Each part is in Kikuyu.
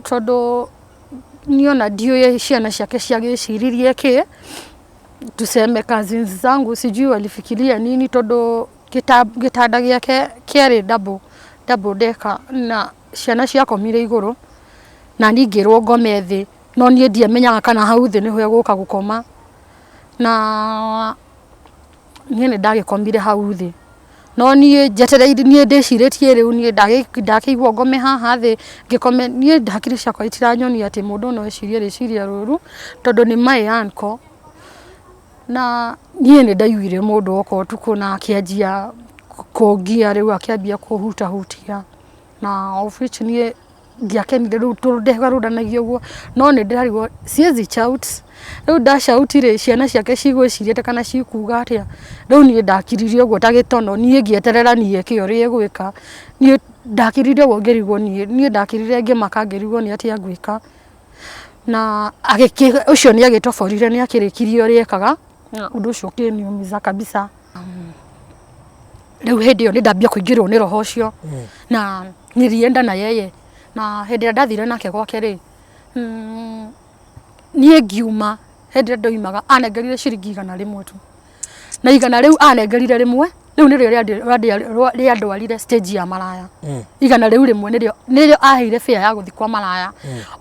Tondũ niĩ ona ndiũĩ ciana ciake ciagĩciririe kĩ, tuseme cousins zangu sijui walifikiria nini tondũ gĩtanda gĩake kĩarĩ double, double decker na ciana ciakomire igũrũ na niĩ ngĩrwo ngome thĩ, no niĩ ndiamenyaga kana hau thĩ nĩho egũka gũkoma na niĩ nĩ ndagĩkomire hau thĩ. No niĩ njetereire niĩ ndĩcirĩtie rĩu niĩ ndakĩigua ngome haha thĩ ngĩkome niĩ hakiri ciakwa itiranyonia atĩ mũndũ no ecirie rĩciria rũru tondũ nĩ my uncle. Na niĩ nĩ ndaiguire mũndũ oka ũtukũ na akĩanjia kũngia rĩu akĩambia kũhutahutia na of which niĩ ndiakenire rĩu tondũ ndegarũranagia ũguo no nĩ ndĩrarigwo siwezi shout rĩu nda shout rĩ ciana ciake cigwĩciria atĩa kana cikuga atĩa rĩu niĩ ndakiririe ũguo ta gĩtono niĩ ngĩeterera niĩ eke ũrĩa egwĩka niĩ ndakiririe ũguo ngĩrigwo niĩ niĩ ndakirire ngĩmaka ngĩrigwo nĩ atĩa ngwĩka na ũcio nĩ agĩtoborire nĩ akĩrĩkirie ũrĩa ekaga na ũndũ ũcio ũkĩniumiza kabisa. Rĩu hĩndĩ ĩyo nĩ ndambia kũingĩrwo nĩ roho ũcio na nilienda na yeye na hĩndĩ ĩrĩa ndathire nake gwake rĩ, niĩ ngiuma hĩndĩ ĩrĩa ndoimaga anengerire ciringi 100 tu na 100 rĩu anengerire rĩmwe rĩu nĩrĩo rĩandwarire stage ya maraya. 100 rĩu nĩrĩo aheire fare ya gũthiĩ kwa maraya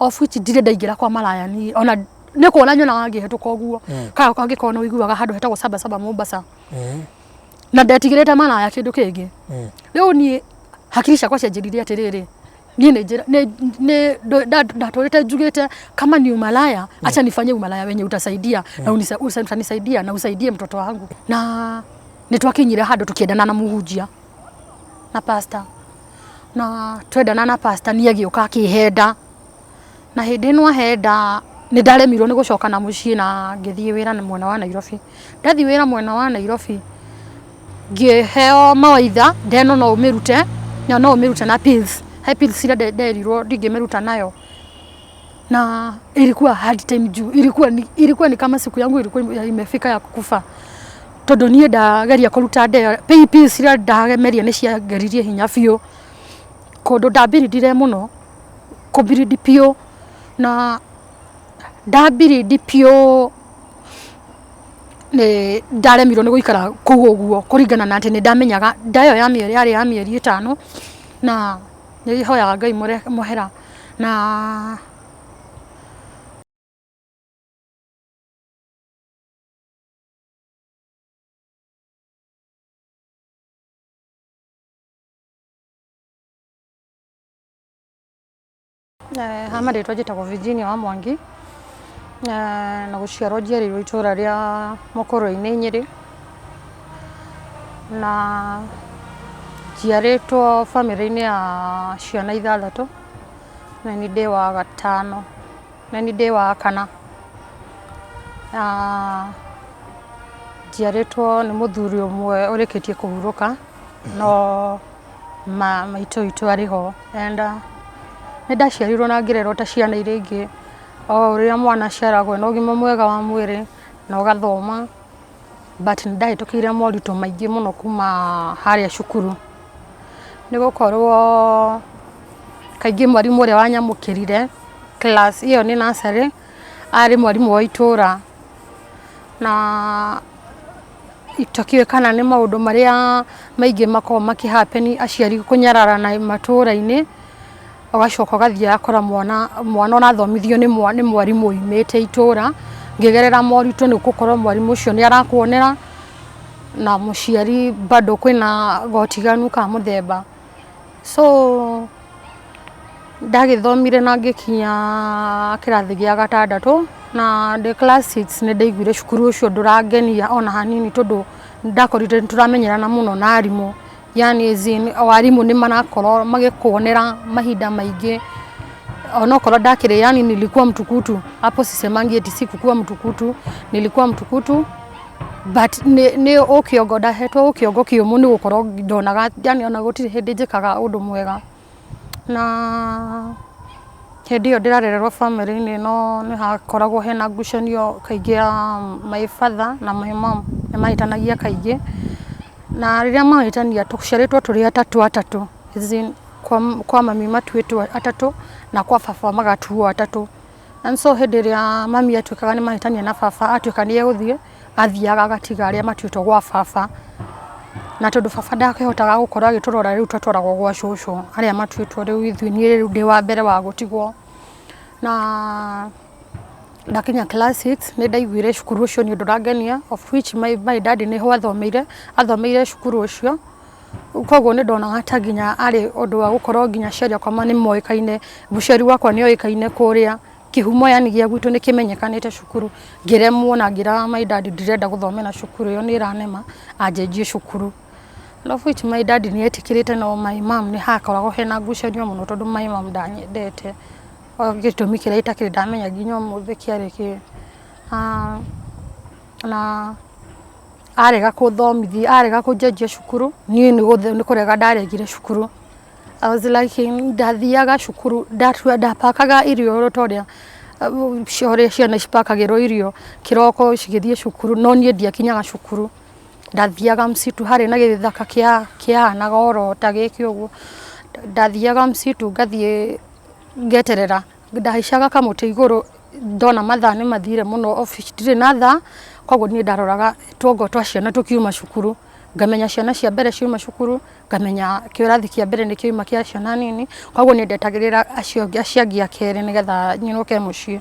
of which ndirĩ ndaingĩra kwa maraya niĩ ona nĩ kuona nyonaga ngĩhĩtũka ũguo kana angĩkorwo nĩ ũiguaga handũ hetagwo Saba Saba Mombasa na ndetigĩrĩte maraya kĩndũ kĩngĩ. Rĩu niĩ hakiri ciakwa cianjĩrire atĩrĩrĩ niĩ nĩ njĩra nĩ ndatũrĩte njugĩte kama ni umalaya acha nifanye umalaya wenye utasaidia na utanisaidia na usaidie mtoto wangu na nĩ twakinyire handũ tũkĩendana na mũhunjia na pastor na twendana na pastor niĩ agĩũka akĩhenda na hĩndĩ ĩno ahenda nĩ ndaremirwo nĩ gũcoka na mũciĩ na ngĩthiĩ wĩra na mwena wa Nairobi. Ndathiĩ wĩra mwena wa Nairobi ngĩheo mawaitha ndeno no ũmĩrute na no ũmĩrute na pills. He pills iria nderirwo ndingĩmĩruta nayo na ilikuwa hard time juu ilikuwa ni kama siku yangu ilikuwa imefika ya kukufa tondũ niĩ ndageria kũruta ndeo pills iria ndameria nĩ ciangeririe hinya biũ kũndũ ndambirindire mũno kũbirindi biũ na ndambirindi biũ nĩ ndaremirwo nĩ gũikara kũu ũguo kũringana na atĩ nĩ ndamenyaga nda ĩyo ya mĩeri yarĩ ya mĩeri 5 na nĩ hoyaga Ngai mũhera na Ha marĩtwa njĩtagwo Virginia wa Mwangi na gũciarwo njiarĩirwo itũra rĩa Mũkũrwe-inĩ Nyĩrĩ na njiarĩtwo bamĩrĩ-inĩ ya ciana ithathatũ na niĩ ndĩ wa gatano, na niĩ ndĩ wa kana. Na njiarĩtwo nĩ mũthuri ũmwe ũrĩkĩtie kũhurũka no maitũ witũ arĩ ho and nĩ ndaciarirwo na ngĩrerwo ta ciana iria ingĩ, o ũrĩa mwana aciaragwo ena ũgima mwega wa mwĩrĩ na ũgathoma, but nĩ ndahĩtũkĩire moritũ maingĩ mũno kuma harĩa cukuru, nĩ gũkorwo kaingĩ mwarimũ ũrĩa wanyamũkĩrire class ĩyo nĩ nursery, arĩ mwarimũ wa itũra na itakĩũĩ kana nĩ maũndũ marĩa maingĩ makoragwo makĩ happen aciari kũnyararana matũra-inĩ, ũgacoka ũgathiĩ ũgakora mwana mwana ũrathomithio nĩ mwarimũ umĩte itũra, ngĩgerera moritũ nĩ gũkorwo mwarimũ ũcio nĩ arakuonera na mũciari bado kwĩna gotiganu ka mũthemba. So ndagĩthomire na ngĩkinya kĩrathi gĩa gatandatũ na ndĩ class six nĩ ndaiguire cukuru ũcio ndũrangenia ona hanini tondũ nĩ ndakorire nĩ tũramenyerana mũno na arimũ, yani as in arimũ nĩ marakorwo magĩkuonera mahinda maingĩ onokorwo ndakĩrĩ yani nilikuwa mtukutu hapo sisemangi eti sikukuwa mtukutu, nilikuwa mtukutu but nĩ ũkĩongo ndahetwo ũkĩongo kĩũmũ nĩ gũkorwo ndonaga yani ona gũtirĩ hĩndĩ njĩkaga ũndũ mwega. Na hĩndĩ ĩyo ndĩrarererwo bamĩrĩ-inĩ ĩno nĩ hakoragwo hena ngucanio kaingĩ ya my father na my mom nĩ mahĩtanagia kaingĩ, na rĩrĩa mahĩtania tũciarĩtwo tũrĩ atatũ atatũ as in Kwa mami matuĩtwo atatũ na kwa baba magatuo atatũ. And so hĩndĩ ĩrĩa mami atuĩkaga nĩ mahĩtania na baba atuĩka nĩ egũthiĩ, athiaga agatiga arĩa matuĩtwo gwa baba. Na tondũ baba ndakĩhotaga gũkorwo agĩtũrora rĩu twatwaragwo gwa cũcũ arĩa matuĩtwo rĩu ithuĩ niĩ rĩu ndĩ wa mbere wa gũtigwo. Na ndakinya class six nĩ ndaiguire cukuru ũcio niĩ ndũrangenia of which my dad nĩho athomeire, athomeire cukuru ũcio. Koguo nĩ ndonaga ta nginya arĩ ũndũ wa gũkorwo nginya aciari akwa nĩ moĩkaine, mũciari wakwa nĩ oĩkaine kũrĩa, kĩhumo yani gĩa gwitũ nĩ kĩmenyekanĩte cukuru. Ngĩremwo na ngĩra my dad ndirenda gũthomera cukuru ĩyo nĩ ĩranema, anjenjie cukuru. Of which my dad nĩ etĩkĩrĩte no my mom nĩ hakoragwo hena ngucanio mũno tondũ my mom ndanyendete. Gĩtũmi kĩrĩa itakĩrĩ ndamenya nginya ũmũthĩ kĩarĩ kĩĩ. Na arega kũthomithia, arega kũnjenjia cukuru, niĩ nĩ kũrega ndaregire cukuru. I was like ndathiaga cukuru, ndapakaga irio ta ũrĩa ciana cipakagĩrwo irio kĩroko cigĩthiĩ cukuru, no niĩ ndiakinyaga cukuru. Ndathiaga msitu, harĩ na gĩthaka kĩahanaga oro ta gĩkĩ ũguo. Ndathiaga msitu ngathiĩ ngeterera, ndahaicaga kamũtĩ igũrũ ndona mathaa nĩ mathire mũno of which ndirĩ na thaa, koguo niĩ ndaroraga tuongo twa ciana tũkiuma cukuru, ngamenya ciana cia mbere ciauma cukuru, ngamenya kĩrathi kĩa mbere nĩ kĩauma kĩa ciana nini, koguo niĩ ndetagĩrĩra acio angĩ a kerĩ nĩgetha nyinũke mũciĩ.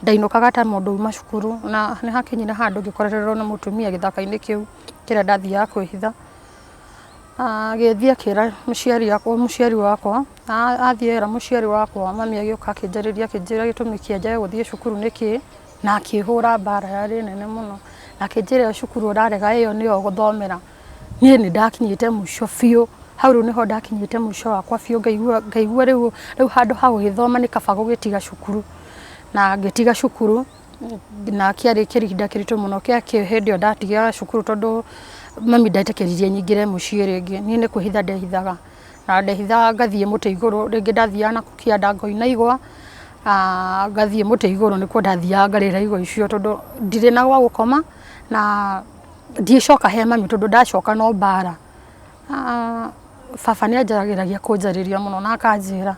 Ndainũkaga ta mũndũ uma cukuru na nĩ hakinyire handũ ngĩkorererwo nĩ mũtumia gĩthaka-inĩ kĩu kĩrĩa ndathiaga kwĩhitha. Agĩthiĩ akĩra mũciari wakwa, athiĩ era mũciari wakwa mami agĩũka akĩnjarĩria akĩnjĩra gĩtũmi kĩa njage gũthiĩ cukuru nĩ kĩĩ, na akĩhũra mbara yarĩ nene mũno, na akĩnjĩra ĩyo cukuru ũrarega ĩyo nĩyo ũgũthomera. Niĩ nĩ ndakinyĩte mũico biũ, hau rĩu nĩho ndakinyĩte mũico wakwa biũ ngaigua rĩu handũ ha gũgĩthoma nĩ kaba gũgĩtiga cukuru. Na ngĩtiga cukuru na kĩarĩ kĩhinda kĩritũ mũno kĩa hĩndĩ ĩyo ndatigaga cukuru tondũ mami ndetĩkĩririe nyingĩre mũciĩ rĩngĩ, niĩ nĩ kwĩhitha ndehithaga. Na ndehithaga ngathiĩ mũtĩ igũrũ, rĩngĩ ndathiaga nakũu kĩanda ngoina igwa, ngathiĩ mũtĩ igũrũ nĩkuo ndathiaga ngarĩra igwa icio tondũ ndirĩ na gwa gũkoma na ndiĩcoka he mami tondũ ndacoka no mbara. Baba nĩ ageragia kũnjarĩria mũno na akanjĩra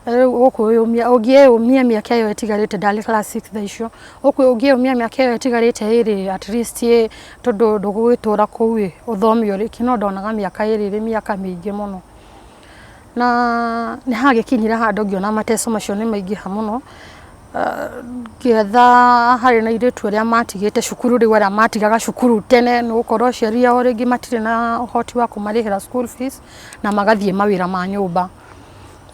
rĩu ũkwĩyũmia ũngĩyũmia mĩaka ĩyo ĩtigarĩte ndarĩ class six thaa icio, ũngĩyũmia mĩaka ĩyo ĩtigarĩte ĩrĩ at least ĩ tondũ ndũgũgĩtũra kũu ĩ ũthome ũrĩkie, no ndonaga mĩaka ĩrĩ ĩrĩ mĩaka mĩingĩ mũno. Na nĩ hagĩkinyire handũ ngĩona mateso macio nĩ maingĩha mũno, ngĩetha harĩ na airĩtu arĩa matigĩte cukuru rĩu arĩa matigaga cukuru tene nĩ gũkorwo aciari ao rĩngĩ matirĩ na ũhoti wa kũmarĩhĩra school fees na magathiĩ mawĩra ma nyũmba.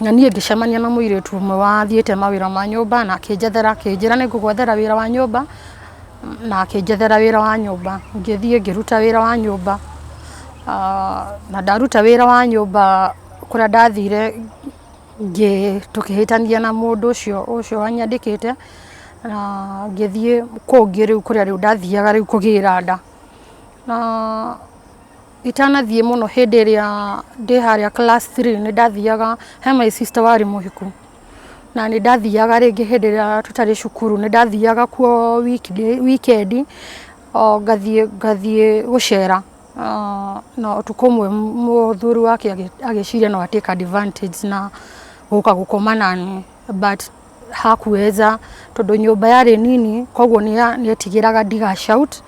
Na niĩ ngĩcemania na mũirĩtu ũmwe wathiĩte mawĩra ma nyũmba na akĩnjethera akĩnjĩra nĩ ngũgwethera wĩra wa nyũmba na akĩnjethera wĩra wa nyũmba. Ngĩthiĩ ngĩruta wĩra wa nyũmba na ndaruta wĩra wa nyũmba kũrĩa ndathire tũkĩhĩtania na mũndũ ũcio ũcio wanyandĩkĩte na ngĩthiĩ kũngĩ rĩu kũrĩa rĩu ndathiaga rĩu kũgĩra nda. Na itanathiĩ mũno hĩndĩ ĩrĩa ndĩ harĩa class three nĩ ndathiaga he my sister warĩ mũhiku na nĩ ndathiaga rĩngĩ hĩndĩ ĩrĩa tũtarĩ cukuru nĩ ndathiaga kuo weekend o ngathiĩ ngathiĩ gũcera na ũtukũ ũmwe mũthuri wake agĩciria no a take advantage na gũka gũkoma naniĩ but hakuweza tondũ nyũmba yarĩ nini koguo nĩ etigĩraga ndiga shout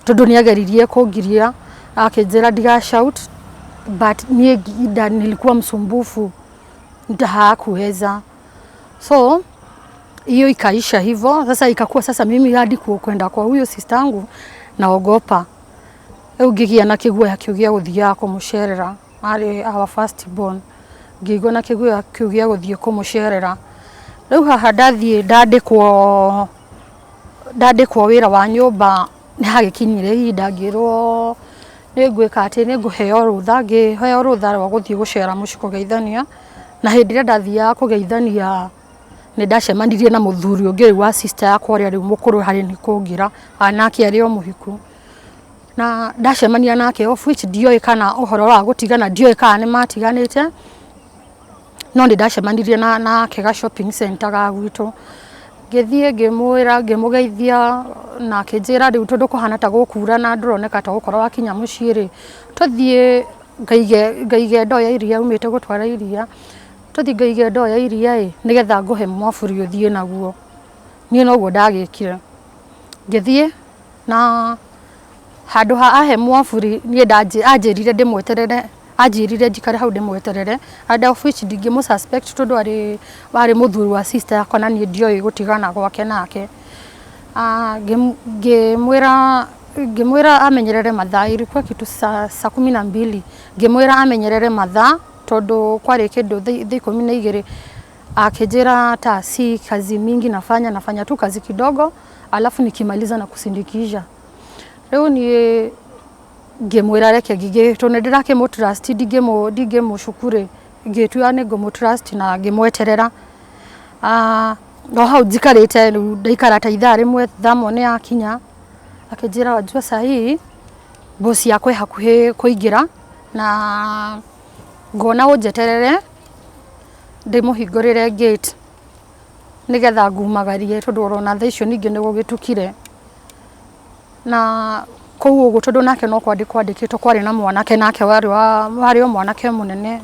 tondũ nĩ ageririe kũngiria akĩnjĩra ndiga shout but niĩ nilikuwa msumbufu hakuweza so hiyo ikaisha hivyo. Sasa ikakuwa sasa mimi hadi kwenda kwa huyo sister yangu naogopa. Rĩu ngĩgĩa na kĩguoya kĩu gĩa gũthiaga kũmũcerera, arĩ our first born, ngĩigua na kĩguoya kĩu gĩa gũthiĩ kũmũcerera. Rĩu haha ndathiĩ ndandĩkwo ndandĩkwo wĩra wa nyũmba nĩ hagĩkinyire ihinda ngĩrwo nĩ ngwĩka atĩ nĩ ngũheo rũtha, ngĩheo rũtha rwa gũthiĩ gũcera mũciĩ kũgeithania, na hĩndĩ ĩrĩa ndathiaga kũgeithania nĩ ndacemanirie na mũthuri ũngĩ rĩu wa sister yakwa ũrĩa rĩu mũkũrũ harĩ niĩ kũngĩra, nake arĩ o mũhiku. Na ndacemania nake of which ndioĩ kana ũhoro wa gũtigana ndioĩ kana nĩ matiganĩte, no nĩ ndacemanirie nake ga shopping center ga gwitũ. Ngĩthiĩ ngĩmwĩra ngĩmũgeithia na akĩnjĩra rĩu tondũ kũhana ta gũkura na ndũroneka ta ũgũkorwo wakinya mũciĩ rĩ, tũthiĩ Ngaige ngaige ndoo ya iria aumĩte gũtwara iria, tũthiĩ ngaige ndoo ya iria ĩ, nĩgetha ngũhe mwaburi ũthiĩ naguo. Niĩ noguo ndagĩkire, ngĩthiĩ na handũ ha ahe mwaburi niĩ anjĩrire ndĩmweterere, anjĩrire njikare hau ndĩmweterere, and of which ndingĩmũ suspect tondũ arĩ arĩ mũthuri wa sister yakwa na niĩ ndioĩ gũtigana gwake nake. Ngĩmwĩra ngĩmwĩra amenyerere mathaa, ilikuwa kitu saa 12, ngĩmwĩra amenyerere mathaa tondũ kwarĩ kĩndũ thaa 12. Akĩnjĩra ta si kazi mingi nafanya, nafanya tu kazi kidogo alafu nikimaliza na kusindikisha. Rĩu niĩ ngĩmwĩra reke ngĩgĩ tondũ nĩ ndĩrakĩmũ trust, ndingĩmũcuku rĩ, ngĩtua nĩ ngũmũ trust na ngĩmweterera. O hau njikarĩte rĩu ndaikara ta ithaa rĩmwe, thaa ĩmwe nĩ yakinya, akĩnjĩra wajua saa hii boss yakwa ĩ hakuhĩ kũingĩra na ngona ũnjeterere ndĩmũhingũrĩre gate nĩgetha ngumagarie tondũ orona thaa icio ningĩ nĩ gũgĩtukire. Na kũu ũguo tondũ nake no kwandĩkwo andĩkĩtwo, kwarĩ na mwanake nake warĩ wa warĩ o mwanake mũnene,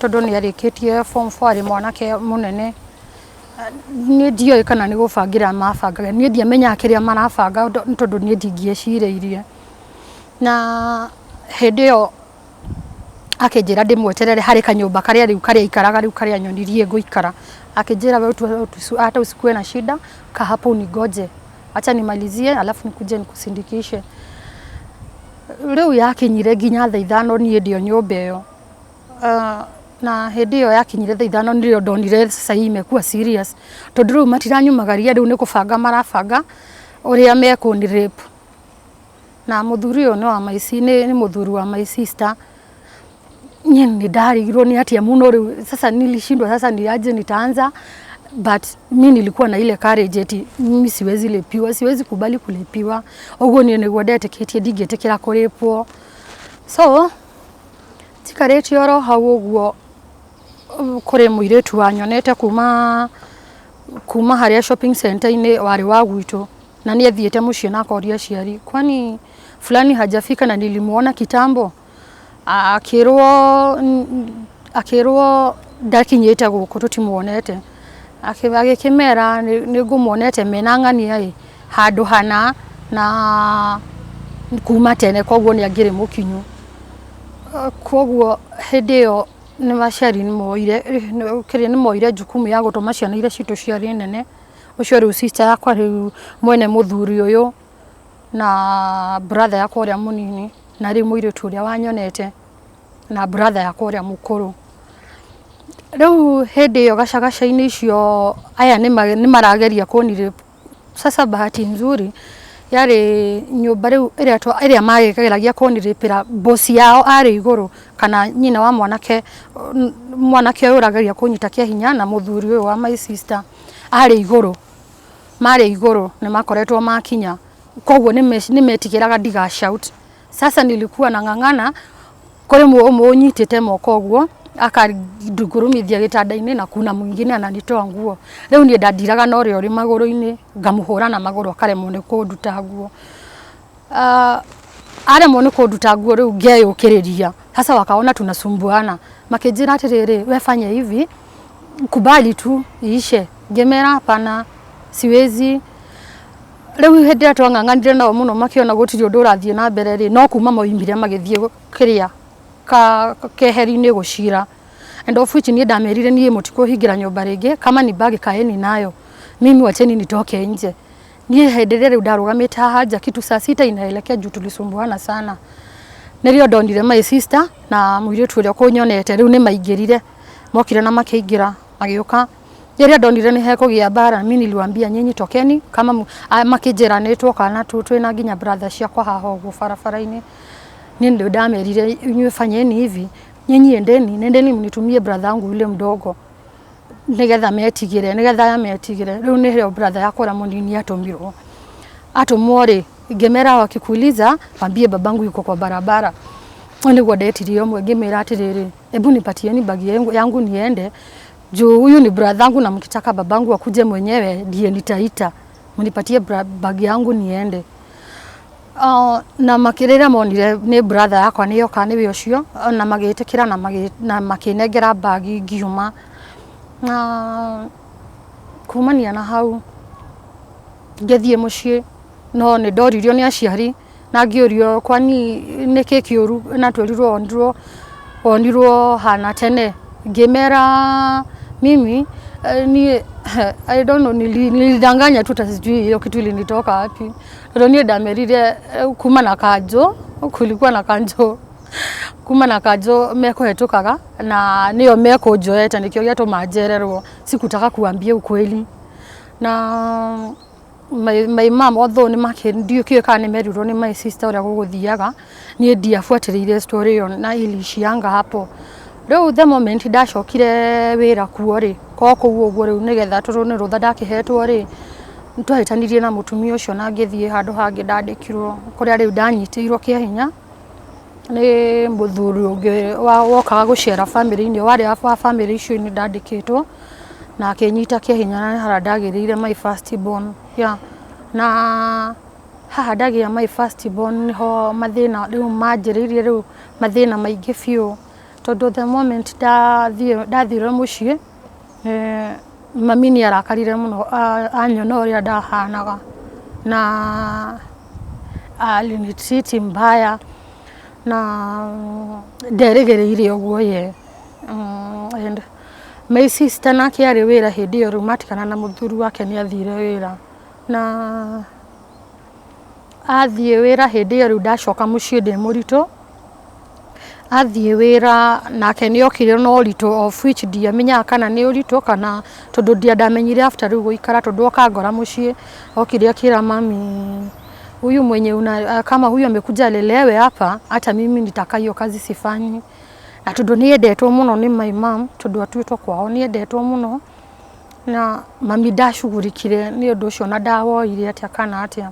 tondũ nĩ arĩkĩtie form 4, arĩ mwanake mũnene. Niĩ ndioĩ kana nĩ gũbangĩra mabangaga, niĩ ndiamenyaga kĩrĩa marabanga tondũ niĩ ndingĩecirĩirie. Na hĩndĩ ĩyo akĩnjĩra ndĩmweterere harĩ kanyũmba karĩa rĩu karĩa aikaraga rĩu karĩa nyonirie ngũikara. Akĩnjĩra we hata usikuwe na shida, kaa hapo unigoje, acha nimalizie alafu nikuje nikusindikishe. Rĩu yakinyire nginya thaa 5 niĩ ndĩ o nyũmba ĩyo. Na hĩndĩ ĩyo yakinyire thaa 5 nĩrĩo ndonire sasa hii imekuwa serious, tondũ rĩu matiranyumagaria, rĩu nĩ kũbanga marabanga ũrĩa mekũni rape. Na mũthuri ũyũ nĩ wa my nĩ mũthuri wa my sister. Niĩ nĩ ndarigirwo nĩ atĩa mũno rĩu sasa nilishindwa sasa ni aje nitaanza, but mi nilikuwa na ile courage eti mimi siwezi lipiwa, siwezi kubali kulipiwa. Ũguo niĩ nĩguo ndetĩkĩtie, ndingĩtĩkĩra kũrĩpwo. So njikarĩte oro hau ũguo, kũrĩ mũirĩtu wanyonete kuma harĩa shopping center-inĩ, warĩ wa gwitũ, na nĩ athiĩte mũciĩ na akoria aciari, kwani fulani hajafika na nilimuona kitambo? Akĩrwo ndakinyĩte gũkũ, tũtimuonete. Agĩkĩmera nĩ ngũmuonete mena ng'ania ĩ handũ hana na kuma tene, koguo nĩ angĩrĩ mũkinyu. Koguo hĩndĩ ĩyo nĩ aciari nĩ moire kĩrĩa, nĩ moire jukumu ya gũtũma ciana iria citũ ciarĩ nene, ũcio rĩu sister yakwa rĩu mwene mũthuri ũyũ na brother yakwa ũrĩa mũnini, na rĩu mũirĩtu ũrĩa wanyonete na brother yakwa ũrĩa mũkũrũ. Rĩu hĩndĩ ĩyo gacagaca-inĩ icio aya nĩ marageria kũni rape. Sasa bahati nzuri yarĩ nyũmba rĩu ĩrĩa mageragia kũnirĩpĩra, boss yao arĩ igũrũ, kana nyina wa mwanake, mwanake ũyũ ũrageria kũnyita kĩa hinya na mũthuri ũyũ wa my sister arĩ igũrũ, marĩ igũrũ nĩ makoretwo makinya, koguo nĩ metigĩraga ndiga shout. Sasa nilikuwa nang'ang'ana, kũrĩ ũmwe ũnyitĩte moko ũguo akandungurumithia gĩtanda-inĩ na kuna mwingine ananitoa nguo. Rĩu niĩ ndandiraga na ũrĩa ũrĩ magũrũ-inĩ, ngamũhũra na magũrũ akaremwo nĩ kũnduta nguo. Aremwo nĩ kũnduta nguo rĩu ngeyũkĩrĩria. Sasa wakaona tunasumbuana, makĩnjĩra atĩrĩrĩ, we fanya hivi, kubali tu iishe. Ngĩmera hapana, siwezi. Rĩu hĩndĩ ĩrĩa twang'ang'anire nao mũno makĩona gũtirĩ ũndũ ũrathiĩ na mbere rĩ, no kuma moimire magĩthiĩ kĩrĩa ka keheri-inĩ gũcira, and of which niĩ ndamerire niĩ mũtikũhingĩra nyũmba rĩngĩ, kama ni bag kaeni nayo, mimi wacheni nitoke nje. Niĩ hĩndĩ ĩrĩa rĩu ndarũgamĩte haha nja kitu saa 6 inaelekea, juu tulisumbuana sana, nĩrĩo ndonire my sister na mũirĩtu ũrĩa ũkũnyonete rĩu nĩ maingĩrire, mokire na makĩingĩra magĩũka. Rĩrĩa ndonire nĩ hekũgĩa mbara, mi niliwaambia nyinyi tokeni kama makĩnjĩra nĩ twoka na twĩna nginya brother ciakwa haha ũguo barabara-inĩ. Niĩ ndio ndamerire inyuĩ fanyeni hivi, nyinyi endeni, nendeni mnitumie brother yangu yule mdogo nigetha metigire, nigetha aya metigire. Rĩu nĩrĩo brother yakwa ũrĩa mũnini atũmirwo. Atũmwo rĩ, ngĩmera wakikuuliza wambie babangu yuko kwa barabara. Nĩguo ndetirie ũmwe ngĩmwĩra atĩrĩrĩ, hebu nipatieni bagi yangu niende, juu huyu ni brother yangu na mkitaka babangu akuje mwenyewe ndiye nitaita, mnipatie bagi yangu niende. Na makĩrĩra monire nĩ brother yakwa nĩ yoka nĩwe ũcio, na magĩtĩkĩra na makĩnengera bag ngiuma. Na kumania na hau ngĩthiĩ mũciĩ, no nĩ ndoririo nĩ aciari na ngĩũrio kwani nĩkĩ kĩũru na twerirwo wonirwo wonirwo hana tene. Ngĩmera mimi niĩ I don't know, nilidanganya tu, hata sijui hiyo kitu ilinitoka wapi, tondũ niĩ ndamerire kuma na kanjũ, kulikuwa na kanjũ, kuma na kanjũ mekũhetũkaga na nĩyo mekũnjoete, nĩkĩo gĩatũma njererwo. Sikutaka kuambia ukweli na my mom, although nĩ ndiũĩ kana nĩ merirwo nĩ my sister ũrĩa gũgũthiaga, niĩ ndiabuatĩrĩire story ĩyo na iliishianga hapo. Rĩu the moment ndacokire wĩra kuo rĩ, ko kũu ũguo rĩu nĩgetha tondũ nĩ rũtha ndakĩhetwo rĩ, nĩtwahĩtanirie na mũtumia ũcio na ngĩthiĩ handũ hangĩ ndandĩkirwo, kũrĩa rĩu ndanyitĩirwo kĩa hinya nĩ mũthuri ũngĩ wokaga gũcera bamĩrĩ-inĩ, warĩ wa bamĩrĩ icio ndandĩkĩtwo, na akĩnyita kĩa hinya na nĩ harĩa ndagĩrĩire my first born, yeah. Na haha ndagĩa my first born nĩho mathĩna rĩu manjĩrĩirie, rĩu mathĩna maingĩ biũ, tondũ the moment ndathire mũciĩ, mami nĩ arakarire mũno anyona ũrĩa ndahanaga, na alinitreat mbaya na nderĩgĩrĩire ũguo ye. And my sister nake arĩ wĩra hĩndĩ ĩyo, rĩu matigana na mũthuri wake nĩ athire wĩra, na athiĩ wĩra hĩndĩ ĩyo rĩu ndacoka mũciĩ ndĩ mũritũ, athiĩ wĩra nake nĩ okire na ũritũ, of which ndiamenyaga kana nĩ ũritũ kana tondũ ndamenyire after rĩu gũikara, tondũ oka ngora mũciĩ, okire akĩra mami, huyu mwenye una, kama huyu amekuja alelewe hapa, hata mimi nitaka hiyo kazi sifanyi. Na tondũ nĩ endetwo mũno nĩ my mom, tondũ atuĩtwo kwao nĩ endetwo mũno, na mami ndacugurikire nĩ ũndũ ũcio na ndawoire atĩa kana atĩa.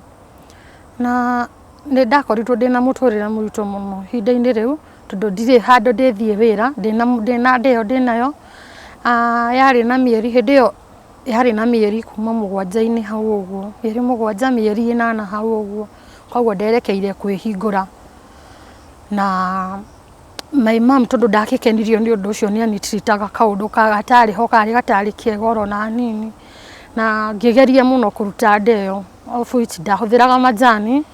Na nĩ ndakorirwo ndĩna mũtũrĩre mũritũ mũno ihinda-inĩ rĩu, tondũ ndirĩ handũ ndĩthiĩ wĩra, ndĩna nda ĩyo ndĩnayo, yarĩ na mĩeri, hĩndĩ ĩyo yarĩ na mĩeri kuma 7-inĩ hau ũguo, mĩeri 7, mĩeri 8 hau ũguo, koguo nderekeire kwĩhingũra. Na my mom tondũ ndakĩkenirio nĩ ũndũ ũcio, nĩ anitreataga kaũndũ gatarĩ ho, karĩ gatarĩ kega oro na hanini, na ngĩgeria mũno kũruta nda ĩyo, of which ndahũthĩraga majani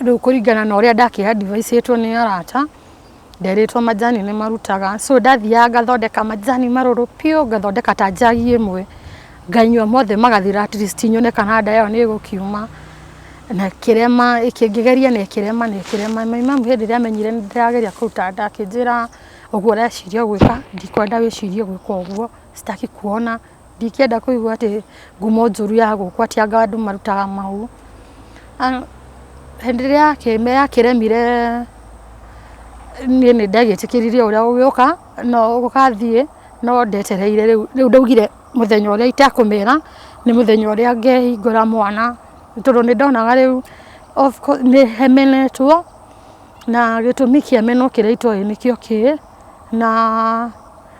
rĩu kũringana na ũrĩa ndakĩ advice ĩtwo nĩ arata, nderĩtwo majani nĩ marutaga, so ndathiaga ngathondeka majani marũrũ piũ, ngathondeka ta njagi ĩmwe, nganyua mothe magathira, at least nyone kana nda ĩyo nĩ ĩgũkiuma, na ĩkĩrema, ngĩgeria na ĩkĩrema na ĩkĩrema. My mom hĩndĩ ĩrĩa amenyire nĩ ndĩrageria kũruta nda, akĩnjĩra ũguo ũreciria gwĩka, ndikwenda wĩcirie gwĩka ũguo, sitaki kuona, ndingĩenda kũigua atĩ ngumo njũru ya gũkũ atĩ anga andũ marutaga mahu. Hĩndĩ ĩrĩa yakĩremire, niĩ nĩ ndagĩtĩkĩririe ũrĩa gũgĩũka no gũgathiĩ, no ndetereire rĩu, rĩu ndaugire mũthenya ũrĩa itekũmĩra nĩ mũthenya ũrĩa ngehingũra mwana, tondũ nĩ ndonaga rĩu of course nĩ hemenetwo, na gĩtũmi kĩa menwo kĩrĩa itoĩ nĩkĩo kĩ, na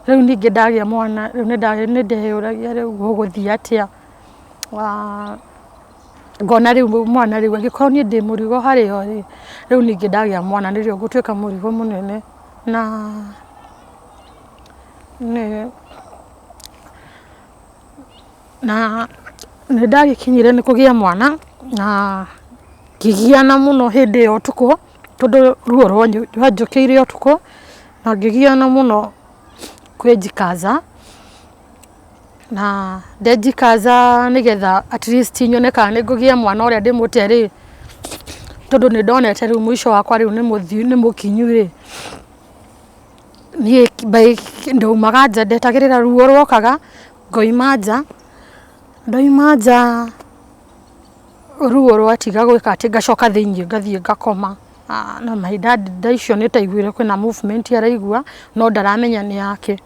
rĩu ningĩ ndagĩa mwana rĩu nĩ ndeyũragia rĩu gũgũthiĩ atĩa. Ngona rĩu mwana rĩu angĩkorwo niĩ ndĩ mũrigo harĩ o rĩ, rĩu ningĩ ndagĩa mwana nĩrĩo ngũtuĩka mũrigo mũnene. Na nĩ ndagĩkinyire nĩ kũgĩa mwana na ngĩgiana mũno hĩndĩ ĩyo ũtukũ, tondũ ruo rwanjũkĩire ũtukũ, na ngĩgiana mũno kwĩjikaza, na ndejikaza nĩgetha at least nyone kana nĩ ngũgĩa mwana ũrĩa ndĩmũte rĩ, tondũ nĩ ndonete rĩu mũico wakwa rĩu nĩ mũkinyu rĩ, niĩ ndaumaga nja, ndetagĩrĩra ruo rwokaga ngoima nja, ndoima nja ruo rwatiga gwĩka atĩ, ngacoka thĩiniĩ ngathiĩ ngakoma. Na my dad thaa icio nĩ ndaiguire kwĩna movement araigua, no ndaramenya nĩ yake,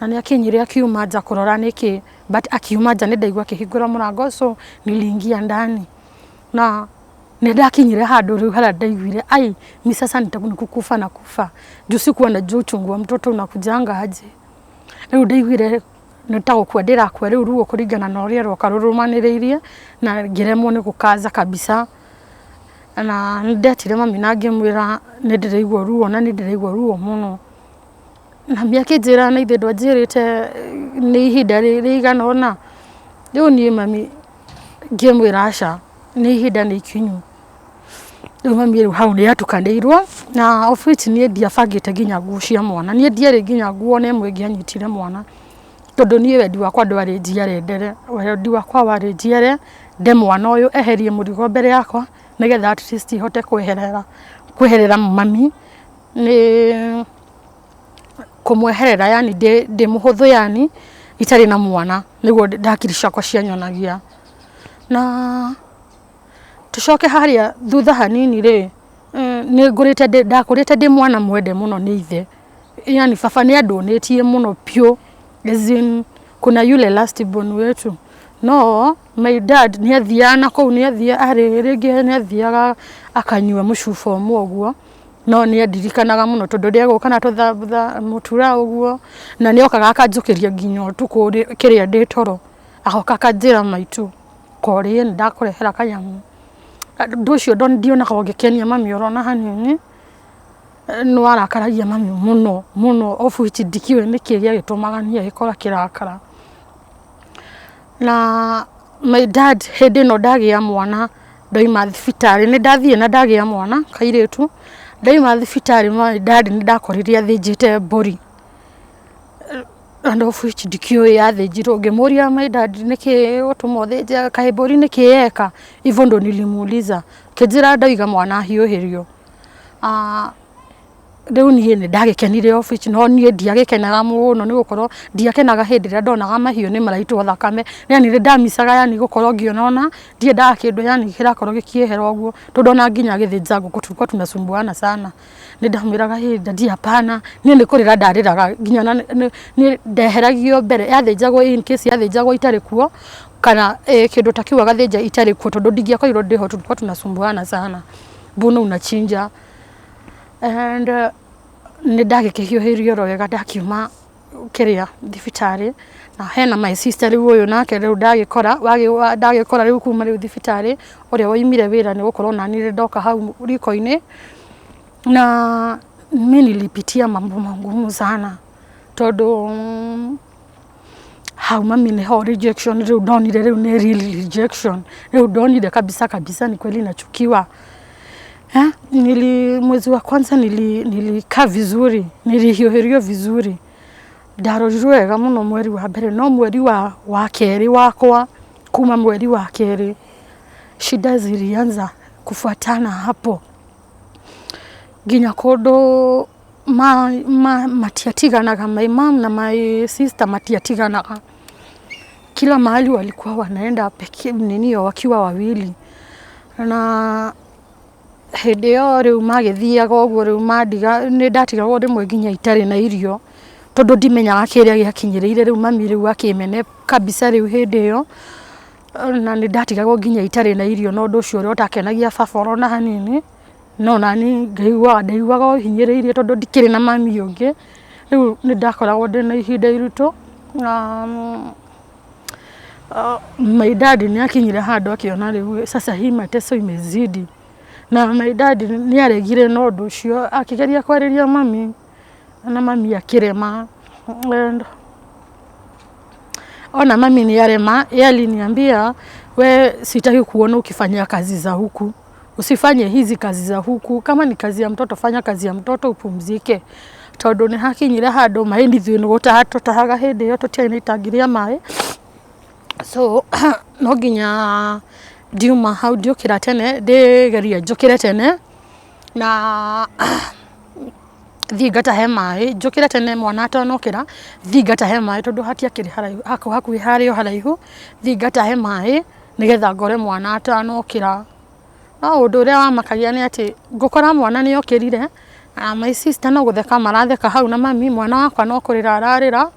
na nĩ akinyire akiuma nja kũrora nĩkĩ, but akiuma nja nĩ ndaigua akĩhingũra mũrango, so niliingia ndani, na nĩ ndakinyire handũ rĩu harĩa ndaiguire ai, mi sasa ni kukufa na kufa, juu sikuwa najua uchungu wa mtoto unakujanga aje. Rĩu ndaiguire nĩ ta gũkua ndĩrakua rĩu ruo kũringana na ũrĩa rwoka rũrũmanĩrĩirie, na ngĩremwo nĩ gũkaza kabisa. Na nĩ ndetire mami na ngĩmwĩra nĩ ndĩraigua ruo na nĩ ndĩraigua ruo mũno. Na mami akĩnjĩra na ithe ndwanjĩrĩte nĩ ihinda rĩigana ũna. Rĩu niĩ mami ngĩmwĩra aca, nĩ ihinda nĩ ikinyu. Rĩu mami rĩu hau nĩ atukanĩirwo na of which niĩ ndiabangĩte nginya nguo cia mwana. Niĩ ndiarĩ nginya nguo ona ĩmwe ĩngĩanyitire mwana, tondũ niĩ wendi wakwa ndwarĩ njiare ndere, wendi wakwa warĩ njiare nde mwana ũyũ eherie mũrigo mbere yakwa, nĩgetha at least hote kweherera kweherera mami nĩ kũmweherera yani ndĩ mũhũthũ yani itarĩ na mwana nĩguo hakiri ciakwa cianyonagia. Na tũcoke harĩa thutha hanini rĩ, nĩ ngũrĩte ndakũrĩte ndĩ mwana mwende mũno nĩ ithe, yani baba nĩ andũnĩtie mũno biũ as in kuna yule last born wetu no my dad nĩ athiaga na kũu nĩ athiaga arĩ rĩngĩ nĩ athiaga akanyua mũcuba ũmwe ũguo, no nĩ andirikanaga mũno tondũ nĩ egũka na tũthambutha mũtura ũguo, na nĩ okaga akanjũkĩria nginya ũtukũ kĩrĩa ndĩ toro, agoka akanjĩra maitũ korĩe nĩ ndakũrehera kanyamũ. Ũndũ ũcio ndionaga ũngĩkenia mami oro na hanini, nĩ warakaragia mami mũno mũno of which ndikĩũĩ nĩkĩ gĩagĩtũmaga niĩ agĩkorwo akĩrakara. Na my dad hĩndĩ ĩno ndagĩa mwana ndauma thibitarĩ, nĩ ndathiĩ na ndagĩa mwana kairĩtu, ndauma thibitarĩ my dad nĩ ndakorire athĩnjĩte mbũri and of which ndikĩũĩ yathĩnjirwo, ngĩmũria my dad nĩkĩ gĩgũtũma ũthĩnje, kaĩ mbũri nĩkĩ yeka, hivyo ndo nilimuuliza, akĩnjĩra ndauga mwana ahiũhĩrio. Rĩu niĩ nĩ ndagĩkenire of which no niĩ ndiagĩkenaga mũno nĩ gũkorwo ndiakenaga hĩndĩ ĩrĩa ndonaga mahiũ nĩ maraitwo thakame, yani nĩ ndamicaga yani gũkorwo ngĩona ona ndiendaga kĩndũ yani kĩrakorwo gĩkĩehera ũguo, tondũ ona nginya agĩthĩnja ngũkũ tulikuwa tunasumbuana sana, nĩ ndamwĩraga ĩ daddy hapana, niĩ nĩ kũrĩra ndarĩraga nginya ona niĩ ndeheragio mbere yathĩnjagwo in case yathĩnjagwo itarĩ kuo kana kĩndũ ta kĩu agathĩnja itarĩ kuo tondũ ndingĩakorirwo ndĩho tulikuwa tunasumbuana sana, mbona unachinja and nĩ ndagĩkĩhiũhĩrio oro wega ndakiuma kĩrĩa thibitarĩ, na hena my sister rĩu ũyũ nake rĩu ndagĩkora ndagĩkora rĩu kuma rĩu thibitarĩ, ũrĩa waumire wĩra nĩ gũkorwo nani nĩ ndoka hau riko-inĩ, na mi nilipitia mambo magumu sana tondũ hau mami nĩho rejection rĩu ndonire rĩu nĩ real rejection, rĩu ndonire kabisa kabisa ni kweli nachukiwa. Nili mwezi wa kwanza nilikaa vizuri, nilihiũhĩrio vizuri, ndarorirwo wega mũno mweri wa mbere, no mweri wa kerĩ wakwa, kuma mweri wa kerĩ shida zilianza kufuatana hapo nginya kũndũ matiatiganaga, my mom na my sister matiatiganaga, kila mahali walikuwa wanaenda peke nini wakiwa wawili, na hĩndĩ ĩyo rĩu magĩthiaga ũguo rĩu mandiga nĩ ndatigagwo rĩmwe nginya itarĩ na irio, tondũ ndimenyaga kĩrĩa gĩakinyĩrĩire rĩu mami rĩu akĩmene kabisa rĩu hĩndĩ ĩyo, na nĩ ndatigagwo nginya itarĩ na irio na ũndũ ũcio ũrĩa ũtakenagia baba oro na hanini, no nani ngaigua ndaiguaga o hinyĩrĩirie tondũ ndikĩrĩ na mami ũngĩ, rĩu nĩ ndakoragwo ndĩna ihinda iritũ na my dad nĩ akinyire handũ akĩona rĩu sasa hii mateso imezidi, na my dad nĩ aregire na ũndũ ũcio akĩgeria kwarĩria mami na mami akĩrema and ona mami nĩ arema, yeye aliniambia we, sitaki kuona ukifanya kazi za huku, usifanye hizi kazi za huku, kama ni kazi ya mtoto fanya kazi ya mtoto upumzike, tondũ nĩ hakinyire handũ maĩ ithuĩ nĩ gũtaha tũtahaga hĩndĩ ĩyo tũtiarĩ na itangi rĩa maĩ, so no nginya ndiuma hau ndiũkĩra tene ndĩgerie njũkĩre tene na thiĩ ngatahe maĩ, njũkĩre tene mwana atanokĩra, thiĩ ngatahe maĩ tondũ hatiakĩrĩ haraihu hakuhĩ harĩ o haraihu, thiĩ ngatahe maĩ nĩgetha ngore mwana atanokĩra. No ũndũ ũrĩa wamakagia nĩ atĩ ngũkora mwana nĩ okĩrire na my sister no gũtheka maratheka hau na mami, mwana wakwa no kũrĩra ararĩra,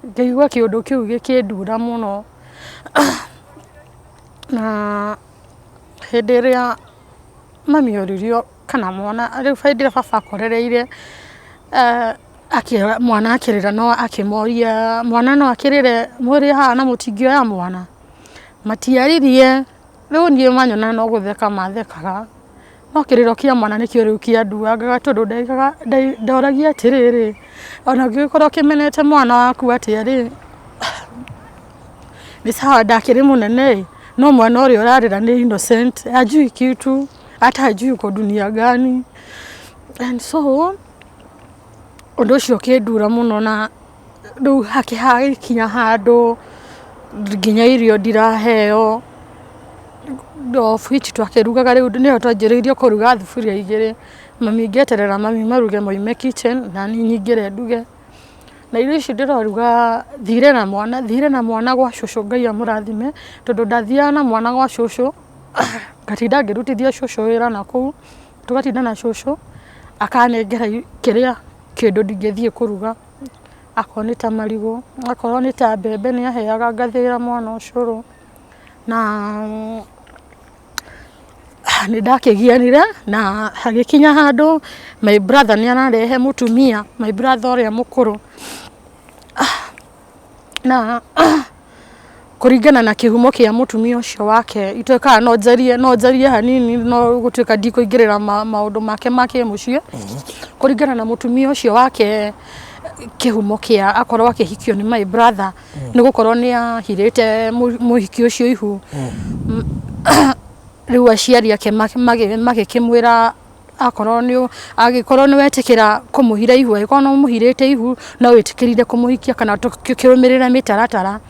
ngaigua kĩũndũ kĩu gĩkĩndura mũno. Na hĩndĩ ĩrĩa mami oririo kana mwana rĩu hĩndĩ ĩrĩa baba akorereire mwana akĩrĩra no akĩmoria mwana no akĩrĩre mũrĩ haha na mũtingĩoya mwana? Matiaririe, rĩu niĩ manyona no gũtheka mathekaga. No kĩrĩro kĩa mwana nĩkĩo rĩu kĩanduangaga tondũ ndaigaga ndoragia atĩrĩrĩ, ona ũngĩgĩkorwo ũkĩmenete mwana waku atĩa rĩ, nĩ sawa ndakĩrĩ mũnene ĩ, no mwana ũrĩa ũrarĩra nĩ innocent, hajui kitu, hata hajui uko dunia gani. And so ũndũ ũcio ũkĩndura mũno na rĩu hagĩkinya handũ nginya irio ndiraheo, of which twakĩrugaga rĩu nĩyo twanjĩrĩirie kũruga thuburia igĩrĩ, mami ngeterera mami maruge moime kitchen na niĩ nyingĩre nduge. Na irio ici ndĩraruga thire na mwana, thire na mwana gwa cũcũ Ngai amũrathime, tondũ ndathiaga na mwana gwa cũcũ, ngatinda ngĩrutithia cũcũ wĩra nakũu, tũgatinda na cũcũ, akanengera kĩrĩa kĩndũ ndingĩthiĩ kũruga, akorwo nĩ ta marigũ, akorwo nĩ ta mbembe nĩ aheaga ngathĩĩra mwana ũcũrũ, na nĩ ndakĩgianire na hagĩkinya handũ my brother nĩ ararehe mũtumia, my brother ũrĩa mũkũrũ, na kũringana na kĩhumo kĩa mũtumia ũcio wake ituĩkaga no njarie no njarie hanini no gũtuĩka ndikũingĩrĩra maũndũ make ma kĩmũciĩ, kũringana na mũtumia ũcio wake kĩhumo kĩa akorwo akĩhikio nĩ my brother nĩ gũkorwo nĩ ahirĩte mũhiki ũcio ihu. Rĩu aciari ake magĩkĩmwĩra akorwo nĩ angĩkorwo nĩ wetĩkĩra kũmũhira ihu, angĩkorwo nĩ ũmũhirĩte ihu no wĩtĩkĩrire kũmũhikia kana tũkĩrũmĩrĩre mĩtaratara.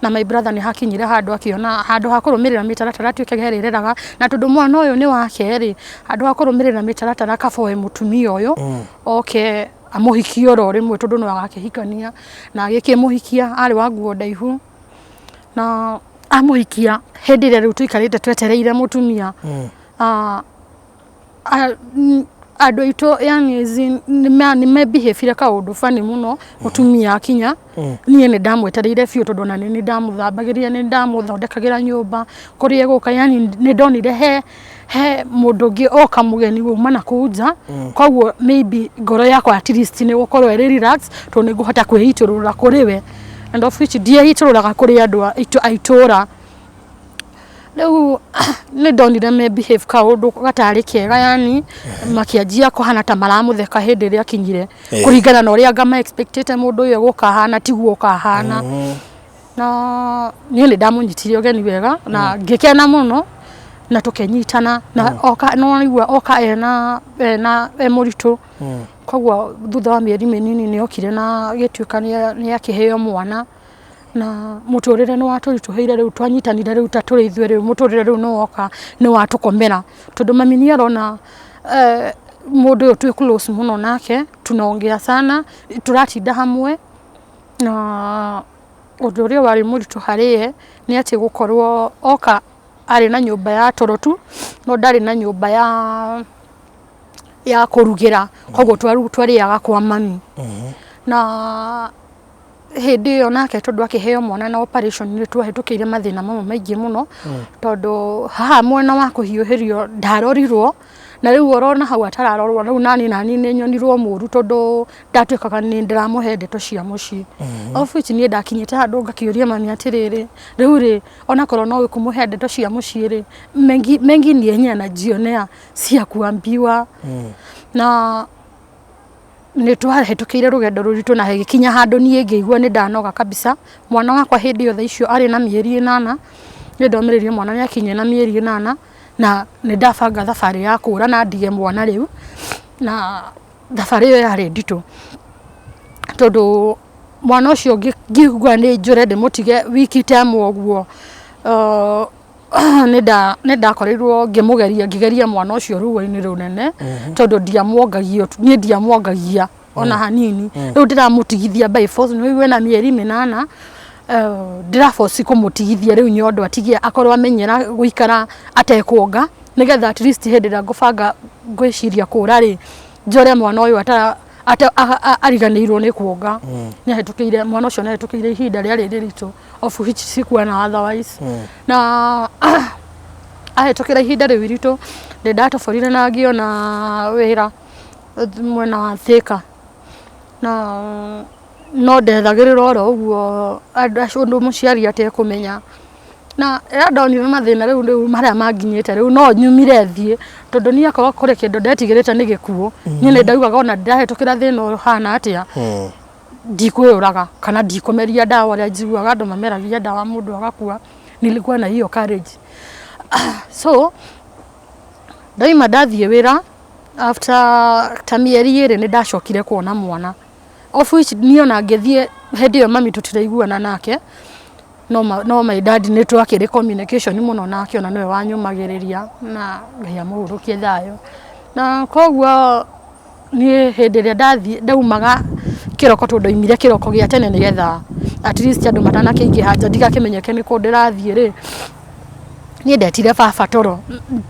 Na my brother nĩ hakinyire handũ akĩona handũ ha kũrũmĩrĩra mĩtaratara atuĩke erĩreraga, na tondũ mwana ũyũ nĩ wake rĩ, handũ ha kũrũmĩrĩra mĩtaratara kaba oe mũtumia ũyũ oke amũhikie oro rĩmwe tondũ no agakĩhikania. Na agĩkĩmũhikia arĩ wa nguo ndaihu na amũhikia hĩndĩ ĩrĩa rĩu tũikarĩte twetereire mũtumia, andũ aitũ yani as in nĩ me-behave-ire kaũndũ funny mũno mũtumia akinya. Niĩ nĩ ndamwetereire biũ tondũ ona nĩ ndamũthambagĩria, nĩ ndamũthondekagĩra nyũmba kũrĩa egũka, yani nĩ ndonire he mũndũ ũngĩ oka mũgeni wauma na kũu nja, koguo maybe ngoro yakwa at least nĩ ĩgũkorwo ĩrĩ relax tondũ nĩ ngũhota kwĩitũrũra kũrĩ we, and of which ndieitũrũraga kũrĩ andũ a itũra. Rĩu nĩ ndonire me behave kaũndũ gatarĩ kega yani makĩanjia kũhana ta maramũtheka hĩndĩ ĩrĩa akinyire, kũringana na ũrĩa anga ma expect ĩte mũndũ ũyũ egũka ahana tiguo oka ahana. Na niĩ nĩ ndamũnyitire ũgeni wega na ngĩkena mũno na tũkĩnyitana na oka nĩ waigua oka ena e mũritũ, koguo thutha wa mĩeri mĩnini nĩ okire na agĩtuĩka nĩ akĩheo mwana. Na mũtũrĩre nĩ watũritũhĩire rĩu twanyitanire rĩu ta tũrĩ ithuĩ rĩu mũtũrĩre rĩu nĩ woka nĩ watũkomera tondũ mami nĩ arona mũndũ ũyũ twĩ close mũno nake, tunaongea sana, tũratinda hamwe, na ũndũ ũrĩa warĩ mũritũ harĩ ye nĩ atĩ gũkorwo oka arĩ na nyũmba ya toro tu no ndarĩ na nyũmba ya kũrugĩra, koguo twarĩaga kwa mami. Na hĩndĩ ĩyo nake tondũ akĩheo mwana na operation nĩ twahĩtũkĩire mathĩna mamwe maingĩ mũno, tondũ haha mwena wa kũhiũhĩrio ndarorirwo, na rĩu orona hau atararorwo rĩu nani nĩ nyonirwo mũru tondũ ndatuĩkaga nĩ ndĩramũhe ndeto cia mũciĩ. Of which niĩ ndakinyĩte handũ ngakĩũria mami atĩrĩrĩ, rĩu rĩ onakorwo no kũmũhe ndeto cia mũciĩ rĩ, mengi mengi ni yenye anajionea si ya kuambiwa. Na nĩ twahĩtũkĩire rũgendo rũritũ na hagĩkinya handũ niĩ ngĩigua nĩ ndanoga kabisa. Mwana wakwa hĩndĩ ĩyo thaa icio arĩ na mĩeri 8, nĩ ndomĩrĩirie mwana nĩ akinyie na mĩeri 8 na nĩ ndabanga thabarĩ ya kũra na ndige mwana rĩu, na thabarĩ ĩyo yarĩ nditũ tondũ mwana ũcio ngĩigua nĩ njũre ndĩmũtige wiki ta ĩmwe ũguo, nĩ ndakorirwo ngĩmũgeria ngĩgeria mwana ũcio ruo-inĩ rũnene tondũ ndiamwongagia, niĩ ndiamwongagia ona hanini. Rĩu ndĩramũtigithia by force, nĩ ũiguĩ ena mĩeri 8, ndĩra force kũmũtigithia rĩu nyondo atige akorwo amenyera gũikara atekuonga, nĩgetha at least hĩndĩ ĩrĩa ngũbanga ngwĩciria kũra rĩ, njore mwana ũyũ ariganĩirwo nĩ kuonga. Nĩ ahĩtũkĩire mwana ũcio nĩ ahĩtũkĩire ihinda rĩarĩ rĩritũ of which sikuwa na otherwise. Na ahĩtũkĩra ihinda rĩu iritũ nĩ ndatoborire na ngĩona wĩra mwena wa Thika, na no ndethagĩrĩra oro ũguo ũndũ mũciari atekũmenya. Na rĩrĩa ndonire mathĩna rĩu rĩu marĩa manginyĩte rĩu no nyumire thiĩ, tondũ niĩ akorwo kũrĩ kĩndũ ndetigĩrĩte nĩ gĩkuũ. Niĩ nĩ ndaugaga ona ndahĩtũkĩra thĩna ũhana atĩa, ndikwĩyũraga kana ndikũmeria ndawa ũrĩa njiguaga andũ mameragia ndawa mũndũ agakua. Nilikuwa na hiyo courage. So ndaima ndathiĩ wĩra after ta mĩeri 2 nĩ ndacokire kuona mwana, of which niĩ ona ngĩthiĩ hĩndĩ ĩyo mami tũtiraiguana nake, no my dad nĩ twakĩrĩ communication mũno nake, ona nĩwe wanyũmagĩrĩria, na Ngai amũhurũkie thayũ. Na koguo niĩ hĩndĩ ĩrĩa ndathiĩ ndaumaga kĩroko, tondũ ndaumire kĩroko gĩa tene nĩgetha at least andũ matanakĩingĩha nja ndigakĩmenyeke nĩkũ ndĩrathiĩ rĩ, niĩ ndetire baba toro.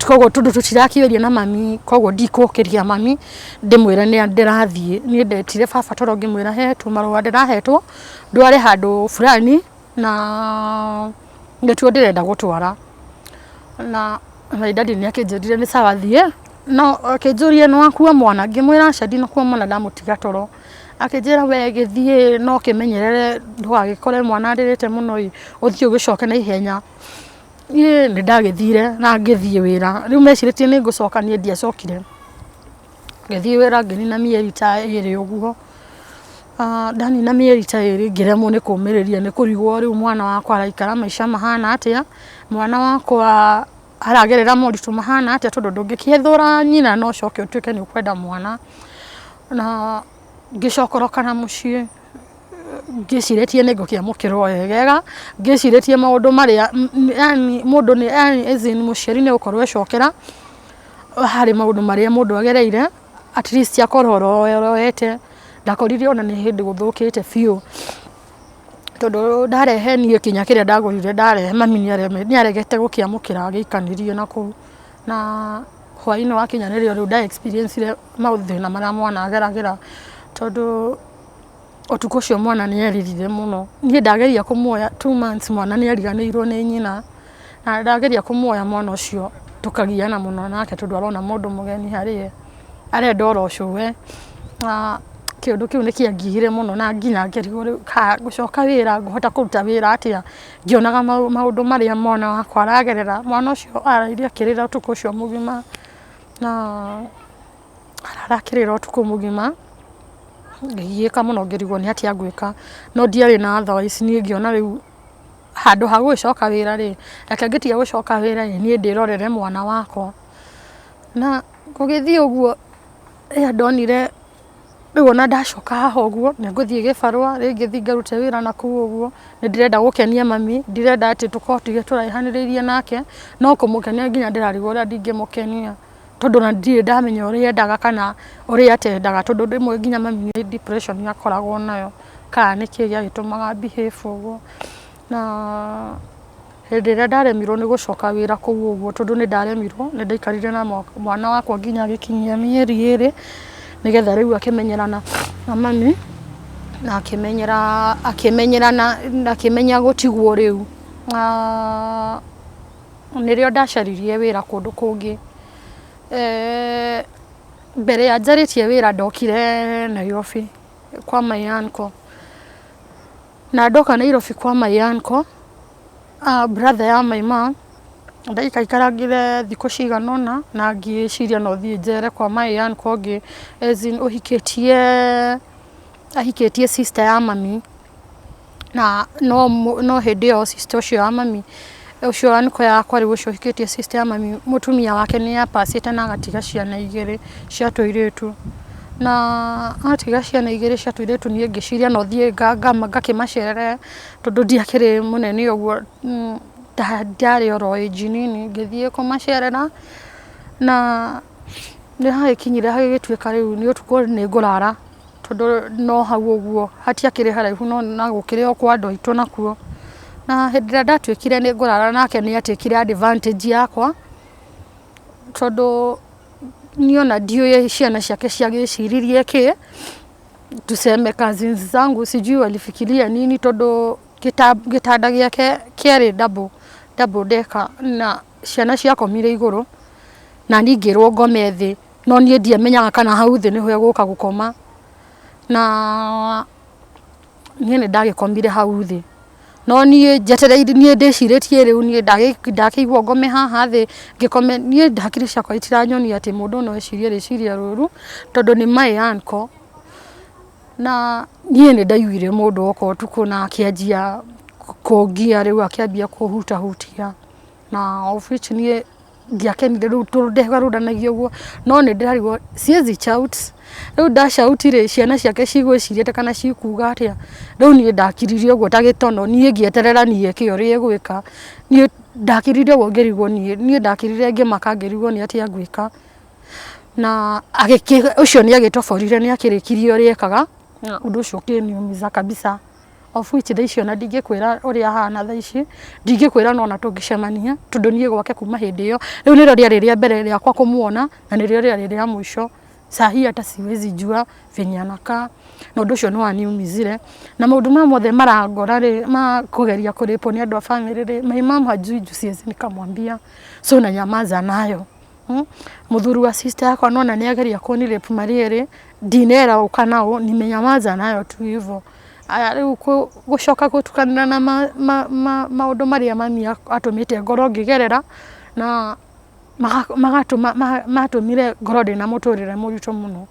Koguo tondũ tũtirakĩaria na mami, koguo ndikũkĩria mami ndĩmwĩre nĩ ndĩrathiĩ. Niĩ ndetire baba toro ngĩmwĩra he tũmarũa ndĩrahetwo ndware handũ fulani na nĩtuo ndĩrenda gũtwara. Na my daddy nĩ akĩnjĩrire nĩ sawa thiĩ, no akĩnjũria nĩ wakua mwana? Ngĩmwĩra aca ndinakua mwana ndamũtiga toro. Akĩnjĩra we gĩthiĩ no ũkĩmenyerere ndũgagĩkore mwana arĩrĩte mũno ĩ, ũthiĩ ũgĩcoke na ihenya. Niĩ nĩ ndagĩthire na ngĩthiĩ wĩra, rĩu mecirĩtie nĩ ngũcoka niĩ ndiacokire. Ngĩthiĩ wĩra ngĩnina mĩeri ta 2 ũguo, ndanina mĩeri ta 2 ngĩremwo nĩ kũmĩrĩria nĩ kũrigwo rĩu mwana wakwa araikara maica mahana atĩa, mwana wakwa aragerera moritũ mahana atĩa, tondũ ndũngĩkĩthũra nyina na ũcoke ũtuĩke nĩ ũkwenda mwana. Na ngĩcokoroka na mũciĩ ngĩcirĩtie nĩ ngũkĩamũkĩrwo wegega, ngĩcirĩtie maũndũ marĩa yani mũndũ nĩ yani as in mũciari nĩ gũkorwo ecokera harĩ maũndũ marĩa mũndũ agereire, at least akorwo oroete. Ndakorire ona nĩ hĩndĩ gũthũkĩte biũ, tondũ ndarehe niĩ kinya kĩrĩa ndagũrire ndarehe mami nĩ aregete gũkĩamũkĩra agĩikanĩrie na kũu. Na hwainĩ wakinya nĩrĩo rĩu nda experience ire mathĩna marĩa mwana ageragĩra, tondũ ũtukũ ũcio mwana nĩ erĩrire mũno. Niĩ ndageria kũmuoya 2 months mwana nĩ ariganĩirwo nĩ nyina, na ndageria kũmuoya mwana ũcio tũkagiana mũno nake, tondũ arona mũndũ mũgeni harĩ ye, arenda oro cũwe. Na kĩũndũ kĩu nĩ kĩangigire mũno na nginya ngĩrigwo rĩu ka ngũcoka wĩra ngũhota kũruta wĩra atĩa ngĩonaga maũndũ marĩa mwana wakwa aragerera. Mwana ũcio araire akĩrĩra ũtukũ ũcio mũgima, na arara akĩrĩra ũtukũ mũgima, ngĩgiĩka mũno ngĩrigwo nĩ atĩa ngwĩka, no ndiarĩ na otherwise. Niĩ ngĩona rĩu handũ ha gũgĩcoka wĩra rĩ, reke ngĩtige gũcoka wĩra ĩ, niĩ ndĩrorere mwana wakwa. Na gũgĩthiĩ ũguo, rĩrĩa ndonire rĩu ona ndacoka haha ũguo nĩ ngũthiĩ gĩbarũa rĩngĩ thiĩ ngarute wĩra nakũu ũguo, nĩ ndĩrenda gũkenia mami, ndirenda atĩ tũkorwo tũtige tũraihanĩrĩirie nake, no kũmũkenia nginya ndĩrarigwo ũrĩa ndingĩmũkenia, tondũ ona ndirĩ ndamenya ũrĩa endaga kana ũrĩa atendaga, tondũ rĩmwe nginya mami nĩ depression akoragwo nayo, kana nĩkĩ gĩagĩtũmaga behave ũguo. Na hĩndĩ ĩrĩa ndaremirwo nĩ gũcoka wĩra kũu ũguo, tondũ nĩ ndaremirwo, nĩ ndaikarire na mwana wakwa nginya agĩkinyia mĩeri 2, nĩgetha rĩu akĩmenyerana na mami, na akĩmenyera akĩmenyerana na akĩmenya gũtigwo rĩu. Na nĩrĩo ndacaririe wĩra kũndũ kũngĩ. Mbere ya njarĩtie wĩra ndokire Nairobi kwa my uncle. Na ndoka Nairobi kwa my uncle, brother ya my mom, ndaikaikarangire thikũ cigana ũna na ngĩciria no thiĩ njere kwa my uncle ũngĩ, as in ũhikĩtie ahikĩtie sister ya mami, na no hĩndĩ ĩyo sister ũcio wa mami, ũcio uncle yakwa rĩu ũcio ũhikĩtie sister ya mami, mũtumia wake nĩ apacĩte na agatiga ciana igĩrĩ cia tũirĩtu. Na atiga ciana igĩrĩ cia tũirĩtu, niĩ ngĩciria no thiĩ ngakĩmacerere, tondũ ndiakĩrĩ mũnene ũguo, ndarĩ oro age nini, ngĩthiĩ kũmacerera na nĩ hagĩkinyire hagĩgĩtuĩka rĩu nĩ ũtukũ nĩ ngũrara, tondũ no hau ũguo hatiakĩrĩ haraihu no na gũkĩrĩ o kwa andũ aitũ nakuo. Na hĩndĩ ĩrĩa ndatuĩkire nĩ ngũrara nake nĩ atekire advantage yakwa, tondũ niĩ ona ndiũĩ ciana ciake ciagĩciririe kĩ, tuseme cousins zangu sijui walifikiria nini, tondũ gĩtanda gĩake kĩarĩ double decker na ciana ciakomire igũrũ na niĩ ngĩrwo ngome thĩ, no niĩ ndiamenyaga kana hau thĩ nĩho egũka gũkoma. Na niĩ nĩ ndagĩkomire hau thĩ. No niĩ njetereire, niĩ ndĩcirĩtie rĩu niĩ ndakĩigua ngome haha thĩ ngĩkome, niĩ hakiri ciakwa itiranyonia atĩ mũndũ no ecirie rĩciria rũru tondũ nĩ my uncle. Na niĩ nĩ ndaiguire mũndũ oka ũtukũ na akĩanjia kũngia rĩu akĩambia kũhutahutia na of which niĩ ndiakenire rĩu tondũ ndegarũranagia ũguo no nĩ ndĩrarigwo siwezi shout rĩu nda shout rĩ ciana ciake cigwĩciria kana cikuga atĩa rĩu niĩ ndakiririe ũguo ta gĩtono niĩ ngĩeterera niĩ eke ũrĩa egwĩka niĩ ndakiririe ũguo ngĩrigwo niĩ niĩ ndakirire ngĩmaka ngĩrigwo nĩ atĩa ngwĩka na ũcio nĩ agĩtoborire nĩ akĩrĩkirie ũrĩa ekaga na ũndũ ũcio ũkĩniumiza kabisa. Of which thaa ici ona ndingĩkwĩra ũrĩa ahana thaa ici, ndingĩkwĩra ona tũngĩcemania tondũ niĩ gwake kuma hĩndĩ ĩyo, rĩu nĩrĩo rĩarĩ rĩa mbere rĩakwa kũmuona na nĩrĩo rĩarĩ rĩa mũico. Saa hii hata siwezi jua venye anakaa na ũndũ ũcio nĩ waniumizire. Na maũndũ maya mothe marangora rĩ, ma kũgeria kũrĩpwo nĩ andũ a bamĩrĩ rĩ, my mum hajui juu siwezi nikamwambia so nanyamaza nayo. Mũthuri wa sister yakwa nĩwona nĩ ageria kũni rape marĩ erĩ, ndinera ũũ kana ũũ, nimenyamaza nayo tu hivo. Aya rĩu gũcoka gũtukanĩra na maũndũ marĩa mami atũmĩte ngorwo ngĩgerera, na magatũma matũmire ngorwo ndĩna mũtũrĩre mũritũ mũno.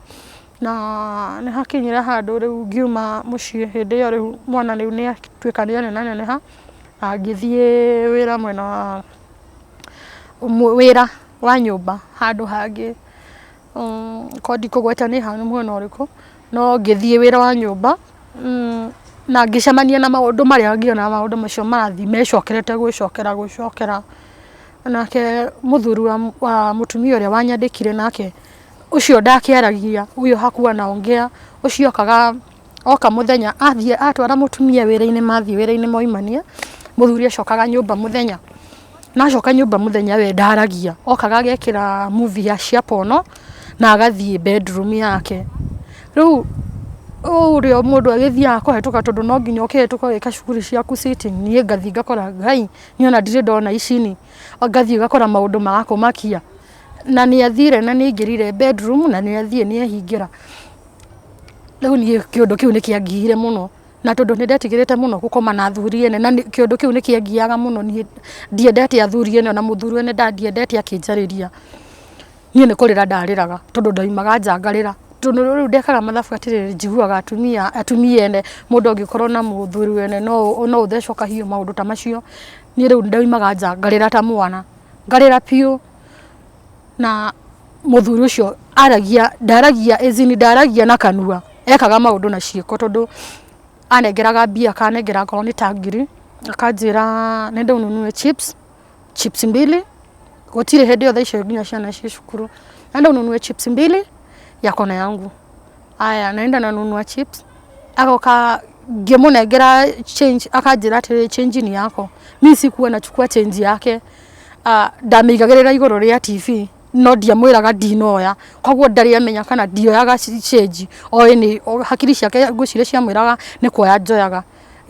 Na nĩ hakinyire handũ rĩu ngiuma mũciĩ hĩndĩ ĩyo rĩu mwana rĩu nĩ atuĩka nĩ anenaneneha, na ngĩthiĩ wĩra mwena wa wĩra wa nyũmba handũ hangĩ, korwo ndikũgweta nĩ ha mwena ũrĩkũ, no ngĩthiĩ wĩra wa nyũmba na ngĩcemania na maũndũ marĩa ngĩona maũndũ macio marathiĩ mecokerete gwĩcokera gwĩcokera. Nake mũthuri wa mũtumia ũrĩa wanyandĩkire nake, ũcio ndakĩaragia, huyo hakuwa anaongea, ũcio okaga oka mũthenya athiĩ atwara mũtumia wĩra-inĩ mathiĩ wĩra-inĩ moimania, mũthuri acokaga nyũmba mũthenya. Na acoka nyũmba mũthenya we ndaragia, okaga agekĩra movie ya cia porno na agathiĩ bedroom yake. Rĩu ũrĩa mũndũ agĩthiaga kũhetũka tondũ no nginya ũkĩhetũka ũgĩka shughuli ciaku sitting, niĩ ngathiĩ ngakora Ngai niĩ ona ndirĩ ndona ici ni, ngathiĩ ngakora maũndũ marakũmakia. Na nĩ athire na nĩ aingĩrire bedroom na nĩ athiĩ nĩ ehingĩra. Rĩu niĩ kĩũndũ kĩu nĩ kĩangiire mũno. Na tondũ nĩ ndetigĩrĩte mũno gũkoma na athuri ene na kĩũndũ kĩu nĩ kĩangiaga mũno niĩ ndiendete athuri ene ona mũthuri wene ndiendete akĩnjarĩria. Niĩ nĩ kũrĩra ndarĩraga tondũ ndoimaga nja ngarĩra. Tondũ rĩu ndekaga mathabu atĩrĩrĩ njiguaga atumia atumia ene mũndũ angĩkorwo na mũthuri wene no no ũthecwo kahiũ maũndũ ta macio. Niĩ rĩu ndoimaga nja ngarĩra ta mwana, ngarĩra biũ na mũthuri ũcio aragia ndaragia as in ndaragia na kanua ekaga maũndũ na ciĩko tondũ anengeraga mbia akanengera okorwo nĩ ta ngiri akanjĩra nenda ununue chips, chips mbili gũtirĩ hĩndĩ ĩyo thaa icio nginya ciana ciĩ cukuru nenda ununue chips mbili yako na yangu aya naenda nanunua chips agoka ngĩmũnengera change akanjĩra atĩrĩrĩ change ni yako mi sikuwa nachukua change yake ndamĩigagĩrĩra igũrũ rĩa TV no ndiamwĩraga ndinoya koguo ndarĩ amenya kana ndioyaga change oĩ nĩ hakiri ciake ngwĩciria ciamwĩraga nĩ kuoya njoyaga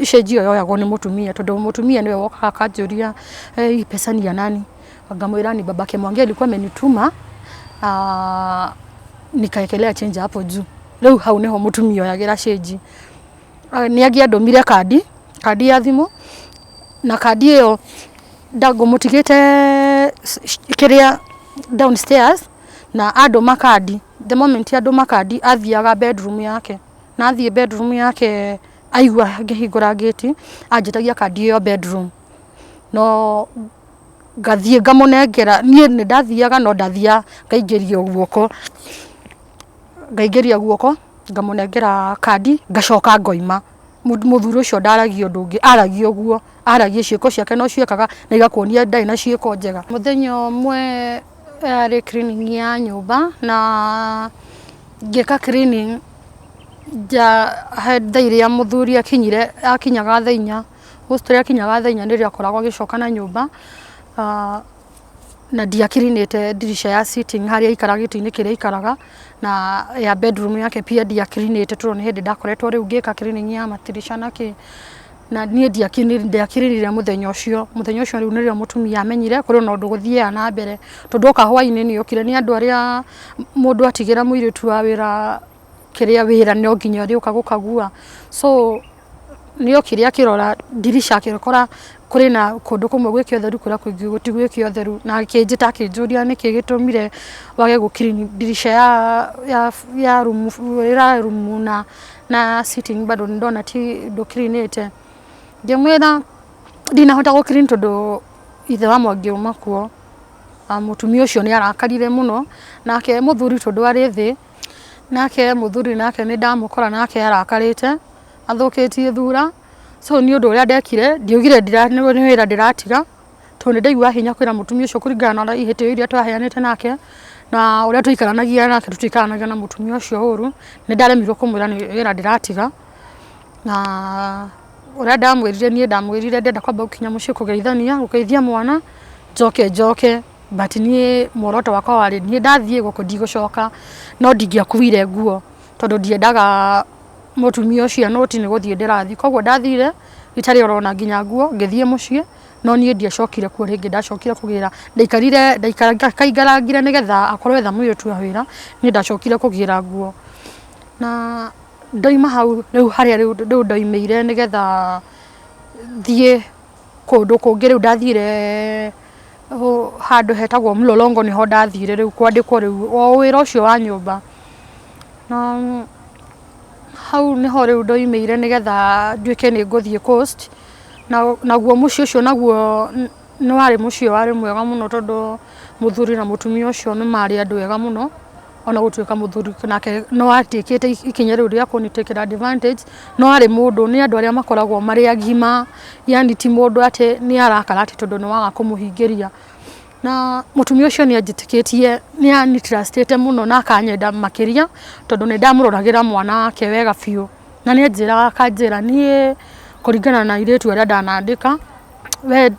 change ĩyo yoyagwo nĩ mũtumia tondũ mũtumia nĩwe wokaga akanjũria hii pesa ni ya nani ngamwĩra ni babake Mwangi alikuwa amenituma nikaekelea change hapo juu rĩu hau nĩho mũtumia oyagĩra change nĩ angĩandũmire kandi kandi ya thimũ na kandi ĩyo ndangũmũtigĩte kĩrĩa downstairs na andũma kandi the moment andũma kandi athiaga bedroom yake na athiĩ bedroom yake aigua ngĩhingũra gate anjĩtagia kandi ĩyo bedroom no ngathiĩ ngamũnengera niĩ nĩ ndathiaga no ndathiaga ngaingĩria guoko ngaingĩria guoko ngamũnengera kandi ngacoka ngoima. Mũthuri ũcio ndaragia ũndũ ũngĩ aragia ũguo aragia ciĩko ciake no ciekaga na igakuonia ndarĩ na ciĩko njega. Mũthenya ũmwe yarĩ cleaning ya nyũmba na ngĩka cleaning he thaa iria mũthuri akinyire akinyaga thaa inya mostly akinyaga thaa inya nĩrĩo akoragwo agĩcoka na nyũmba na ndiakirinĩte ndirica ya sitting harĩa aikaraga gĩtĩ-inĩ kĩrĩa aikaraga na ya bedroom yake pia ndiakirinĩte tondũ nĩ hĩndĩ ndakoretwo rĩu ngĩka cleaning ya matirica na kĩ na niĩ ndiakirinire mũthenya ũcio mũthenya ũcio rĩu nĩrĩo mũtumia amenyire kũrĩ na ũndũ gũthiaga na mbere tondũ oka hwainĩ nĩ okire nĩ andũ arĩa mũndũ atigĩra mũirĩtu wa wĩra kĩrĩa wĩra no nginya ũrĩũka gũkagua so Nĩ okire akĩrora ndirica akĩkora kũrĩ na kũndũ kũmwe gwĩke ũtheru kũrĩa kũngĩ gũti gwĩke ũtheru, na akĩnjĩta akĩnjũria nĩkĩ gĩtũmire wage gũ clean ndirica ya room ya room na sitting bado nĩndona ti ndũ clean ĩte. Ngĩmwĩra ndinahota gũ clean tondũ ithe wa Mwangi auma kuo, mũtumia ũcio nĩ arakarire mũno, nake mũthuri tondũ arĩ thĩ, nake mũthuri nake nĩ ndamũkora nake arakarĩte, athũkĩtie thura, so niĩ ũndũ ũrĩa ndekire, ndiaugire nĩ wĩra ndĩratiga, tondũ nĩ ndaiguaga hinya kwĩra mũtumia ũcio kũringana na ihĩtia iria twaheanĩte nake, na ũrĩa twaikaranagia nake tũtiaikaranagia na mũtumia ũcio ũru, nĩ ndaremirwo kũmwĩra nĩ wĩra ndĩratiga, na ũrĩa ndamwĩrire niĩ ndamwĩrire ndĩrenda kwamba gũkinya mũciĩ kũgeithania, gũgeithia mwana, njoke njoke, but niĩ muoroto wakwa warĩ niĩ ndathiĩ gũkũ ndigũcoka, no ndingĩakuire nguo, tondũ ndiendaga mũtumia ũcio anũti nĩ gũthiĩ ndĩrathiĩ, koguo ndathire itarĩ orona nginya nguo, ngĩthiĩ mũciĩ, no niĩ ndiacokire kuo rĩngĩ, ndacokire kũgĩra, ndaikarire ndaikarangire nĩgetha akorwo etha mũirĩtu wa wĩra, niĩ ndacokire kũgĩra nguo. Na ndauma hau rĩu harĩa rĩu ndaumĩire nĩgetha thiĩ kũndũ kũngĩ rĩu ndathire handũ hetagwo Mlolongo nĩho ndathire rĩu kwandĩkwo rĩu o wĩra ũcio wa nyũmba. Na hau nĩho rĩu ndaumĩire nĩgetha nduĩke nĩ ngũthiĩ Coast, naguo mũciĩ ũcio naguo nĩ warĩ mũciĩ warĩ mwega mũno tondũ mũthuri na mũtumia ũcio nĩ marĩ andũ ega mũno, ona gũtuĩka mũthuri nake no atĩkĩte ikinya rĩu rĩa kũnĩ take advantage, no arĩ mũndũ, nĩ andũ arĩa makoragwo marĩ agima, yaani ti mũndũ atĩ nĩ arakara atĩ tondũ nĩ waga kũmũhingĩria. Na mũtumia ũcio nĩ anjĩtĩkĩtie, nĩ ani trust ĩte mũno na akanyenda makĩria, tondũ nĩ ndamũroragĩra mwana wake wega biũ. Na nĩ anjĩraga akanjĩra niĩ kũringana na airĩtu arĩa ndanandĩka,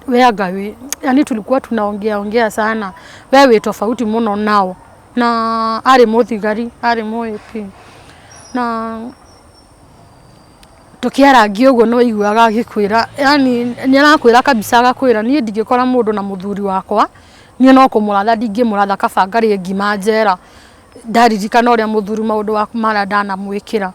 we anga wĩ, yaani tulikuwa tunaongea ongea sana, we wĩ tofauti mũno nao. Na arĩ mũthigari, arĩ mũ AP. Na tũkĩarangia ũguo nĩ waiguaga agĩkwĩra, yaani nĩ arakwĩra kabisa agakwĩra niĩ ndingĩkora mũndũ na mũthuri wakwa, niĩ no kũmũratha ndingĩmũratha kaba ngarĩe ngima njera, ndaririkana ũrĩa mũthuri maũndũ marĩa ndanamwĩkĩra.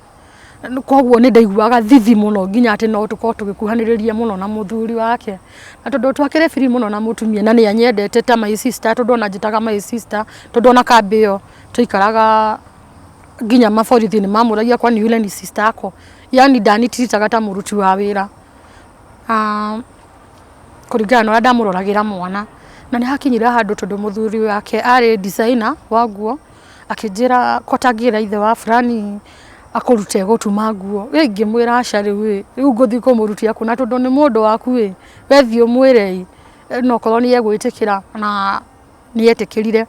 Koguo nĩ ndaiguaga thithi mũno nginya atĩ no tũkorwo tũgĩkuhanĩrĩria mũno na mũthuri wake. Na tondũ twakĩrĩ free mũno na mũtumia na nĩ anyendete ta my sister tondũ ona anjĩtaga my sister, tondũ ona kambĩ ĩyo twaikaraga nginya maborithi nĩ mamũragia kwani yule ni sister yako, yaani ndani treat aga ta mũruti wa wĩra kũringana na ũrĩa ndamũroragĩra mwana. Na nĩ hakinyire handũ tondũ mũthuri wake arĩ designer wa nguo, akĩnjĩra ko ũtangĩra ithe wa fulani akũrute gũtuma nguo. Ĩ ngĩmwĩra aca rĩu ĩ, rĩu ngũthiĩ kũmũrutia kũ na tondũ nĩ mũndũ waku ĩ, we thiĩ ũmwĩre ĩ, no okorwo nĩ egwĩtĩkĩra na nĩ etĩkĩrire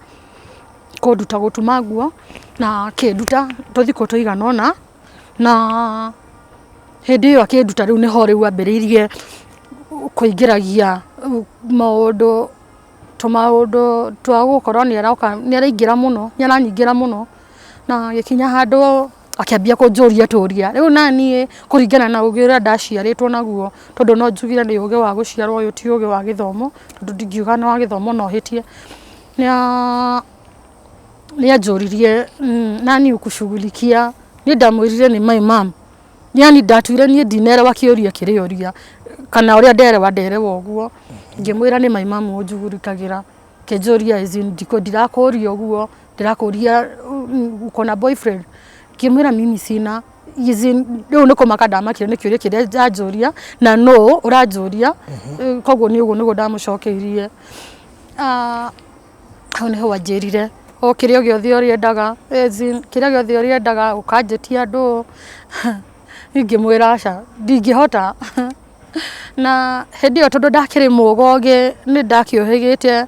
kũnduta gũtuma nguo na akĩnduta tũthikũ tũigana ũna, na hĩndĩ ĩyo akĩnduta rĩu nĩho rĩu ambĩrĩirie kũingĩragia maũndũ, tũmaũndũ twa gũkorwo nĩ aroka nĩ araingĩra mũno, nĩ aranyingĩra mũno, na agĩkinya handũ akĩambia kũnjũria tũria, rĩu naniĩ kũringana na ũgĩ ũrĩa ndaciarĩtwo naguo, tondũ no njugire nĩ ũgĩ wa gũciarwo ũyũ ti ũgĩ wa gĩthomo, tondũ ndingiuga nĩ wa gĩthomo no hĩtie, nĩ anjũririe nani hukushughulikia, niĩ ndamwĩrire nĩ my mum, yaani ndatuire niĩ ndinerewa kĩũria kĩrĩa oria, kana ũrĩa nderewa nderewa ũguo, ngĩmwĩra nĩ my mum ũnjugurikagĩra, akĩnjũria as in ndirakũria ũguo, ndĩrakũria uko na boyfriend, ngĩmwĩra mimi sina, as in rĩu nĩ kũmaka ndamakire nĩ kĩũria kĩrĩa anjũria, na nũ ũranjũria, koguo niĩ ũguo nĩguo ndamũcokeirie. Hau nĩho anjĩrire o kĩrĩa gĩothe ũrĩendaga, as in kĩrĩa gĩothe ũrĩendaga ũkanjĩtia ndũ, niĩ ngĩmwĩra aca ndingĩhota. Na hĩndĩ ĩyo tondũ ndakĩrĩ mũgogĩ nĩ ndakĩũhĩgĩte,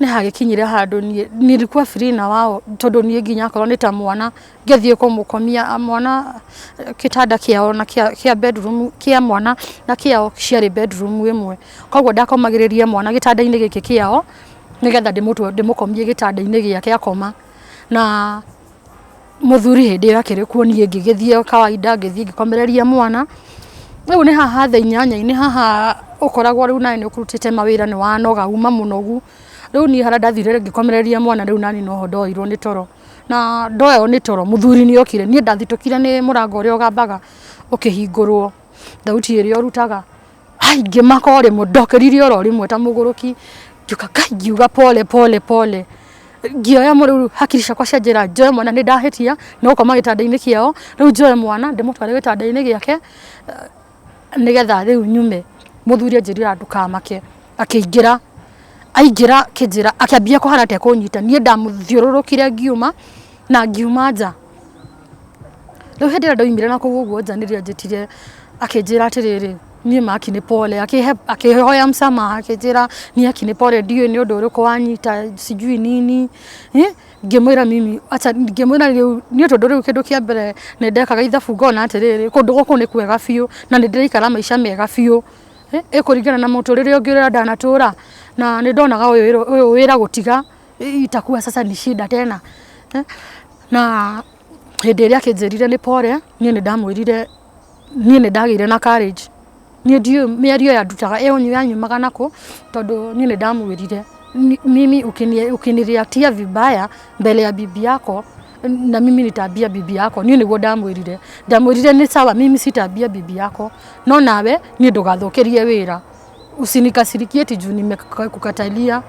nĩ hagĩkinyire handũ niĩ nilikuwa free na wao tondũ niĩ nginya akorwo nĩ ta mwana ngĩthiĩ kũmũkomia mwana gĩtanda kĩao na kĩa bedroom kĩa mwana na kĩao ciarĩ bedroom ĩmwe. Koguo ndakomagĩrĩria mwana gĩtanda-inĩ gĩkĩ kĩao nĩgetha ndĩmũkomie gĩtanda-inĩ gĩake akoma. Na mũthuri hĩndĩ ĩyo akĩrĩ kuo niĩ ngĩgĩthiĩ kawaida ngĩthiĩ ngĩkomereria mwana. Rĩu nĩ haha thaa inyanya-inĩ haha ũkoragwo rĩu nawe nĩ ũkũrutĩte mawĩra nĩ wanoga uma mũnogu. Rĩu niĩ harĩa ndathire ngĩkomereria mwana rĩu nani noho ndoirwo nĩ toro. Na ndoywo nĩ toro mũthuri nĩ okire, niĩ ndathitũkire nĩ mũrango ũrĩa ũgambaga Ũkĩhingũrwo, thauti ĩrĩa ũrutaga, ai, ngĩmaka o rĩmwe, ndokĩrire oro rĩmwe ta mũgũrũki, ngĩũka, Ngai, ngiuga pole pole pole, ngĩoya rĩu hakiri ciakwa cianjĩra njoe mwana, nĩ ndahĩtia nĩ gũkoma gĩtanda-inĩ kĩao, rĩu njoe mwana ndĩmũtware gĩtanda-inĩ gĩake nĩgetha rĩu nyume. Mũthuri anjĩrire ndũkamake, akĩingĩra, aingĩra akĩnjĩra, akĩambia kũhana ta ekũnyita, niĩ ndamũthiũrũrũkire ngiuma na ngiuma nja. Rĩu hĩndĩ ĩrĩa ndaumire na kũu ũguo nja nĩrĩo anjĩtire akĩnjĩra atĩrĩrĩ, niĩ Maki nĩ pole, akĩhoya msamaha akĩnjĩra niĩ Aki nĩ pole ndiũĩ nĩ ũndũ ũrĩkũ wanyita sijui nini, ngĩmwĩra mimi acha, ngĩmwĩra rĩu niĩ tondũ rĩu kĩndũ kĩa mbere nĩ ndekaga ithabu ngona atĩrĩrĩ, kũndũ gũkũ nĩ kwega biũ na nĩ ndĩraikara maica mega biũ, ĩkũringana na mũtũrĩre ũngĩ ũrĩa ndanatũra, na nĩ ndonaga ũyũ wĩra gũtiga itakuwa sasa ni shida tena. Na hĩndĩ ĩrĩa akĩnjĩrire nĩ pole, niĩ nĩ ndamwĩrire niĩ nĩ ndagĩire na courage. Niĩ ndiũĩ mĩario ĩyo andutaga ĩyo yanyumaga nakũ, tondũ niĩ nĩ ndamwĩrire mimi ukinireactia vibaya mbele ya bibi yako na mimi nitaambia bibi yako. Niĩ nĩguo ndamwĩrire, ndamwĩrire nĩ sawa, mimi sitaambia bibi yako, no nawe niĩ ndũgathũkĩrie wĩra, usinikasirikie ati juu nimekukatalia.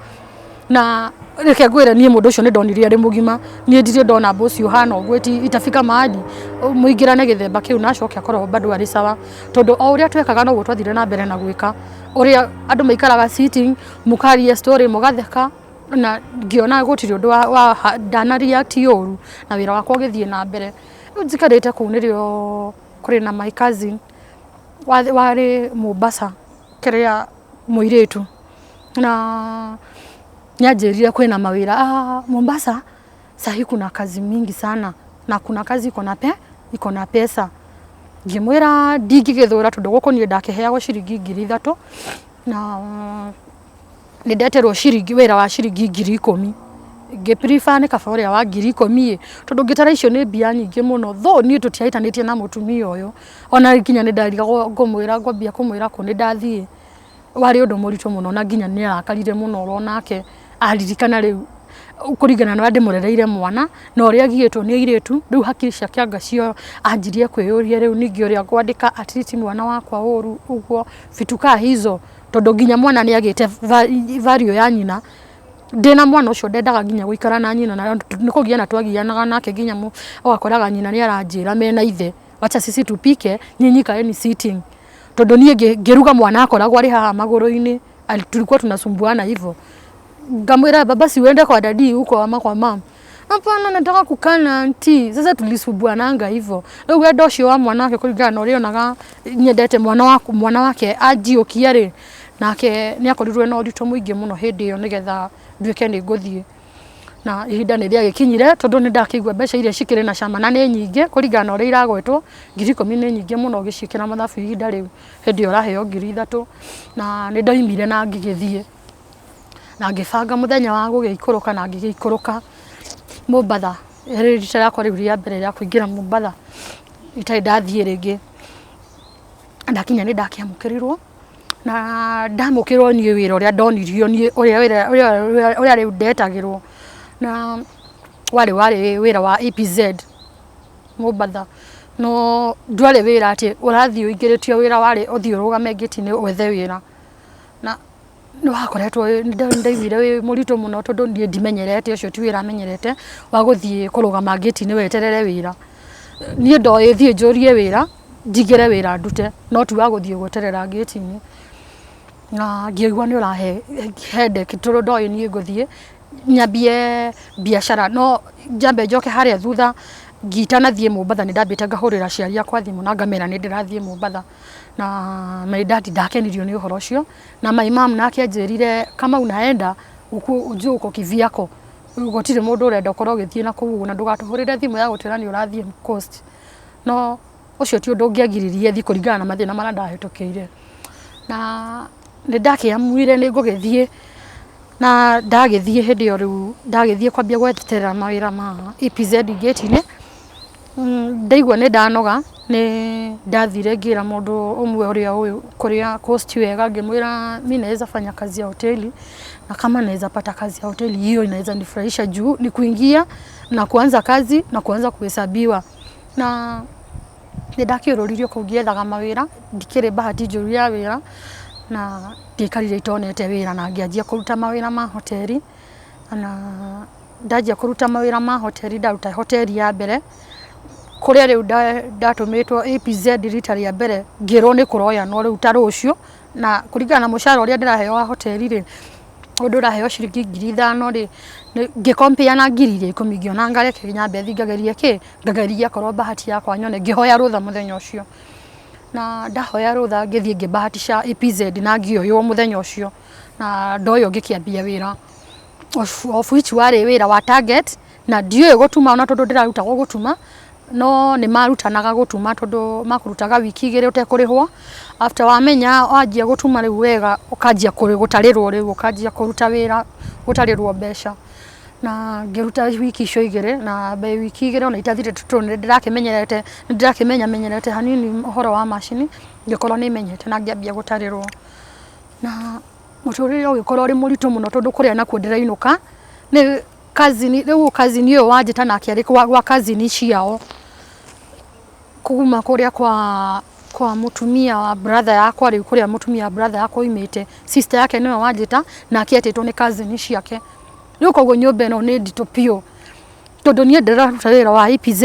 Na reke ngwĩre niĩ mũndũ ũcio nĩ ndonire arĩ mũgima, niĩ ndirĩ ndona boss ũhana ũguo ati itafika mahali mũingĩrane gĩthemba kĩu na acoke akorwo bado arĩ sawa, tondũ o ũrĩa twekaga noguo twathire na mbere na gwĩka, ũrĩa andũ maikaraga sitting mũkaria story mũgatheka, na ngĩona gũtirĩ ũndũ wa ndana react ũru, na wĩra wakwa ũgĩthiĩ na mbere. Rĩu njikarĩte kũu nĩrĩo kũrĩ na my cousin warĩ Mombasa, kĩrĩa mũirĩtu, na nĩanjĩrire kwĩna mawĩra Mombasa sahi kuna kazi mingi sana na kuna kazi iko na pesa. Ngĩmwĩra ndingĩgĩthũra tondũ gũkũ niĩ ndakĩheagwo ciringi 3,000 na nĩ ndeterwo ciringi wĩra wa ciringi 10,000, ngĩ prefer nĩ kaba ũrĩa wa 10,000 ĩ, tondũ ngĩtara icio nĩ mbia nyingĩ mũno, though niĩ tũtiahĩtanĩtie na mũtumia ũyũ, ona nginya nĩ ndarigagwo ngũmwĩra, ngwambia kũmwĩra kũ nĩ ndathiĩ, warĩ ũndũ mũritũ mũno na nginya nĩ arakarire mũno oro nake aririkana rĩu kũringana na ũrĩa ndĩmũrereire mwana na ũrĩa agiĩtwo nĩ airĩtu, rĩu hakiri ciake anga cio anjirie kwĩyũria rĩu ningĩ ũrĩa ngwandĩka at least mwana wakwa ũru ũguo vitu kaa hizo, tondũ nginya mwana nĩ agĩte value ya nyina. Ndĩna mwana ũcio ndendaga nginya gũikara na nyina, na nĩ kũgiana twagianaga nake, nginya ũgakoraga nyina nĩ aranjĩra mena ithe, wacha sisi tupike, nyinyi kaeni sitting, tondũ niĩ ngĩruga mwana akoragwo arĩ haha magũrũ-inĩ, tulikuwa tunasumbuana hivyo. Ngamwĩra baba, si uende kwa daddy huko ama kwa mum? Hapana, nataka kukaa na auntie. Sasa tulisumbuananga hivyo. Rĩu wendo ũcio wa mwana wake kũringana na ũrĩa onaga nyendete mwana waku, mwana wake anjiũkia rĩ, nake nĩ akorirwo na ũritũ mũingĩ mũno hĩndĩ ĩyo nĩgetha nduĩke nĩ ngũthiĩ. Na ihinda nĩ rĩagĩkinyire tondũ nĩ ndakĩigua mbeca iria cikĩrĩ na cama na nĩ nyingĩ kũringana na ũrĩa iragwetwo, 10,000 nĩ nyingĩ mũno ũgĩciĩkĩra mathabu ihinda rĩu, hĩndĩ ĩyo ũraheo 3,000, na nĩ ndaumire na ngĩgĩthiĩ na ngĩbanga mũthenya wa gũgĩikũrũka na ngĩgĩikũrũka Mombatha, rĩrĩ rita rĩakwa rĩu rĩa mbere rĩa kũingĩra Mombatha itarĩ ndathiĩ rĩngĩ. Ndakinya nĩ ndakĩamũkĩrirwo na ndamũkĩrwo niĩ wĩra ũrĩa ndonirio niĩ ũrĩa wĩra ũrĩa rĩu ndetagĩrwo, na warĩ wĩra wa EPZ Mombatha, no ndwarĩ wĩra atĩ ũrathiĩ ũingĩrĩtio wĩra, warĩ ũthiĩ ũrũgame ngĩti-inĩ wethe wĩra, na nĩ wakoretwo nĩ ndaiguire wĩ mũritũ mũno tondũ niĩ ndimenyerete, ũcio ti wĩra menyerete wa gũthiĩ kũrũgama ngĩti-inĩ weterere wĩra. Niĩ ndoĩ thiĩ njũrie wĩra, njingĩre wĩra ndute, no ti wa gũthiĩ gweterera ngĩti-inĩ. Na ngĩigua nĩ ũrahe headache tondũ ndoĩ niĩ ngũthiĩ nyambie biacara, no njambe njoke harĩa thutha itanathiĩ Mombatha nĩ ndambĩte ngahũrĩra aciari akwa thimũ na ngamera nĩ ndĩrathiĩ Mombatha, na my dad ndakenirio nĩ ũhoro ũcio, na my mom nake anjĩrire kama unaenda ujue uko kivyako, gũtirĩ mũndũ ũrenda ũkorwo ũgĩthiĩ na kũu ũguo na ndũgatũhũrĩre thimũ ya gũtwĩra nĩ ũrathiĩ coast. No ũcio ti ũndũ ũngĩagiririe thiĩ kũringana na mathĩna marĩa ndahĩtũkĩire. Na nĩ ndakĩamuire nĩ ngũgĩthiĩ, na ndagĩthiĩ hĩndĩ ĩyo rĩu ndagĩthiĩ kwambia gweterera mawĩra ma EPZ ngĩti-inĩ, ndaigua nĩ ndanoga nĩ ndathire ngĩra mũndũ ũmwe ũrĩa ũĩ kũrĩa coast wega, ngĩmwĩra mi naweza fanya kazi ya hoteli na kama naweza pata kazi ya hoteli hiyo inaweza nifurahisha juu ni kuingia na kuanza kazi na kuanza kuhesabiwa. Na Nĩ ndakĩũrũririe kũu ngĩethaga mawĩra, ndikĩrĩ bahati njũru ya wĩra, na ndiaikarire itonete wĩra na ngĩanjia kũruta mawĩra ma hoteri, na ndanjia kũruta mawĩra ma hoteri ndaruta hoteri ya mbere, kũrĩa rĩu ndatũmĩtwo APZ rita rĩa mbere ngĩrwo nĩ kũroyanwo rĩu ta rũciũ, na kũringana na mũcara ũrĩa ndĩraheo wa hoteri rĩ, ũndũ ũraheo ciringi 5,000 rĩ, ngĩ compare na ngiri iria ikũmi ngĩona anga reke nyambe thiĩ ngagerie kĩ, ngagerie akorwo bahati yakwa nyone, ngĩhoya rũtha mũthenya ũcio. Na ndahoya rũtha ngĩthiĩ ngĩbahatisha APZ na ngĩoywo mũthenya ũcio, na ndoywo ngĩkĩambia wĩra of which warĩ wĩra wa target, na ndiũĩ gũtuma ona tondũ ndĩrarutagwo gũtuma, no nĩ marutanaga gũtuma tondũ makũrutaga wiki 2 ũtekũrĩhwo, after wamenya wanjia gũtuma rĩu wega ũkanjia gũtarĩrwo rĩu ũkanjia kũruta wĩra gũtarĩrwo mbeca. Na ngĩruta wiki icio 2 na by wiki 2 ona itathirĩte tondũ nĩ ndĩrakĩmenyerete, nĩ ndĩrakĩmenyamenyerete hanini ũhoro wa macini, ngĩkorwo nĩ menyete na ngĩambia gũtarĩrwo. Na mũtũrĩre ũgĩkorwo ũrĩ mũritũ mũno tondũ kũrĩa nakuo ndĩrainũka nĩ cousin, rĩu cousin ũyũ wanjĩta nake arĩ gwa cousin ciao, kuma kũrĩa kwa mũtumia wa brother yakwa rĩu kũrĩa mũtumia wa brother yakwa oimĩte, sister yake nĩwe wanjĩta nake etĩtwo nĩ cousin ciake. Rĩu koguo nyũmba ĩno nĩ nditũ biũ, tondũ niĩ ndĩraruta wĩra wa EPZ,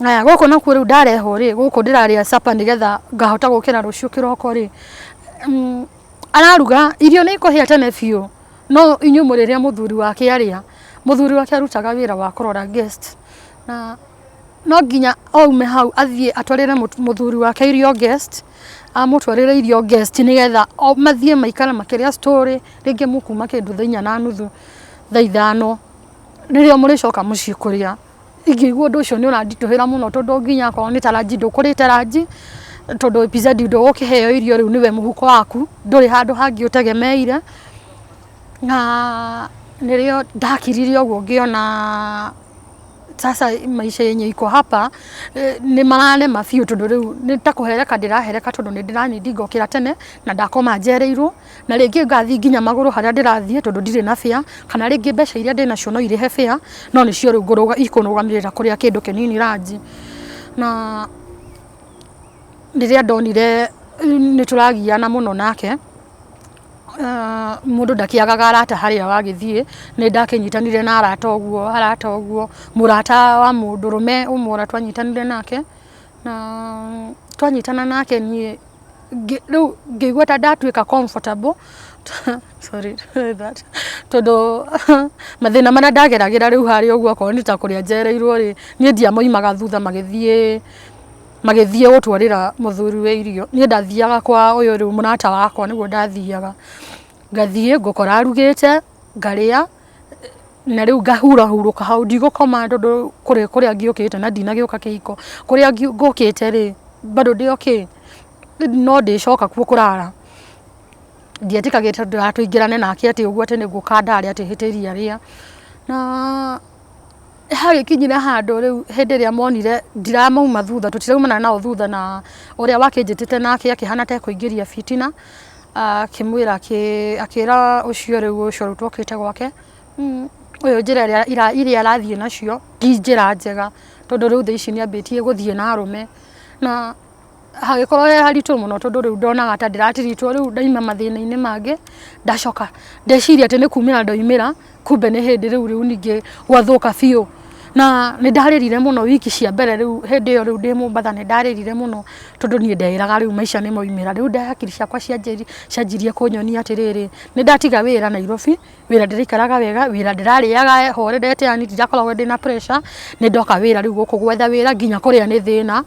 haya gũkũ nakuo rĩu ndarehwo rĩ, gũkũ ndĩrarĩa supper nĩgetha ngahota gũkĩra rũciũ kĩroko rĩ, araruga irio nĩ ikũhĩa tene biũ, no inyuĩ mũrĩrĩa mũthuri wake arĩa, mũthuri wake arutaga wĩra wa kũrora guest, na no nginya aume hau athiĩ atwarĩre mũthuri wake irio guest, amũtwarĩre irio guest nĩgetha mathiĩ maikare makĩrĩa story, rĩngĩ mũkuma kĩndũ thaa 4:30, thaa 5, nĩrĩo mũrĩcoka mũciĩ kũrĩa. Ingĩigua ũndũ ũcio nĩ ũranditũhĩra mũno tondũ nginya akorwo nĩ ta ranji ndũkũrĩte ranji, tondũ EPZ ndũgũkĩheo irio rĩu nĩwe mũhuko waku, ndũrĩ handũ hangĩ ũtegemeire. Na nĩrĩo ndakirire ũguo ngĩona sasa maisha yenye iko hapa nĩ maranema biũ tondũ rĩu nĩ ta kũhereka ndĩrahereka tondũ nĩ ndĩranindi ngokĩra tene na ndakoma njereirwo, na rĩngĩ ngathiĩ nginya magũrũ harĩa ndĩrathiĩ tondũ ndirĩ na fare, kana rĩngĩ mbeca iria ndĩnacio no irĩhe fare, no nĩcio rĩu ikũnũgamĩrĩra kũrĩa kĩndũ kĩnini ranji. Na rĩrĩa ndonire nĩ tũragiana mũno nake, mũndũ ndakĩagaga arata harĩa wagĩthiĩ, nĩ ndakĩnyitanire na arata ũguo, arata ũguo, mũrata wa mũndũrũme ũmwe ũrĩa twanyitanire nake, na twanyitana nake niĩ rĩu ngĩigua ta ndatuĩka comfortable sorry that tondũ mathĩna marĩa ndageragĩra rĩu harĩa ũguo akorwo nĩ ta kũrĩa njereirwo rĩ, niĩ ndiamoimaga thutha magĩthiĩ gũtwarĩra mũthuri we irio, niĩ ndathiaga kwa ũyũ rĩu mũrata wakwa nĩguo ndathiaga, ngathiĩ ngũkora arugĩte ngarĩa, na rĩu ngahurahurũka hau ndigũkoma tondũ kũrĩa ngĩũkĩte na ndinagĩũka kĩhiko, kũrĩa ngũkĩte rĩ bado ndĩ o kĩ, no ndĩcoka kuo kũrara. Ndietĩkagĩra tondũ tũingĩrane nake atĩ ũguo atĩ nĩ ngũka ndare atĩ hĩtĩrie arĩa. Na hagĩkinyire handũ rĩu hĩndĩ ĩrĩa monire ndiramauma thutha, tũtiraumana nao thutha na ũrĩa wakĩnjĩtĩte nake akĩhana ta ekũingĩria bitina, akĩmwĩra akĩra ũcio rĩu ũcio rĩu twokĩte gwake, ũyũ njĩra ĩrĩa arathiĩ nacio ti njĩra njega, tondũ rĩu thaa ici nĩ ambĩtie gũthiĩ na arũme. Na hagĩkorwo he haritũ mũno tondũ rĩu ndonaga ta ndĩratiritwo, rĩu ndaima mathĩna-inĩ mangĩ, ndacoka ndeciria atĩ nĩ kumĩra ndaumĩra, kumbe nĩ hĩndĩ rĩu ningĩ gwathũka biũ. Na nĩ ndarĩrire mũno wiki cia mbere rĩu hĩndĩ ĩyo rĩu ndĩ Mombatha nĩ ndarĩrire mũno tondũ niĩ ndeĩraga rĩu maica nĩ maumĩra. Rĩu hakiri ciakwa cianjirie kũnyonia atĩrĩrĩ, nĩ ndatiga wĩra Nairobi, wĩra ndĩraikaraga wega, wĩra ndĩrarĩaga horerete yani ndirakoragwo ndĩna pressure, nĩ ndoka wĩra rĩu gũkũ gwetha wĩra nginya kũrĩa nĩ thĩna,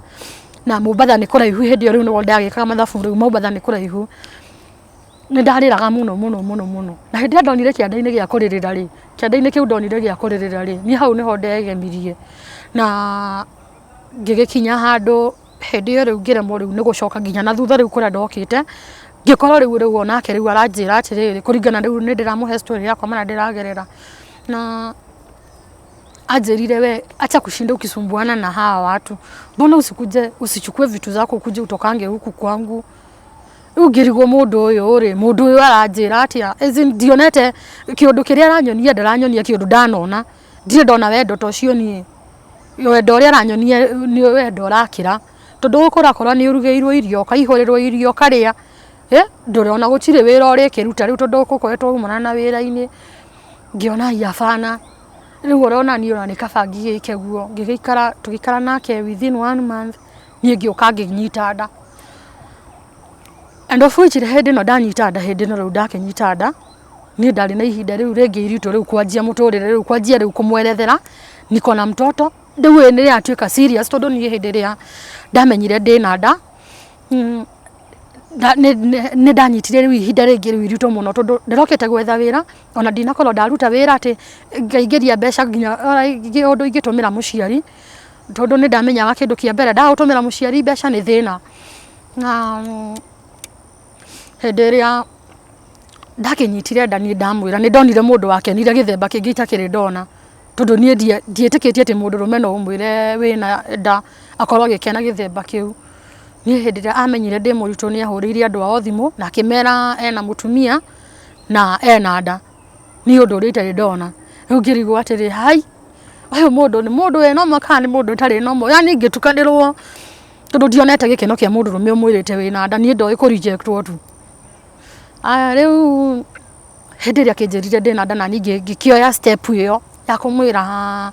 na Mombatha nĩ kũraihu hĩndĩ ĩyo rĩu nĩguo ndagĩkaga mathabu rĩu Mombatha nĩ kũraihu. Nĩ ndarĩraga mũno mũno mũno mũno, na hĩndĩ ĩrĩa ndonire kĩanda-inĩ gĩa kũrĩrĩra rĩ, kĩanda-inĩ kĩu ndonire gĩa kũrĩrĩra rĩ, niĩ hau nĩho ndegemirie, na ngĩgĩkinya handũ hĩndĩ ĩyo rĩu ngĩremwo rĩu nĩ gũcoka nginya na thutha rĩu kũrĩa ndokĩte, ngĩkorwo rĩu onake rĩu aranjĩra atĩrĩrĩ, kũringana rĩu nĩ ndĩramũhe story yakwa marĩa ndĩragerera, na anjĩrire we acha kushinda ukisumbuana na hawa watu, mbona usikuje usichukue vitu zako ukuje utokange huku kwangu. Rĩu ngĩrigwo mũndũ ũyũ rĩ, mũndũ ũyũ aranjĩra atĩa, as in ndionete kĩũndũ kĩrĩa aranyonia ndaranyonia kĩũndũ ndanona, ndirĩ ndona wendo ta ũcio niĩ, wendo ũrĩa aranyonia nĩ wendo ũrakĩra. Tondũ gũkũ ũrakora nĩ ũrugĩirwo irio, ũkaihũrĩrwo irio ũkarĩa, ndũrĩ ona gũtirĩ wĩra ũrĩkĩruta rĩu tondũ ũgũkoretwo umana na wĩra-inĩ. Ngĩona ai hapana, rĩu ũrona niĩ ona nĩ kaba ngĩgĩke ũguo, ngĩgĩikara tũgĩikara nake within one month, niĩ ngĩũka ngĩnyita nda. And of which hĩndĩ ĩno ndanyita nda, hĩndĩ ĩno rĩu ndakĩnyita nda, niĩ ndarĩ na ihinda rĩu rĩngĩ iritũ rĩu kwanjia mũtũrĩre rĩu kwanjia rĩu kũmwerethera niko na mtoto. Rĩu ĩĩ nĩ yatuĩka serious tondũ niĩ hĩndĩ ĩrĩa ndamenyire ndĩna nda, nĩ ndanyitire rĩu ihinda rĩngĩ rĩu iritũ mũno tondũ ndĩrokĩte gwetha wĩra ona ndinakorwo ndaruta wĩra atĩ ngaingĩria mbeca nginya ũndũ ingĩtũmĩra mũciari, tondũ nĩ ndamenyaga kĩndũ kĩa mbere ndagũtũmĩra mũciari mbeca nĩ thĩna. Na hĩndĩ ĩrĩa ndakĩnyitire nda niĩ ndamwĩra nĩ ndonire mũndũ wakenire gĩthemba kĩngĩ itakĩrĩ ndona. Tondũ niĩ ndietĩkĩtie atĩ mũndũrũme no ũmwĩre wĩna nda akorwo agĩkena gĩthemba kĩu. Niĩ hĩndĩ ĩrĩa amenyire ndĩ mũritũ nĩ ahũrĩire andũ ao thimũ na akĩmera ena mũtumia na ena nda. Niĩ ũndũ ũrĩa itarĩ ndona. Rĩu ngĩrigwo atĩrĩ, hai, ũyũ mũndũ nĩ mũndũ wĩ normal kana nĩ mũndũ ũtarĩ normal? Yaani ngĩtukanĩrwo tondũ ndionete gĩkeno kĩa mũndũrũme ũmwĩrĩte wĩna nda, niĩ ndoĩ kũ reject wo tu. Aya rĩu hĩndĩ ĩrĩa akĩnjĩrire ndĩna nda nani ngĩkĩoya step ĩyo ya kũmwĩra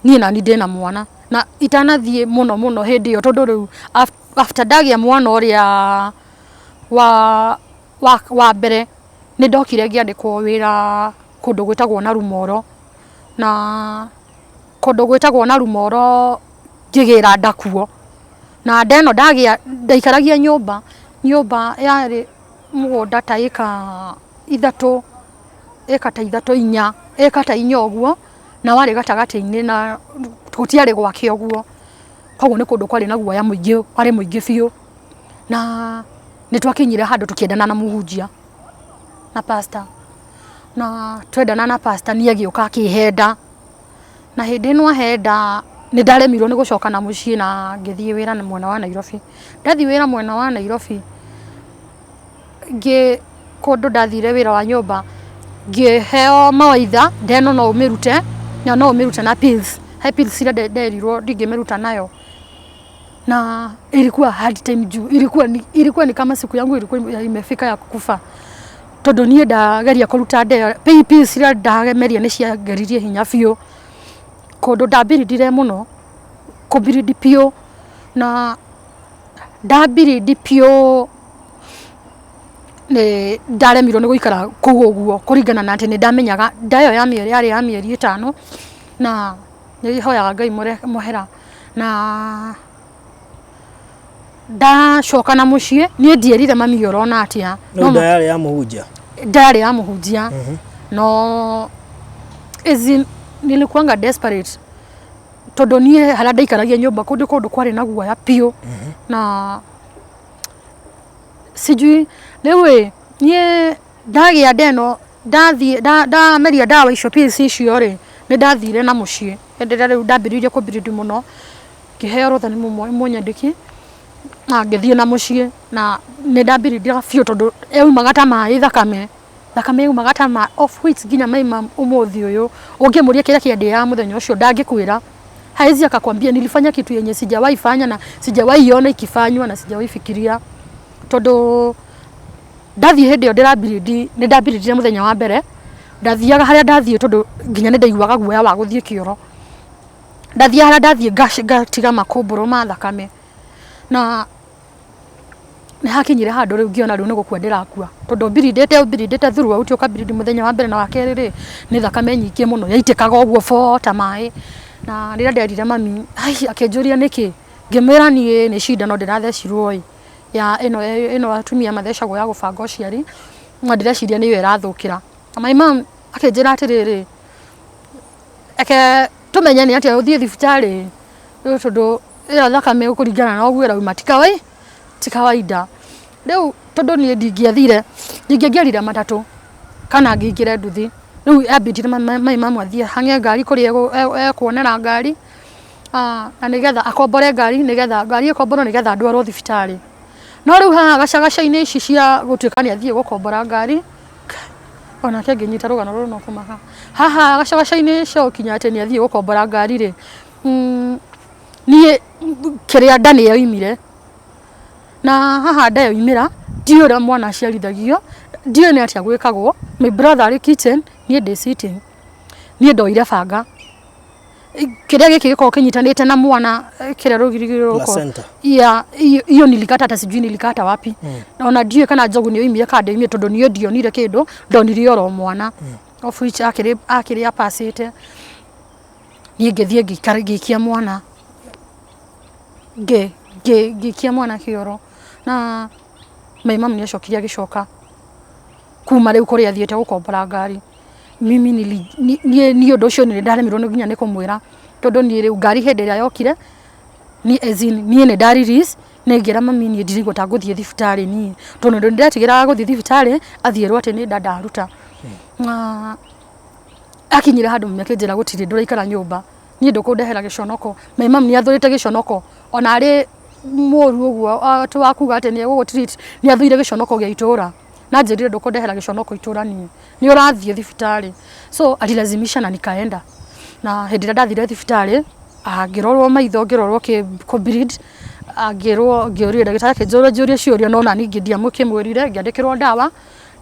niĩ nani ndĩna mwana na itanathiĩ mũno mũno hĩndĩ ĩyo tondũ rĩu after ndagĩa mwana ũrĩa wa mbere nĩ ndokire ngĩandĩkwo wĩra kũndũ gwĩtagwo Narumoro na kũndũ gwĩtagwo Narumoro ngĩgĩra nda kuo na nda ĩno ndagĩa ndaikaragia nyũmba, nyũmba yarĩ mũgũnda ta ĩka ithatũ, ĩka ta ithatũ inya, ĩka ta inya ũguo, na warĩ gatagatĩ-inĩ na gũtiarĩ gwake ũguo. Koguo nĩ kũndũ kwarĩ na guoya mũingĩ, warĩ mũingĩ biũ. Na nĩ twakinyire handũ tũkĩendana na mũhunjia, na pastor. Na twendana na pastor niĩ agĩũka akĩhe nda. Na hĩndĩ ĩno ahe nda nĩ ndaremirwo nĩ gũcoka na mũciĩ na ngĩthiĩ wĩra mwena wa Nairobi. Ndathiĩ wĩra mwena wa Nairobi, ngĩ kũndũ ndathire wĩra wa nyũmba, ngĩheo mawaitha nda ĩno no ũmĩrute na no ũmĩrute na pills. He pills iria nderirwo ndingĩmĩruta nayo. Na ilikuwa hard time juu ilikuwa ni kama siku yangu ilikuwa imefika ya kufa. Tondũ niĩ ndageria kũruta nda ĩyo, pills iria ndameria nĩ ciangeririe hinya biũ. Kũndũ ndambirindire mũno, kũmbirindi biũ na ndambirindi biũ nĩ ndaremirwo nĩ gũikara kũu ũguo kũringana na atĩ nĩ ndamenyaga nda ĩyo ya mĩeri yarĩ ya mĩeri ĩtano na nĩ hoyaga Ngai mũhera na ndacoka na mũciĩ niĩ ndierire mami ũrona atĩa. No nda yarĩ ya mũhunjia? Nda yarĩ ya mũhunjia no as in, nilikuwanga desperate tondũ niĩ harĩa ndaikaragia nyũmba kũndũ kũndũ kwarĩ na guoya biũ na sijui rĩu ĩ niĩ ndagĩa nda ĩno ndathiĩ ndameria ndawa icio pills icio rĩ nĩ ndathire na mũciĩ hĩndĩ ĩrĩa rĩu ndambĩrĩirie kũ bleed mũno ngĩheo rũtha nĩ mũnyandĩki na ngĩthiĩ na mũciĩ na nĩ ndambirindĩra biũ tondũ yaumaga ta maĩ thakame thakame yaumaga ta maĩ of which nginya my mum ũmũthĩ ũyũ ũngĩmũria kĩrĩa kĩandĩaga mũthenya ũcio ndangĩkwĩra. Hawezi akakwambia nilifanya kitu yenye sijawahi fanya na sijawahi ona ikifanywa na sijawahi fikiria tondũ ndathiĩ hĩndĩ ĩyo ndĩrambirindi nĩ ndambirindire mũthenya wa mbere ndathiaga harĩa ndathiĩ tondũ nginya nĩ ndaiguaga guoya wa gũthiĩ kĩoro ndathiĩ harĩa ndathiĩ ngatiga makũmbũrũ ma thakame na nĩ hakinyire handũ rĩu ngĩona rĩu nĩ gũkua ndĩrakua tondũ mbirindĩte mbirindĩte throughout ũkambirindi mũthenya wa mbere na wa kerĩ rĩ nĩ thakame nyingĩ mũno yaitĩkaga ũguo bo ta maĩ na rĩrĩa nderire mami ai akĩnjũria nĩkĩ ngĩmwĩra niĩ nĩ cindano ndĩrathecirwo ĩ ya ĩno ĩno atumia mathecagwo ya gũbanga ũciari na ndĩreciria nĩyo ĩrathũkĩra na my mom akĩnjĩra atĩrĩrĩ reke tũmenye nĩ atĩa ũthiĩ thibitarĩ rĩu tondũ ĩyo thakame kũringana na ũguo ĩrauma ti kawaida rĩu tondũ niĩ ndingĩathire ndingĩangĩarire matatũ kana ngĩingĩre nduthi rĩu yambindire my mom athiĩ hang'e ngari kũrĩa ekuonera ngari na nĩgetha akombore ngari nĩgetha ngari ĩkomborwo nĩgetha ndwarwo thibitarĩ no rĩu haha gacagaca-inĩ ici cia gũtuĩka nĩ athiĩ gũkombora ngari onake ngĩnyita rũgano rũrũ no kũmaka haha gacagaca-inĩ cia gũkinya atĩ nĩ athiĩ gũkombora ngari rĩ. Niĩ kĩrĩa nda nĩ yoimire na haha nda yoimĩra, ndiũĩ ũrĩa mwana aciarithagio, ndiũĩ nĩ atĩa gwĩkagwo. My brother arĩ kitchen, niĩ ndĩ sitting. Niĩ ndoire banga, kĩrĩa gĩkĩ gĩkoragwo kĩnyitanĩte na mwana, kĩrĩa rũgirigiri rũkoragwo. Placenta. Ya hiyo nilikata, hata sijui nilikata wapi. Ona ndiũĩ kana njogu nĩ yoimire kana ndĩoimire, tondũ niĩ ndionire kĩndũ, ndonire oro mwana, of which akĩrĩ apacĩte. Niĩ ngĩthiĩ ngĩikara, ngĩikia mwana, ngĩikia mwana kĩoro, na my mom nĩ acokire agĩcoka kuma rĩu kũrĩa athiĩte gũkombora ngari. Mimi niĩ ũndũ ũcio nĩ ndaremirwo nĩ nginya nĩ kũmwĩra, tondũ niĩ rĩu ngari hĩndĩ ĩrĩa yokire, niĩ as in niĩ nĩ nda release, nĩ ngĩra mami niĩ ndiraigua ta ngũthiĩ thibitarĩ niĩ, tondũ nĩ ndetigĩraga gũthiĩ thibitarĩ athiĩ erwo atĩ nĩ nda ndaruta. Na akinyire handũ mami akĩnjĩra gũtirĩ ndũraikara nyũmba, niĩ ndũkũndehera gĩconoko. My mom nĩ athũrĩte gĩconoko, ona arĩ mũru ũguo atĩ wa kuga atĩ nĩ egũgũ treat, nĩ athũire gĩconoko gĩa itũra. Na anjĩrire, "Ndũkũndehera gĩconoko itũra, niĩ nĩ ũrathiĩ thibitarĩ." So alilazimisha na nikaenda, na hĩndĩ ĩrĩa ndathire thibitarĩ, ngĩrorwo maitho, ngĩrorwo kũ bleed, ngĩrwo, ngĩũrio, ndagĩtarĩ akĩnjũria njũria ciũria, no nani ngĩ ndiamũkĩmwĩrire. Ngĩandĩkĩrwo ndawa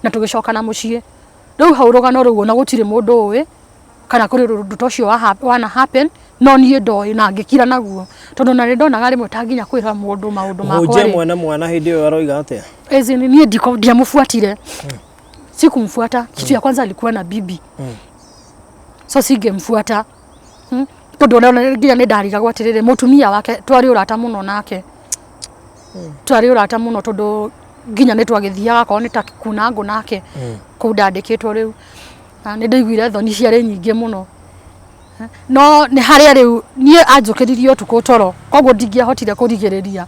na tũgĩcoka na mũciĩ. Rĩu hau rũgano rũu ona gũtirĩ mũndũ ũĩ kana kũrĩ ũndũ ta ũcio wana happen, no niĩ ndoĩ na ngĩkira naguo, tondũ na nĩ ndonaga rĩmwe ta nginya kwĩra mũndũ maũndũ makwa Mũhunjia rĩ. Mwene mwana hĩndĩ ĩyo aroiga atĩa? As in, niĩ ndiamũbuatire, sikumfuata. Kitu ya kwanza, alikuwa na bibi, so singemfuata, Tondũ ona nginya nĩ ndarigagwo atĩrĩrĩ, mũtumia wake twarĩ ũrata mũno nake, twarĩ ũrata mũno, tondũ nginya nĩ twagĩthiaga akorwo nĩ ta kuna ngũ nake kũu ndandĩkĩtwo. Rĩu na nĩ ndaiguire thoni ciarĩ nyingĩ mũno, no nĩ harĩa rĩu niĩ anjũkĩririe ũtukũ toro, koguo ndingĩahotire kũrigĩrĩria.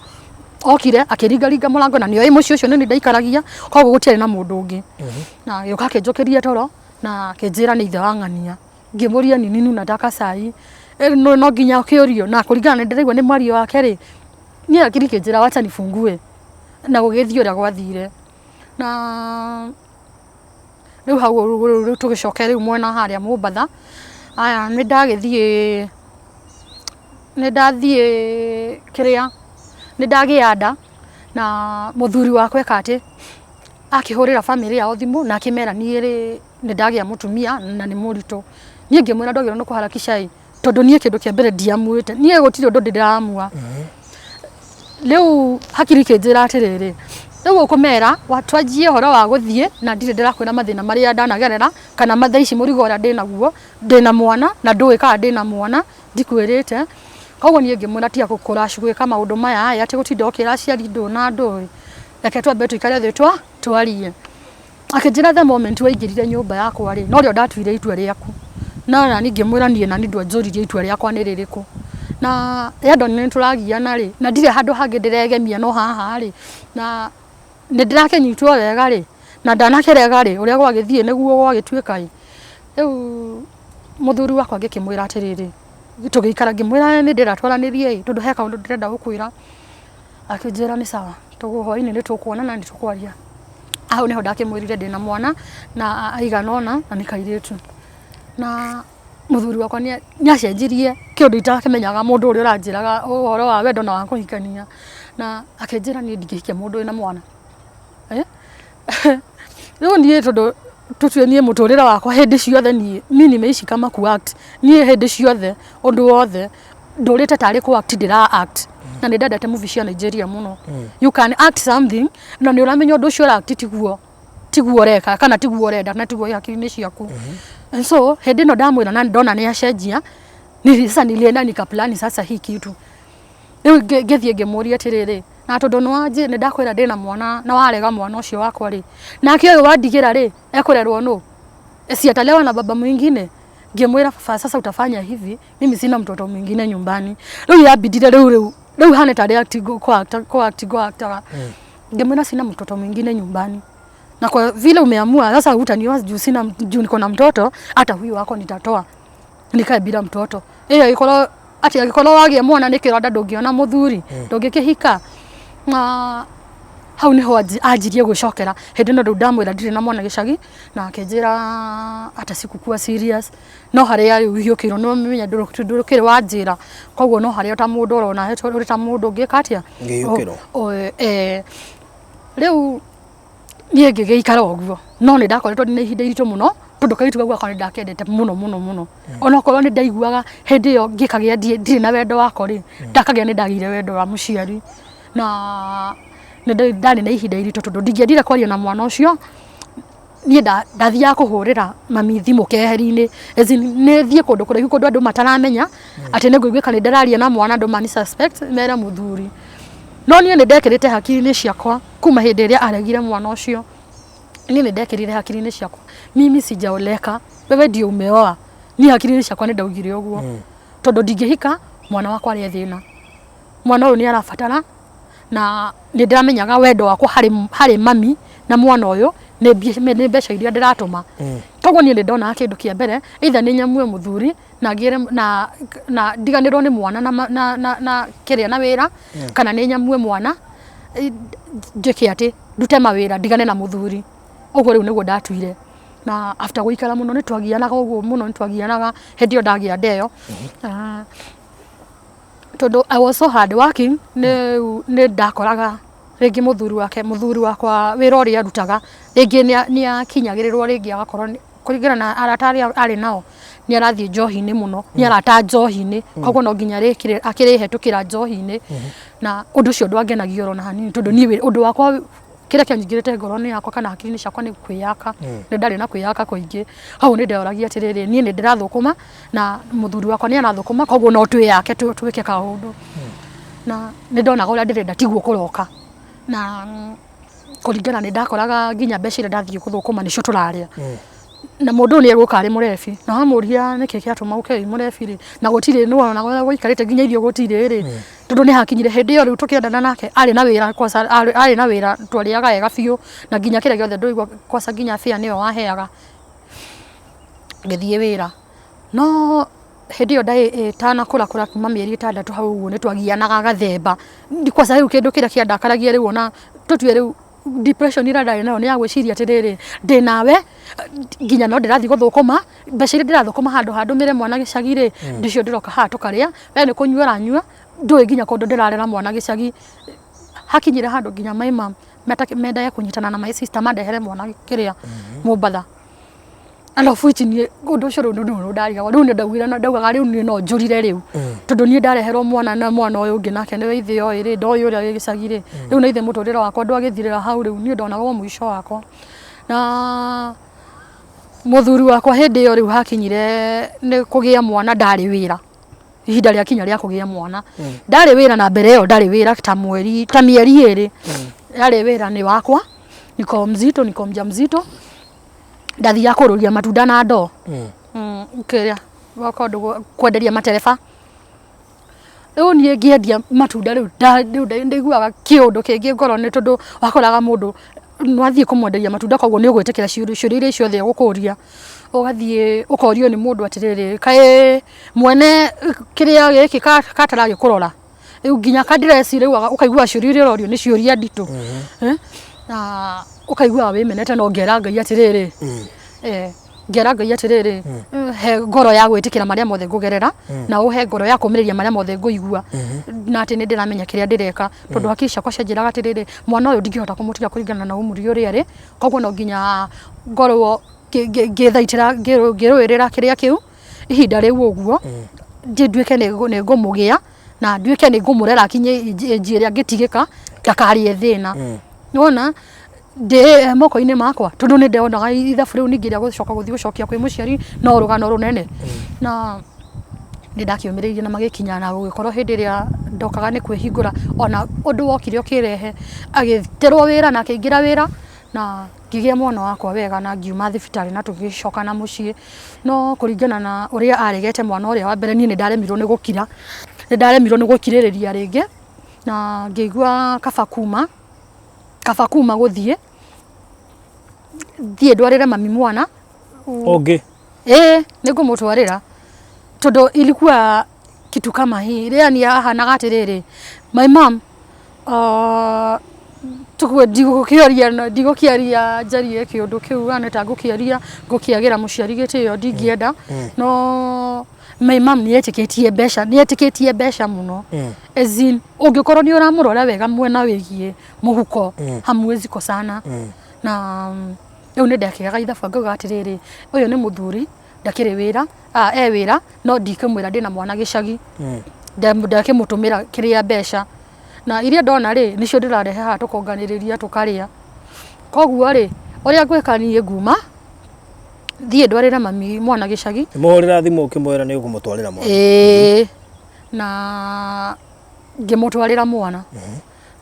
Okire akĩringaringa mũrango, na nĩoĩ mũciĩ ũcio nĩ niĩ ndaikaragia, koguo gũtiarĩ na mũndũ ũngĩ, na agĩũka akĩnjũkĩria toro na akĩnjĩra nĩ ithe wa ng'ania. Ngĩmũria, "Ni nini unataka sai?" No nginya ũkĩũrio na kũringana na ndĩraigua nĩ mwario wake rĩ, niĩ akiri kĩnjĩra wacha nifungue, na gũgĩthiĩ ũrĩa gwathire. Na rĩu hau rĩu tũgĩcoke rĩu mwena harĩa Mombatha aya, nĩ ndagĩthiĩ, nĩ ndathiĩ kĩrĩa, nĩ ndagĩa nda, na mũthuri wakwa eka atĩ akĩhũrĩra bamĩrĩ yao thimũ na akĩmera niĩ rĩ nĩ ndagĩa mũtumia na nĩ mũritũ. Niĩ ngĩmwĩra ndwagĩrĩirwo nĩ kũharakisha ĩ, tondũ niĩ kĩndũ kĩa mbere ndiamuĩte, niĩ gũtirĩ ũndũ ndĩramua. Rĩu hakiri ikĩnjĩra atĩrĩrĩ, rĩu ũkũmera twanjie ũhoro wa gũthiĩ na ndirĩ ndĩrakwĩra mathĩna marĩa ndanagerera, kana thaa ici mũrigo ũrĩa ndĩnaguo, ndĩna mwana na ndũĩ kana ndĩna mwana, ndikwĩrĩte. Koguo niĩ ngĩmwĩra tiga kũrash gwĩka maũndũ maya ĩ, atĩ gũtinda ũkĩra aciari ndũ na ndũĩ, reke twambe tũikare thĩ twarie. Akĩnjĩra, "The moment waingĩrire nyũmba yakwa rĩ, norĩo ndatuire itua rĩaku." No nani ngĩmwĩra niĩ nani ndwanjũririe itua rĩakwa nĩ rĩrĩkũ, na rĩrĩa ndonire nĩ tũragiana rĩ, na ndirĩ handũ hangĩ ndĩregemia no haha rĩ, na nĩ ndĩrakĩnyitwo wega rĩ, na ndanakĩrega rĩ, ũrĩa gwagĩthiĩ nĩguo gwagĩtuĩka ĩ. Rĩu mũthuri wakwa ngĩkĩmwĩra atĩrĩrĩ, tũgĩikara, ngĩmwĩra nĩ ndĩrenda twaranĩrie ĩ, tondũ he kaũndũ ndĩrenda gũkwĩra. Akĩnjĩra nĩ sawa, hwainĩ nĩ tũkuonana, nĩ tũkwaria. Hau nĩho ndakĩmwĩrire ndĩna mwana na aigana ũna na nĩ kairĩtu. Na mũthuri wakwa nĩ acenjirie kĩũndũ itakĩmenyaga, mũndũ ũrĩa ũranjĩraga ũhoro wa wendo na wa kũhikania, na akĩnjĩra niĩ ndingĩhikia mũndũ wĩna mwana. Rĩu niĩ tondũ tũtue niĩ mũtũrĩre wakwa hĩndĩ ciothe niĩ mi nimeishi kama ku act, niĩ hĩndĩ ciothe ũndũ wothe ndũrĩte tarĩ kũ act ndĩra act, na nĩ ndendete movie cia Nigeria mũno. You can act something na nĩ ũramenya ũndũ ũcio ũra act tiguo ũreka, kana tiguo ũrenda, na tiguo wĩ hakiri-inĩ ciaku. And so hĩndĩ ĩno ndamwĩra na ndona nĩ acenjia, sasa nilienda nikaplani sasa hii kitu. Rĩu ngĩthiĩ ngĩmũria atĩrĩrĩ, na tondũ nĩ wanjĩ nĩ ndakwĩra ndĩna mwana na warega mwana ũcio wakwa rĩ, nake ũyũ wandigĩra rĩ, ekũrerwo nũ? Si atalewa na baba mwingine? Ngĩmwĩra, "Baba, sasa utafanya hivi, mimi sina mtoto mwingine nyumbani." Rĩu yambindire rĩu hane tarĩ act go act go actaga. Ngĩmwĩra sina mtoto mwingine nyumbani, na kwa vile umeamua sasa hutanioa juu sina, juu niko na mtoto, hata huyu wako nitatoa nikae bila mtoto. Ĩyo ĩkorwo atĩ angĩkorwo wagĩa mwana nĩ kĩronda, ndũngĩona mũthuri, ndũngĩkĩhika. Na Hau niho anjirie gwĩcokera. Hĩndĩ ĩno rĩu ndamwĩra ndirĩ na mwana gĩcagi, na akĩnjĩra ata sikukuwa serious, no harĩa rĩu hiũkĩirwo nĩ ũmenya ndũkĩrĩ wanjĩra, koguo no harĩa ta mũndũ ũrona ũrĩ ta mũndũ ũngĩka atĩa. Ngĩhiũkĩrwo. Rĩu niĩ ngĩgĩikara ũguo, no nĩ ndakoretwo ndĩ na ihinda iritũ mũno, tondũ kairĩtu kau gakwa nĩ ndakendete mũno mũno mũno. Onokorwo nĩ ndaiguaga hĩndĩ ĩyo ngĩkagĩa ndirĩ na wendo wako rĩ, ndakagĩa nĩ ndagĩire wendo wa mũciari. Na nĩ ndarĩ na ihinda iritũ tondũ ndingĩendire kwaria na mwana ũcio, niĩ ndathiaga kũhũrĩra mami thimũ keheri-inĩ, as in nĩ thiĩ kũndũ kũraihu kũndũ andũ mataramenya, atĩ nĩ ngũiguĩka nĩ ndĩraria na mwana andũ mani suspect mere mũthuri. No niĩ nĩ ndekĩrĩte hakiri-inĩ ciakwa kuma hĩndĩ ĩrĩa aregire mwana ũcio, niĩ nĩ ndekĩrire hakiri-inĩ ciakwa, mimi sijaoleka, wewe ndio umeoa. Niĩ hakiri-inĩ ciakwa nĩ ndaugire ũguo, tondũ ndingĩhika mwana wakwa arĩe thĩna. Mwana ũyũ nĩ arabatara, na nĩ ndĩramenyaga wendo wakwa harĩ mami na mwana ũyũ nĩ mbeca iria ndĩratũma. Koguo niĩ nĩ ndonaga kĩndũ kĩa mbere, either nĩ nyamue mũthuri na ngĩre na ndiganĩrwo nĩ mwana na kĩrĩa na wĩra, kana nĩ nyamue mwana njĩke atĩ ndute mawĩra ndigane na mũthuri. Ũguo rĩu nĩguo ndatuire. Na after gũikara mũno nĩ twagianaga ũguo mũno, nĩ twagianaga hĩndĩ ĩyo ndagĩa nda ĩyo. Tondũ I was so hard working, nĩ ndakoraga rĩngĩ mũthuri wake, mũthuri wakwa wĩra ũrĩa arutaga rĩngĩ nĩ akinyagĩrĩrwo, rĩngĩ agakorwo kũringana na arata arĩa arĩ nao nĩ arathiĩ njohi-inĩ mũno, nĩ arata njohi-inĩ, koguo no nginya akĩrĩhetũkĩra njohi-inĩ, na ũndũ ũcio ndwangenagia oro na hanini, tondũ niĩ ũndũ wakwa kĩrĩa kĩanyingĩrĩte ngoro-inĩ yakwa kana hakiri-inĩ ciakwa nĩ kwĩyaka, nĩ ndarĩ na kwĩyaka kũingĩ. Hau nĩ ndeyoragia atĩrĩrĩ, niĩ nĩ ndĩrathũkũma na mũthuri wakwa nĩ arathũkũma, koguo no twĩyake twĩke kaũndũ. Na nĩ ndonaga ũrĩa ndĩrenda tiguo kũroka, na kũringana nĩ ndakoraga nginya mbeca iria ndathiĩ gũthũkũma nĩcio tũrarĩa. Na mũndũ ũyũ nĩ egũka arĩ mũrebi, na wamũria nĩkĩ kĩratũma ũke wĩ mũrebi rĩ, na gũtirĩ nĩ wonaga ũrĩa gũikarĩte nginya irio gũtirĩ rĩ, tondũ nĩ hakinyire hĩndĩ ĩyo rĩu tũkĩendana nake arĩ na wĩra kwanza, arĩ na wĩra twarĩaga wega biũ, na nginya kĩrĩa gĩothe ndũigua kwanza nginya fare nĩwe waheaga ngĩthiĩ wĩra. No hĩndĩ ĩyo nda ĩtanakũrakũra kuma mĩeri 6 hau ũguo nĩ twagianaga gathemba. Kwanza rĩu kĩndũ kĩrĩa kĩandakaragia rĩu ona tũtue rĩu depression ĩrĩa ndarĩ nayo nĩ ya gwĩciria atĩrĩrĩ, ndĩ nawe nginya no ndĩrathiĩ gũthũkũma, mbeca iria ndĩrathũkũma handũ ha ndũmĩre mwana gĩcagi rĩ, nĩcio ndĩroka haha tũkarĩa, we nĩ kũnyua ũranyua, ndũĩ nginya kũndũ ndĩrarera mwana gĩcagi. Hakinyire handũ nginya my mum mendage kũnyitana na my sister mandehere mwana kĩrĩa Mombatha. And of which niĩ ũndũ ũcio rĩu nĩ ndarigagwo, rĩu nĩ ndaugire ndaugaga rĩu niĩ no njũrire rĩu, tondũ niĩ ndareherwo mwana na mwana ũyũ ũngĩ nake nĩwe ithe oĩ rĩ, ndoĩ ũrĩa wĩ gĩcagi rĩ, rĩu na ithe mũtũrĩre wakwa ndwagĩthirĩra hau rĩu, niĩ ndonaga o mũico wakwa. Na mũthuri wakwa hĩndĩ ĩyo rĩu hakinyire nĩ kũgĩa mwana ndarĩ wĩra, ihinda rĩakinya rĩa kũgĩa mwana ndarĩ wĩra, na mbere ĩyo ndarĩ wĩra ta mweri ta mĩeri 2 yarĩ wĩra nĩ wakwa, niko mzito, niko mjamzito, ndathiaga kũrũria matunda na ndoo, kĩrĩa kũndũ kwenderia matereba. Rĩu niĩ ngĩendia matunda rĩu rĩu ndaiguaga kĩũndũ kĩngĩ ngoro nĩ tondũ wakoraga mũndũ nwathiĩ kũmwenderia matunda, koguo nĩ ũgwĩtĩkĩra ciũria iria ciothe egũkũria. Ũgathiĩ ũkorio nĩ mũndũ atĩrĩrĩ, kaĩ mwene kĩrĩa gĩkĩ kataragĩkũrora? Rĩu nginya ka dress rĩu ũkaigua ciũria iria ũrorio nĩ ciũria nditũ. Na ũkaiguaga wĩmenete, no ngera Ngai atĩrĩrĩ, ngera Ngai atĩrĩrĩ, he ngoro ya gwĩtĩkĩra marĩa mothe ngũgerera, na ũhe ngoro ya kũmĩrĩria marĩa mothe ngũigua, na atĩ nĩ ndĩramenya kĩrĩa ndĩreka, tondũ hakiri ciakwa cianjĩraga atĩrĩrĩ, mwana ũyũ ndingĩhota kũmũtiga kũringana na umri ũrĩa arĩ, koguo no nginya ngorwo ngĩthaitĩra ngĩrũĩrĩra kĩrĩa kĩu ihinda rĩu ũguo, nduĩke nĩ ngũmũgĩa na nduĩke nĩ ngũmũrera akinye age ĩrĩa angĩtigĩka ndakarĩe thĩna. Nĩwona ndĩ moko-inĩ makwa, tondũ nĩ ndonaga ithabu rĩu ningĩ rĩa gũcoka gũthiĩ gũcokia kwĩ mũciari no rũgano rũnene. Na nĩ ndakĩũmĩrĩirie na magĩkinya na gũgĩkorwo hĩndĩ ĩrĩa ndokaga nĩ kwĩhingũra, ona ũndũ wokire ũkĩrehe, agĩtĩrwo wĩra na akĩingĩra wĩra, na ngĩgĩa mwana wakwa wega na ngiuma thibitarĩ na tũgĩcoka na mũciĩ. No kũringana na ũrĩa aregete mwana ũrĩa wa mbere, niĩ nĩ ndaremirwo nĩ gũkira, nĩ ndaremirwo nĩ gũkirĩrĩria rĩngĩ, na ngĩigua kaba kuma gũthiĩ thiĩ ndwarĩre mami mwana. Ũngĩ? Ĩĩ, nĩ ngũmũtwarĩra, tondũ ilikuwa kitu kama hii, yani ahanaga atĩrĩrĩ, my mom Tũkue ndigũkĩaria ndigũkĩaria njarie kĩũndũ kĩu kana ta ngũkĩaria ngũkĩagĩra mũciari gĩtĩo ndingĩenda no my mom nĩ etĩkĩtie mbeca nĩ etĩkĩtie mbeca mũno as in ũngĩkorwo nĩ ũramũrora wega mwena wĩgiĩ mũhuko hamwezi kosana na rĩu nĩ ndekĩaga ithabu ngauga atĩrĩrĩ ũyũ nĩ mũthuri ndakĩrĩ wĩra ah, e wĩra no ndikĩmwĩra ndĩna mwana gĩcagi ndakĩmũtũmĩra kĩrĩa mbeca na iria ndona rĩ nĩcio ndĩrarehe haha tũkonganĩrĩria tũkarĩa koguo rĩ ũrĩa ngwĩka niĩ nguma thiĩ ndwarĩre mami mwana gĩcagi. Mũhũrĩra thimũ ũkĩmwĩra nĩ ũkũmũtwarĩra mwana. Ĩĩ na ngĩmũtwarĩra mwana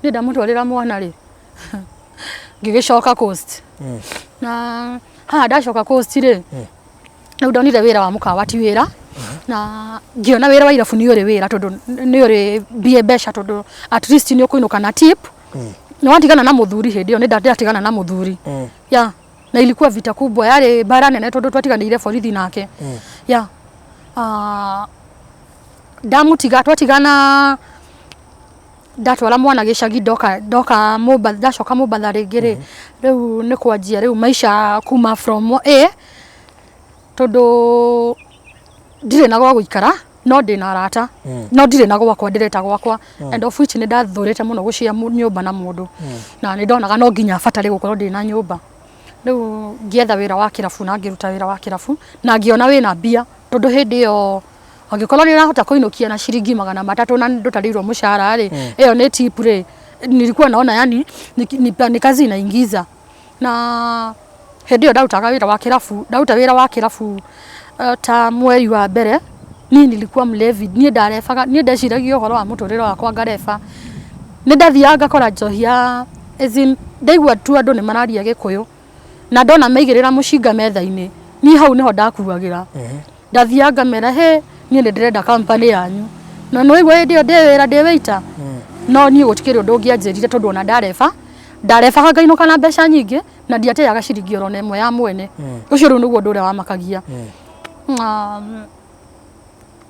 niĩ ndamũtwarĩra mwana rĩ ngĩgĩcoka coast na haha ndacoka coast rĩ rĩu ndonire wĩra wa mũkawa ti wĩra na ngĩona wĩra wa irabu nĩ ũrĩ wĩra tondũ nĩ ũrĩ mbie mbeca tondũ at least nĩ ũkũinũka na tip nĩ watigana na mũthuri hĩndĩ ĩyo nĩ ndatigana na mũthuri ya na ilikuwa vita kubwa yarĩ mbara nene tondũ twatiganĩire borithi nake ya ndamũtiga twatigana ndatwara mwana gĩcagi ndoka ndoka Mombatha ndacoka Mombatha rĩngĩ rĩ rĩu nĩ kwanjia rĩu maica kuma from A tondũ ndirĩ na gwa gũikara no ndĩna arata no ndirĩ na gwakwa ndĩreta gwakwa and of which nĩ ndathũrĩte mũno gũcia nyũmba na mũndũ na nĩ ndonaga no nginya batare gũkorwo ndĩna nyũmba rĩu ngĩetha wĩra wa kĩrabu na ngĩruta wĩra wa kĩrabu na ngĩona wĩna mbia tondũ hĩndĩ ĩyo angĩkorwo nĩ ũrahota kũinũkia na ciringi 300 na ndũtarĩirwo mũcara rĩ ĩyo nĩ tip rĩ nilikuwa naona yani ni kazi inaingiza na hĩndĩ ĩyo ndarutaga wĩra wa kĩrabu ndaruta wĩra wa kĩrabu ta mweri wa mbere niĩ nilikuwa mlevi niĩ ndarebaga niĩ ndeciragia ũhoro wa mũtũrĩre wakwa ngareba nĩ ndathiaga ngakora njohi ya as in ndaigua tu andũ nĩ mararia gĩkũyũ na ndona maigĩrĩra mũcinga metha-inĩ niĩ hau nĩho ndakuagĩra ndathiaga ngamera he niĩ nĩ ndĩrenda company yanyu na nĩ waigua hĩndĩ ĩyo ndĩ wĩra ndĩ waiter no niĩ gũtikĩrĩ ũndũ ũngĩanjĩrire tondũ ona ndareba ndarebaga ngainũka na mbeca nyingĩ na ndiateaga ciringi oro na ĩmwe ya mwene ũcio rĩu nĩguo ũndũ ũrĩa wamakagia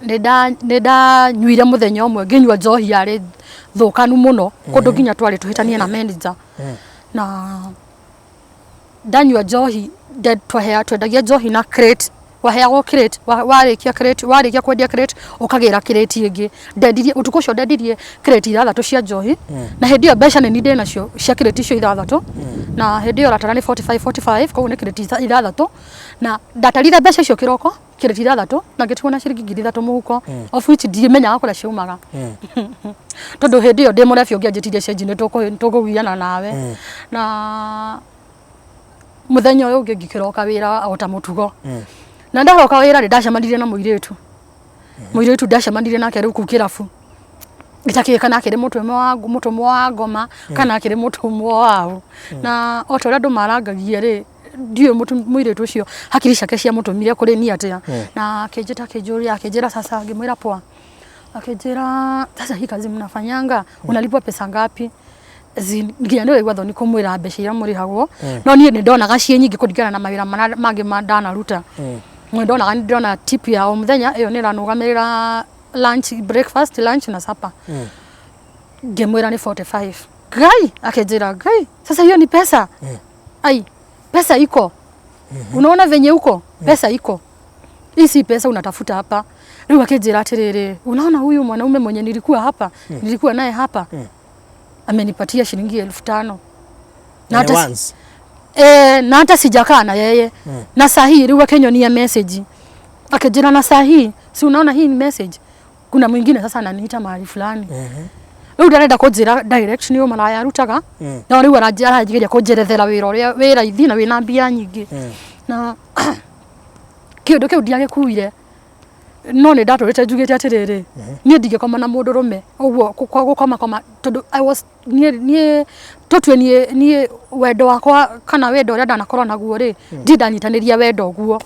nĩ ndanyuire mũthenya ũmwe ngĩnyua njohi yarĩ thũkanu mũno kũndũ nginya twarĩ tũhĩtanie na manager na ndanyua njohi twendagia njohi na crate waheagwo crate warĩkia crate warĩkia kwendia crate ũkagĩra crate ĩngĩ ndendirie ũtukũ ũcio ndendirie crate ithathatũ cia njohi na hĩndĩ ĩyo mbeca nĩ ndĩ nacio cia crate icio ithathatũ na hĩndĩ ĩyo ratara nĩ 45 45 koguo nĩ crate ithathatũ na ndatarire mbeca icio kĩroko crate ithathatũ na ngĩtigwo na ciringi 3000 mũhuko of which ndimenyaga kũrĩa ciaumaga tondũ hĩndĩ ĩyo ndĩ mũrebi ũngĩanjĩtirie cenji nĩ tũkũgiana nawe na mũthenya ũyũ ũngĩ ngĩkĩroka wĩra o ta mũtugo na ndaroka wĩra rĩ ndacemanirie na mũirĩtu mũirĩtu ndacemanirie nake rĩu kũu kĩrabu itakĩũĩ kana akĩrĩ mũtũmwo wa ngoma kana akĩrĩ mũtũmwo waũ na o ta ũrĩa andũ marangagia rĩ ndiũĩ mũirĩtu ũcio hakiri ciake ciamũtũmire kũrĩ niĩ atĩa na akĩnjĩta akĩnjũria akĩnjĩra sasa ngĩmwĩra poa akĩnjĩra sasa hii kazi mnafanyanga unalipwa pesa ngapi nginya nĩ ũraigua thoni kũmwĩra mbeca iria mũrĩhagwo no niĩ nĩ ndonaga ciĩ nyingĩ kũringana na mawĩra marĩa mangĩ ndanaruta nĩ ndonaga nĩ ndĩrona tip ya o mũthenya ĩyo nĩ ĩranũgamĩrĩra lunch breakfast lunch na supper ngĩmwĩra nĩ 45 Ngai akĩnjĩra Ngai sasa hiyo ni pesa ai pesa iko unaona venye uko pesa iko hii si pesa unatafuta hapa rĩu akĩnjĩra atĩrĩrĩ unaona huyu mwanaume mwenye nilikuwa hapa nilikuwa naye hapa amenipatia shilingi 5000 na hata Once. Na hata sijakaa na yeye na saa hii rĩu akĩnyonia message akĩnjĩra na saa hii si unaona hii ni message kuna mwingine sasa ananiita mahali fulani rĩu ndarenda kũnjĩra direct nĩ ũmaraya arutaga no rĩu aranjĩra kũnjerethera wĩra ũrĩa wĩ raithi na wĩna mbia nyingĩ na kĩũndũ kĩu ndiagĩkuire no nĩ ndatũrĩte njugĩte atĩrĩrĩ niĩ ndingĩkoma na mũndũrũme ũguo gũkoma koma tondũ I was niĩ tũtue niĩ wendo wakwa kana wendo ũrĩa ndanakorwo naguo rĩ ndirĩ ndanyitanĩria wendo ũguo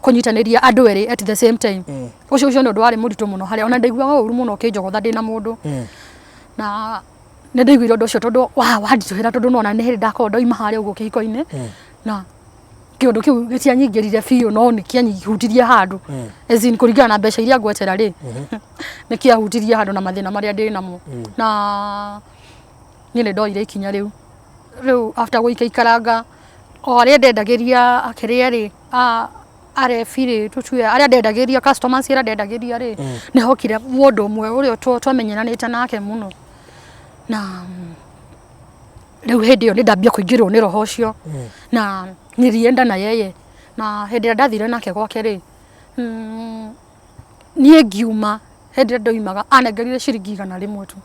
kũnyitanĩria andũ erĩ at the same time ũcio ũcio nĩ ũndũ warĩ mũritũ mũno harĩa ona ndaiguaga ũru mũno ũkĩnjogotha ndĩ na mũndũ na nĩ ndaiguire ũndũ ũcio tondũ wanditũhĩra tondũ nona nĩ hĩndĩ ndakorwo ndoima harĩa ũguo kĩhiko-inĩ na kĩũndũ kĩu gĩtianyingĩrire biũ no nĩ kĩanyihutirie handũ as in kũringana na mbeca iria ngwetera rĩ nĩ kĩahutirie handũ na mathĩna marĩa ndĩ namo na niĩ nĩ ndoire ikinya rĩu Rĩu after gũikaikaranga o arĩa ndendagĩria akĩrĩa rĩ, arebi rĩ, tũtue arĩa ndendagĩria, customers arĩa ndendagĩria rĩ, nĩ hokire mũndũ ũmwe ũrĩa twamenyeranĩte nake mũno. Na rĩu hĩndĩ ĩyo nĩ ndambia kũingĩrwo nĩ roho ũcio na nilienda na yeye. Na hĩndĩ ĩrĩa ndathire nake gwake rĩ, niĩ ngiuma, hĩndĩ ĩrĩa ndoimaga anengerire ciringi 100 tu.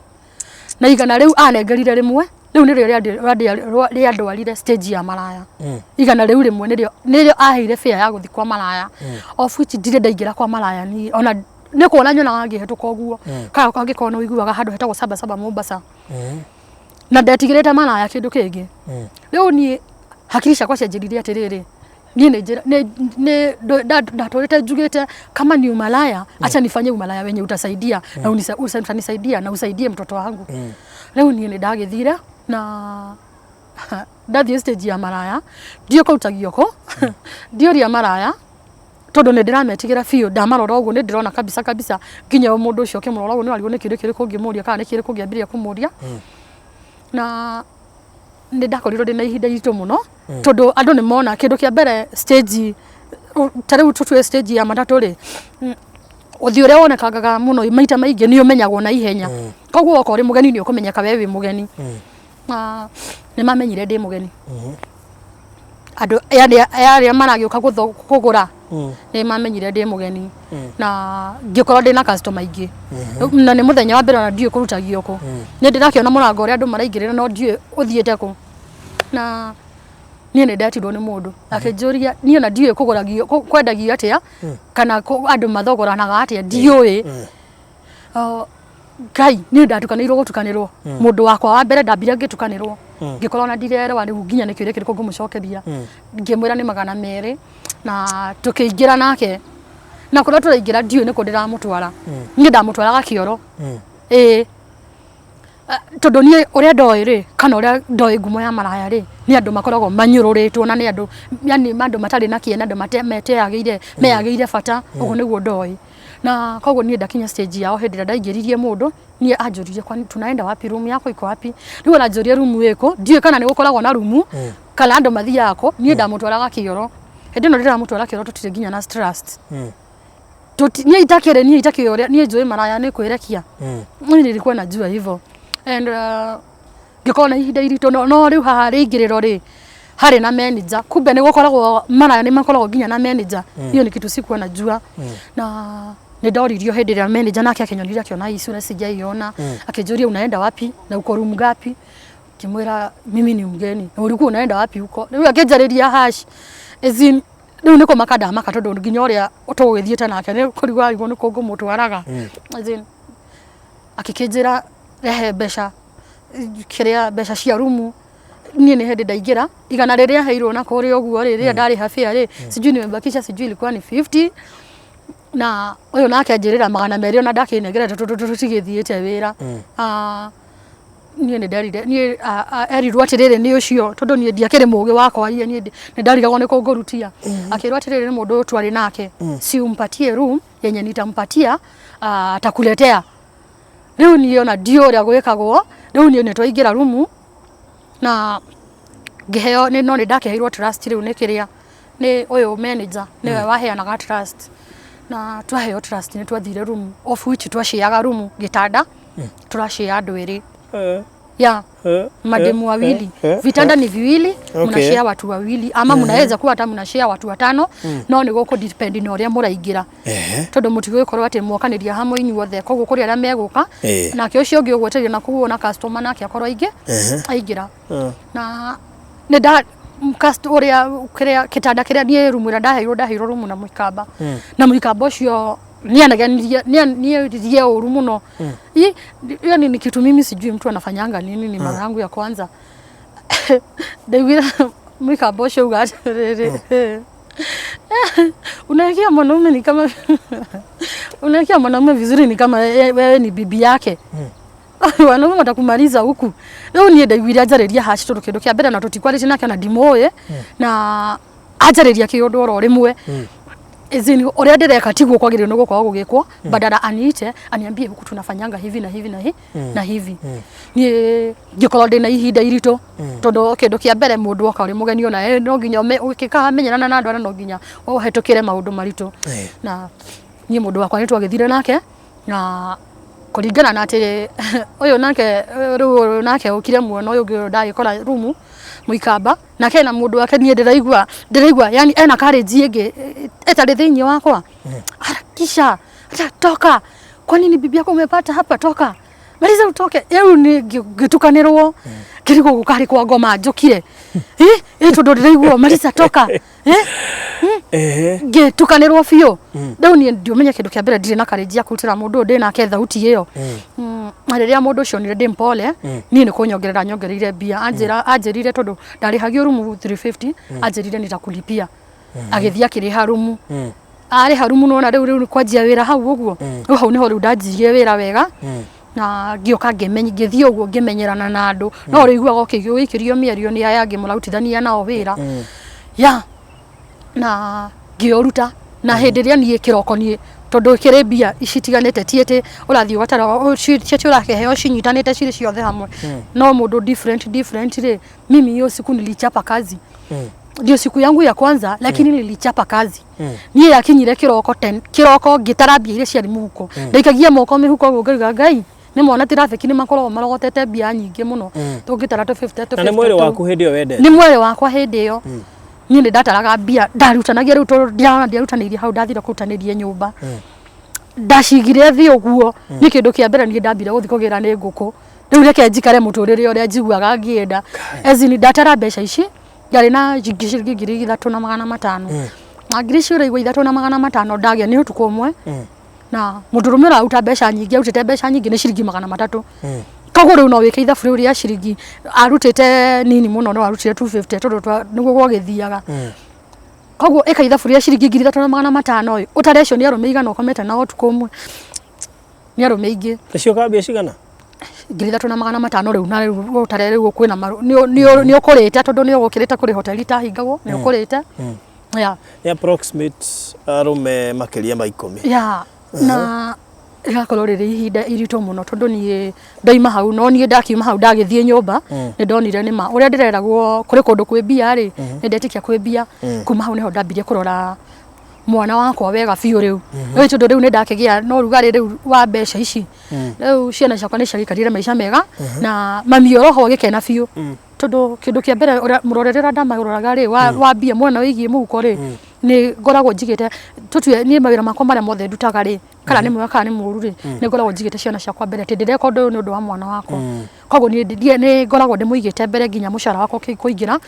Na 100 rĩu anengerire rĩmwe, rĩu nĩrĩo rĩandwarire stage ya maraya. 100 rĩu rĩmwe nĩrĩo aheire fare ya gũthiĩ kwa maraya. Of which ndirĩ ndaingĩra kwa maraya niĩ, ona nĩ kuona nyonaga ngĩhĩtũka ũguo. Kana angĩkorwo nĩ ũiguaga handũ hetagwo Saba Saba Mombasa. Na ndetigĩrĩte maraya kĩndũ kĩngĩ. Rĩu niĩ hakiri ciakwa cianjĩrire atĩrĩrĩ, niĩ nĩ njĩra nĩ ndatũrĩte njugĩte kama ni umalaya, acha nifanye umalaya wenye utasaidia na utanisaidia na usaidie mtoto wangu. Rĩu niĩ nĩ ndagĩthire na ndathiĩ stage ya maraya, ndiũĩ kũrutagio kũ, ndiũria maraya tondũ nĩ ndĩrametigĩra biũ. Ndamarora ũguo nĩ ndĩrona kabisa kabisa nginya mũndũ ũcio ũkĩmũrora ũguo nĩ warigwo nĩ kĩũria kĩrĩkũ ũngĩmũria kana nĩ kĩrĩkũ ũngĩambĩrĩria kũmũria. Na nĩ ndakorirwo ndĩna ihinda iritũ mũno tondũ andũ nĩ mona kĩndũ kĩa mbere stage ta rĩu tũtue stage ya matatũ rĩ, ũthiũ ũrĩa wonekangaga mũno maita maingĩ nĩ ũmenyagwo na ihenya, koguo okorwo ũrĩ mũgeni nĩ ũkũmenyeka we wĩ mũgeni. Na nĩ mamenyire ndĩ mũgeni, andũ yani arĩa maragĩũka kũgũra nĩ mamenyire ndĩ mũgeni na ngĩkorwo ndĩ na customer aingĩ. Na nĩ mũthenya wa mbere ona ndiũĩ kũrutagio kũ, nĩ ndĩrakĩona mũrango ũrĩa andũ maraingĩrĩra no ndiũĩ ũthiĩte kũ. Na niĩ nĩ ndetirwo nĩ mũndũ akĩnjũria, niĩ ona ndiũĩ kũgũragio kwendagio atĩa kana andũ mathogoranaga atĩa, ndiũĩ. Oh, Ngai, niĩ ndatukanĩirwo gũtukanĩrwo. Mũndũ wakwa wa mbere ndambire ngĩtukanĩrwo, ngĩkorwo na ndirerewa rĩu nginya nĩ kĩũria kĩrĩkũ ngũmũcokeria. Ngĩmwĩra nĩ 200 na tũkĩingĩra nake, na kũrĩa tũraingĩra ndiũĩ nĩkũ ndĩramũtwara. Niĩ ndamũtwaraga kĩoro, ĩĩ. Tondũ niĩ ũrĩa ndoĩ rĩ, kana ũrĩa ndoĩ ngumo ya maraya rĩ, nĩ andũ makoragwo manyũrũrĩtwo na nĩ andũ yani andũ matarĩ na kĩene, andũ meteagĩire meyagĩire bata, ũguo nĩguo ndoĩ. Na koguo niĩ ndakinya stage yao, hĩndĩ ĩrĩa ndaingĩririe mũndũ, niĩ anjũririe, "Kwani tunaenda wapi? Room yako iko wapi?" Rĩu aranjũria room ĩkũ, ndiũĩ kana nĩ gũkoragwo na room kana andũ mathiaga kũ. Niĩ ndamũtwaraga kĩoro. Hĩndĩ ĩno ndĩramũtwara kĩoro tũtirĩ nginya na trust. Niĩ itakĩrĩ, niĩ itakĩũĩ ũrĩa niĩ njũĩ maraya nĩ kwĩrekia. Niĩ nilikuwa najua hivyo and ngĩkorwo na ihinda iritũ. No rĩu haha rĩingĩrĩro rĩ harĩ na manager, kumbe nĩ gũkoragwo maraya nĩ makoragwo nginya na manager. Hiyo ni kitu sikuwa najua. Na nĩ ndoririo hĩndĩ ĩrĩa manager nake akĩnyonire, akĩona hii sura sijaiona, akĩnjũria, "Unaenda wapi na uko room ngapi?" Ngĩmwĩra, "Mimi ni mgeni." "Na ulikuwa unaenda wapi huko?" Rĩu akĩnjarĩria hash, as in rĩu nĩ kũmaka ndamaka tondũ nginya ũrĩa tũgũgĩthiĩte nake nĩ kũrigwo arigwo nĩ kũ ngũmũtwaraga. As in akĩkĩnjĩra rehe mbeca, kĩrĩa mbeca cia rumu. Niĩ nĩ hĩndĩ ndaingĩra, 100 rĩrĩa heirwo na kũrĩa ũguo rĩ, rĩrĩa ndarĩha fare rĩ, sijui nimebakisha, sijui ilikuwa ni 50, na ũyũ nake anjĩrĩra 200 ona ndakĩnengerete tondũ tũtigĩthiĩte wĩra. Ah, niĩ nĩ nderire niĩ erirwo atĩrĩrĩ nĩ ũcio, tondũ niĩ ndiakĩrĩ mũgĩ wa kwaria, niĩ nĩ ndarigagwo nĩ kũngũrutia. Akĩrwo atĩrĩrĩ nĩ mũndũ ũyũ twarĩ nake, "Si umpatie room yenye nitampatia, atakuletea." Rĩu niĩ ona ndiũĩ ũrĩa gwĩkagwo. Rĩu niĩ nĩ twaingĩra rumu na ngĩheo nĩ no nĩ ndakĩheirwo trust. Rĩu nĩ kĩrĩa nĩ ũyũ manager nĩwe waheanaga trust, na twaheo trust nĩ twathire room, of which twaciaga room, gĩtanda tũracia andũ erĩ ya mademu wawili, vitanda ni viwili, mnashare watu wawili ama mnaweza kuwa hata mnashare watu watano, no nĩ gũkũ depend na ũrĩa mũraingĩra, tondũ mũtigũgĩkorwo atĩ mwokanĩria hamwe inyuothe. Koguo kũrĩ arĩa megũka nake ũcio ũngĩ ũgwetereire na kũu na customer nake akorwo aingĩ aingĩra. Na nĩ nda ũrĩa kĩrĩa kĩtanda kĩrĩa niĩ rumu ĩrĩa ndaheirwo rumu na mũikamba, na mũikamba ũcio nianegenirie nieririe ũru mũno. Hiyo ni kitu mimi sijui mtu anafanyanga nini, ni mara yangu ya kwanza. Ndaiguire mũikamba ũcio auga atĩrĩrĩ, "Unaekea mwanaume ni kama unaekea mwanaume vizuri, ni kama wewe ni bibi yake, wanaume watakumaliza huku." Rĩu niĩ ndaiguire anjarĩria haci, tondũ kĩndũ kĩa mbere na tũtikwarĩtie nake na ndimũĩ, na anjarĩria kĩũndũ oro rĩmwe. As in, ũrĩa ndĩreka tiguo kwagĩrĩirwo nĩ gũkorwo gũgĩkwo. Badala aniite aniambie huku tunafanyanga hivi na hivi na hi na hivi, niĩ ngĩkorwo ndĩna ihinda iritũ, tondũ kĩndũ kĩa mbere, mũndũ oka ũrĩ mũgeni ona no nginya ũngĩkamenyerana na andũ arĩa, no nginya ũhetũkĩre maũndũ maritũ. Na niĩ mũndũ wakwa nĩ twagĩthire nake, na kũringana na atĩ ũyũ nake rĩu ũyũ nake ũkire muona ũyũ ũngĩ, ũyũ ndagĩkora rumu mũikamba nake ena mũndũ wake. Niĩ ndĩraigua yani ena courage ĩngĩ ĩtarĩ thĩinĩ wakwa. "Harakisha, acha, toka! Kwa nini bibi yako umepata hapa? Toka, maliza utoke." Rĩu nĩ ngĩtukanĩrwo, ngĩrigwo gũkarĩ kwa ngoma njũkire ĩ tondũ ndĩraigua, "Maliza, toka." Ngĩtukanĩrwo biũ. Rĩu niĩ ndiũmenye kĩndũ kĩa mbere, ndirĩ na courage ya kũrutĩra mũndũ ũyũ ndĩ nake thauti ĩyo. Na rĩrĩa mũndũ ũcio onire ndĩ mpole, niĩ nĩ kũnyongerera nyongereire mbia. Anjĩra, anjĩrire tondũ ndarĩhagio rumu 350, anjĩrire, "Nitakulipia." Agĩthiĩ akĩrĩha rumu. Arĩha rumu, nona rĩu kwanjia wĩra hau ũguo. Rĩu hau nĩho rĩu ndanjirie wĩra wega, na ngĩũka ngĩmenya, ngĩthiĩ ũguo ngĩmenyerana na andũ. No ũrĩiguaga ũkĩgĩikĩrio mĩario nĩ aya angĩ mũrarutithania nao wĩra ya, na ngĩũruta. Na hĩndĩ ĩrĩa niĩ kĩroko, niĩ tondũ kĩrĩ mbia citiganĩte, ti atĩ ũrathiĩ ũgatara ti atĩ ũrakĩheo cinyitanĩte cirĩ ciothe hamwe, no mũndũ different different rĩ. Mimi hiyo siku nilichapa kazi, ndio siku yangu ya kwanza, lakini nilichapa kazi. Niĩ yakinyire kĩroko 10 kĩroko, ngĩtara mbia iria ciarĩ mũhuko. Ndaikagia moko mĩhuko ũguo ngauga, "Ngai, nĩ mona traffic nĩ makoragwo marogotete mbia nyingĩ mũno." Tũngĩtara tũ 50 tũ Na nĩ 50 mwĩrĩ waku hĩndĩ ĩyo wendete? Nĩ mwĩrĩ wakwa hĩndĩ ĩyo. Niĩ nĩ ndataraga mbia, ndarutanagia rĩu, tondũ ndirona ndiarutanĩirie hau, ndathire kũrutanĩria nyũmba, ndacigire thĩ ũguo. Nĩ kĩndũ kĩa mbere niĩ ndambire gũthiĩ kũgĩra nĩ ngũkũ. Rĩu reke njikare mũtũrĩre ũrĩa njiguaga ngĩenda. As in, ndatara mbeca ici ndarĩ na ciringi 3500, na ngiri icio ũraigua 3500 ndagĩa nĩ ũtukũ ũmwe. Na mũndũrũme ũraruta mbeca nyingĩ, arutĩte mbeca nyingĩ nĩ ciringi 300. Koguo rĩu no wĩke ithabu rĩu rĩa ciringi arutĩte nini mũno, no arutire 250, tondũ nĩguo gwagĩthiaga. Koguo ĩka ithabu rĩa ciringi 3500 ĩ, ũtare acio nĩ arũme igana ũkomete nao ũtukũ ũmwe, nĩ arũme aingĩ. Ũcio kambia cigana? 3500 rĩu, na rĩu ũtare rĩu kwĩna nĩ ũkũrĩte, tondũ nĩ ũgũkĩrĩte kũrĩ hoteli itahingagwo, nĩ ũkũrĩte ya. Nĩ approximate arũme makĩria ma 10. Ya, na rĩgakorwo rĩrĩ ihinda iritũ mũno, tondũ niĩ ndoima hau, no niĩ ndakiuma hau ndagĩthiĩ nyũmba, nĩ ndonire nĩma ũrĩa ndĩreragwo kũrĩ kũndũ kwĩ mbia rĩ, nĩ ndetĩkia kwĩ mbia. Kuma hau nĩho ndambirie kũrora mwana wakwa wega biũ rĩu, rĩu tondũ rĩu nĩ ndakĩgĩa na ũrugarĩ rĩu wa mbeca ici. Rĩu ciana ciakwa nĩ ciagĩikarire maica mega, na mami oroho agĩkena biũ, tondũ kĩndũ kĩa mbere ũrĩa mũrorere ũrĩa ndamaroraga rĩ, wa mbia mwena wĩgiĩ mũhuko rĩ, nĩ ngoragwo njigĩte, tũtue niĩ mawĩra makwa marĩa mothe ndutaga rĩ, kana nĩ mwega kana nĩ mũru rĩ, nĩ ngoragwo njigĩte ciana ciakwa mbere, atĩ ndĩreka ũndũ ũyũ nĩ ũndũ wa mwana wakwa. Koguo niĩ nĩ ngoragwo ndĩmũigĩte mbere nginya mũcara wakwa kũingĩra.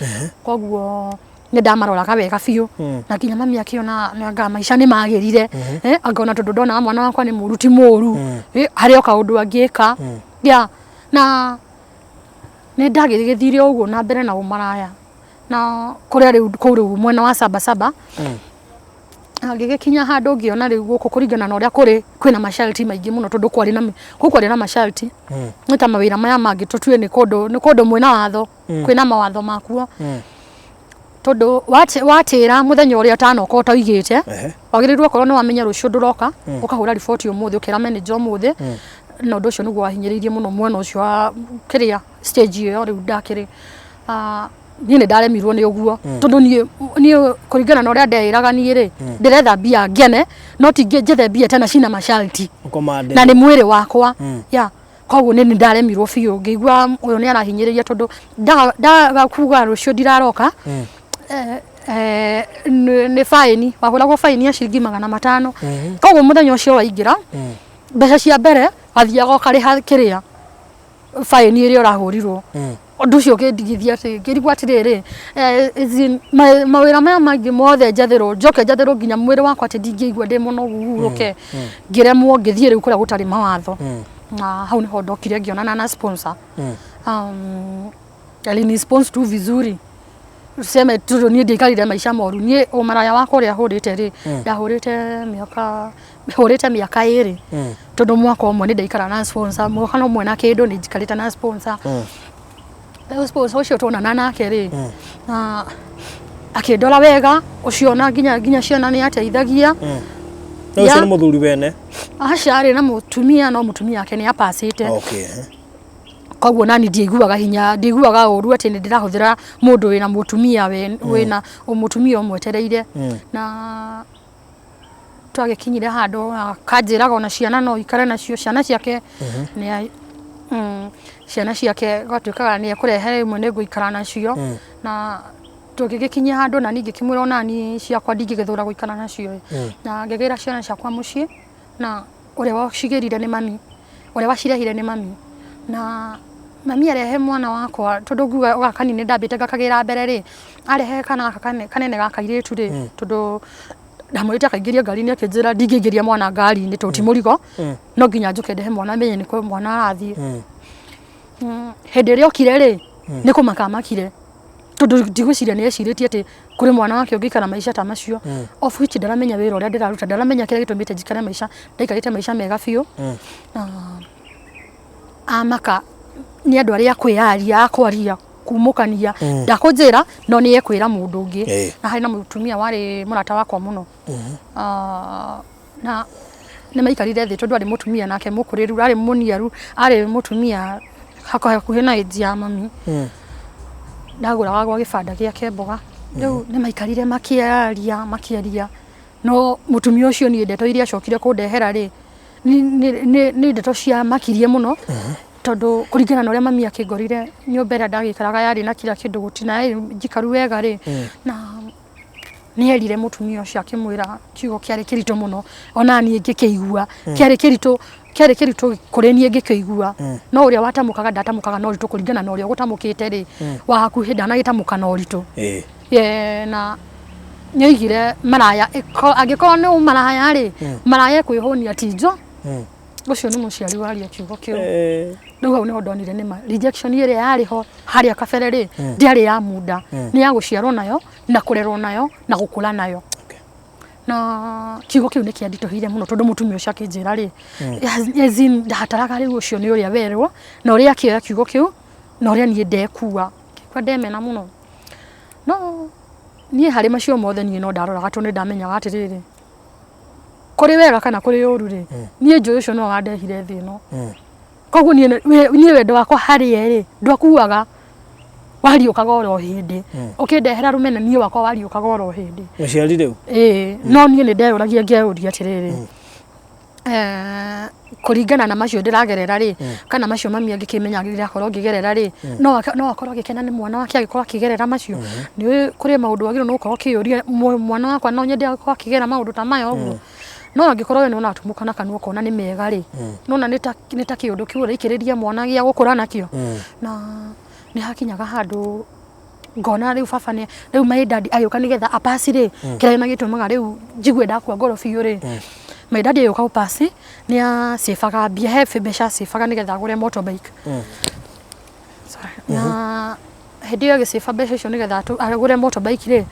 Koguo nĩ ndamaroraga wega biũ, na nginya mami akĩona anga maica nĩ magĩrire, angona tondũ ndonaga mwana wakwa nĩ mũru ti mũru, harĩ o kaũndũ angĩka ya. Na nĩ ndagĩgĩthire ũguo na mbere na ũmaraya na kũrĩa rĩu kũu rĩu mwena wa Saba Saba. Na ngĩgĩkinya handũ ngĩona rĩu gũkũ, kũringana na ũrĩa kũrĩ, kwĩna masharti maingĩ mũno, tondũ kwarĩ na kũu kwarĩ na masharti. Nĩ ta mawĩra maya mangĩ, tũtue nĩ kũndũ mwĩna watho, kwĩna mawatho makuo, tondũ watĩra mũthenya ũrĩa ũtanoka ũtoigĩte, wagĩrĩirwo okorwo nĩ wamenya rũciũ ndũroka, ũkahũra riboti ũmũthĩ, ũkĩra manager ũmũthĩ. Na ũndũ ũcio nĩguo wahinyĩrĩirie mũno mwena ũcio wa kĩrĩa stage ĩyo rĩu ndakĩrĩ. Niĩ nĩ ndaremirwo nĩ ũguo, tondũ niĩ kũringana na ũrĩa ndeĩraga, niĩ rĩ, ndĩretha mbia ngene, no ti njethe mbia tena cina masharti. Ũkomande. Na nĩ mwĩrĩ wakwa ya. Koguo nĩ ndaremirwo biũ, ngĩigua ũyũ nĩ arahinyĩrĩria, tondũ ndaga kuga rũciũ ndiraroka, nĩ faini wahũragwo, faini ya ciringi 500. Koguo mũthenya ũcio waingĩra mbeca cia mbere, wathiaga ũkarĩha kĩrĩa faini ĩrĩa ũrahũrirwo. Ũndũ ũcio ũkĩndigithia atĩ ngĩrigwo atĩrĩrĩ, mawĩra maya mangĩ mothe njathĩrwo, njoke njathĩrwo nginya mwĩrĩ wakwa atĩ ndingĩigua ndĩ mũnogu hurũke. Ngĩremwo, ngĩthiĩ rĩu kũrĩa gũtarĩ mawatho, na hau nĩho ndokire ngĩonana na sponsor. Alini sponsor tu vizuri, tuseme tondũ niĩ ndiaikarire maica moru. Niĩ ũmaraya wakwa ũrĩa hũrĩte rĩ, ndahũrĩte mĩaka, hũrĩte mĩaka 2, tondũ mwaka ũmwe nĩ ndaikara na sponsor, mwaka ũmwe na kĩndũ nĩ njikarĩte na sponsor. Rĩu sponsor ũcio tuonana nake rĩ, na Akĩndora wega ũcio, ona nginya nginya ciana nĩ ateithagia. Na ũcio nĩ mũthuri wene? Aca, arĩ na mũtumia, no mũtumia wake nĩ apacĩte. Koguo nani ndiaiguaga hinya, ndiaiguaga ũru atĩ nĩ ndĩrahũthĩra mũndũ wĩna mũtumia, wĩna mũtumia ũmwetereire. Na twagĩkinyire handũ akanjĩraga ona ciana no ikare nacio, ciana ciake nĩ ciana ciake gwatuĩkaga nĩ ekũrehe rĩmwe, nĩ ngũikara nacio. Na tũgĩgĩkinyia handũ na niĩ ngĩkĩmwĩra ona niĩ ciakwa ndingĩgĩthũra gũikara nacio ĩ. Na ngĩgĩra ciana ciakwa mũciĩ, na ũrĩa wacigĩrire nĩ mami, ũrĩa wacirehire nĩ mami. Na mami arehe mwana wakwa, tondũ nguga gaka kanini ndambĩte ngakagĩra mbere rĩ, arehe kana gaka kanene ga kairĩtu rĩ, tondũ ndamwĩrĩte akaingĩria ngari-inĩ, akĩnjĩra ndingĩingĩria mwana ngari-inĩ tondũ ti mũrigo, no nginya njũke ndehe mwana menye nĩ kũ mwana arathiĩ. Hĩndĩ ĩrĩa okire rĩ, nĩ kũmaka amakire, tondũ ndigwĩciria nĩ ecirĩtie atĩ kũrĩ mwana wake ũngĩikara maica ta macio, of which ndaramenya wĩra ũrĩa ndĩraruta, ndaramenya kĩrĩa gĩtũmĩte njikare maica ndaikarĩte maica mega biũ. Na amaka nĩ andũ arĩa akwĩyaria, akwaria kumũkania, ndakũnjĩra no nĩ ekwĩra mũndũ ũngĩ. Na harĩ na mũtumia warĩ mũrata wakwa mũno. Ah, na nĩ maikarire thĩ, tondũ arĩ mũtumia nake mũkũrĩru, arĩ mũniaru, arĩ mũtumia hakuhĩ na age ya mami. Ndagũraga gwa gĩbanda gĩake mboga. Rĩu nĩ maikarire makĩaria makĩaria, no mũtumia ũcio niĩ ndeto iria acokire kũndehera rĩ, nĩ ndeto cia makirie mũno, tondũ kũringana na ũrĩa mami akĩngorire nyũmba ĩrĩa ndagĩikaraga yarĩ na kila kĩndũ, gũtina yarĩ njikaru wega rĩ. Na nĩ erire mũtumia ũcio, akĩmwĩra kiugo kĩarĩ kĩritũ mũno, ona niĩ ngĩkĩigua kĩarĩ kĩritũ, kĩarĩ kĩritũ kũrĩ niĩ ngĩkĩigua. No ũrĩa watamũkaga ndatamũkaga na ũritũ kũringana na ũrĩa ũgũtamũkĩte rĩ, wa hakuhĩ ndanagĩtamũka na ũritũ. Ye, na nĩoigire maraya angĩkorwo nĩ maraya rĩ, maraya ĩkwĩhũnia ti njo. Ũcio nĩ mũciari waria kiugo kĩu. Rĩu hau nĩho ndonire nĩma rejection ĩrĩa yarĩ ho harĩa kabere rĩ, ndĩarĩ ya muda, nĩ ya gũciarwo nayo na kũrerwo nayo na gũkũra nayo. Na kiugo kĩu nĩ kĩanditũhĩire mũno, tondũ mũtumia ũcio akĩnjĩra rĩ, as in ndahataraga rĩu ũcio nĩ ũrĩa werwo na ũrĩa akĩoya kiugo kĩu na ũrĩa niĩ ndekua, ngĩkua ndemena mũno. No niĩ harĩ macio mothe niĩ no ndaroraga, tondũ nĩ ndamenyaga atĩrĩrĩ, kũrĩ wega kana kũrĩ ũru rĩ, niĩ njũĩ ũcio no wandehire thĩ ĩno. Koguo niĩ wendo wakwa harĩ ye rĩ, ndwakuaga, wariũkaga oro hĩndĩ. Ũkĩndehera rũmena, niĩ wakwa wariũkaga oro hĩndĩ. Mũciari rĩu? Ĩĩ, no niĩ nĩ ndeyũragia ngeyũria atĩrĩrĩ, kũringana na macio ndĩragerera rĩ, kana macio mami angĩkĩmenya ndĩrakorwo ngĩgerera rĩ, no akorwo agĩkena nĩ mwana wake agĩkorwo akĩgerera macio? Nĩ kũrĩ maũndũ wagĩrĩirwo nĩ gũkorwo ũkĩyũria, mwana wakwa no nyende akorwo akĩgerera maũndũ ta maya ũguo? No angĩkorwo we nĩ ũratumũka na kanua ũkona nĩ mega rĩ, nona nĩ ta kĩũndũ kĩu ũraikĩrĩria mwana gĩa gũkũra nakĩo. Na nĩ hakinyaga handũ ngona rĩu baba nĩ rĩu my dad agĩũka nĩgetha apasi rĩ, kĩrĩa na gĩtũmaga rĩu njigue ndakua ngoro biũ rĩ, my dad agĩũka gũpasi nĩ acĩbaga mbia, he mbeca acĩbaga nĩgetha agũre motorbike. Sorry. Na hĩndĩ ĩyo agĩcĩba mbeca icio nĩgetha agũre motorbike rĩ,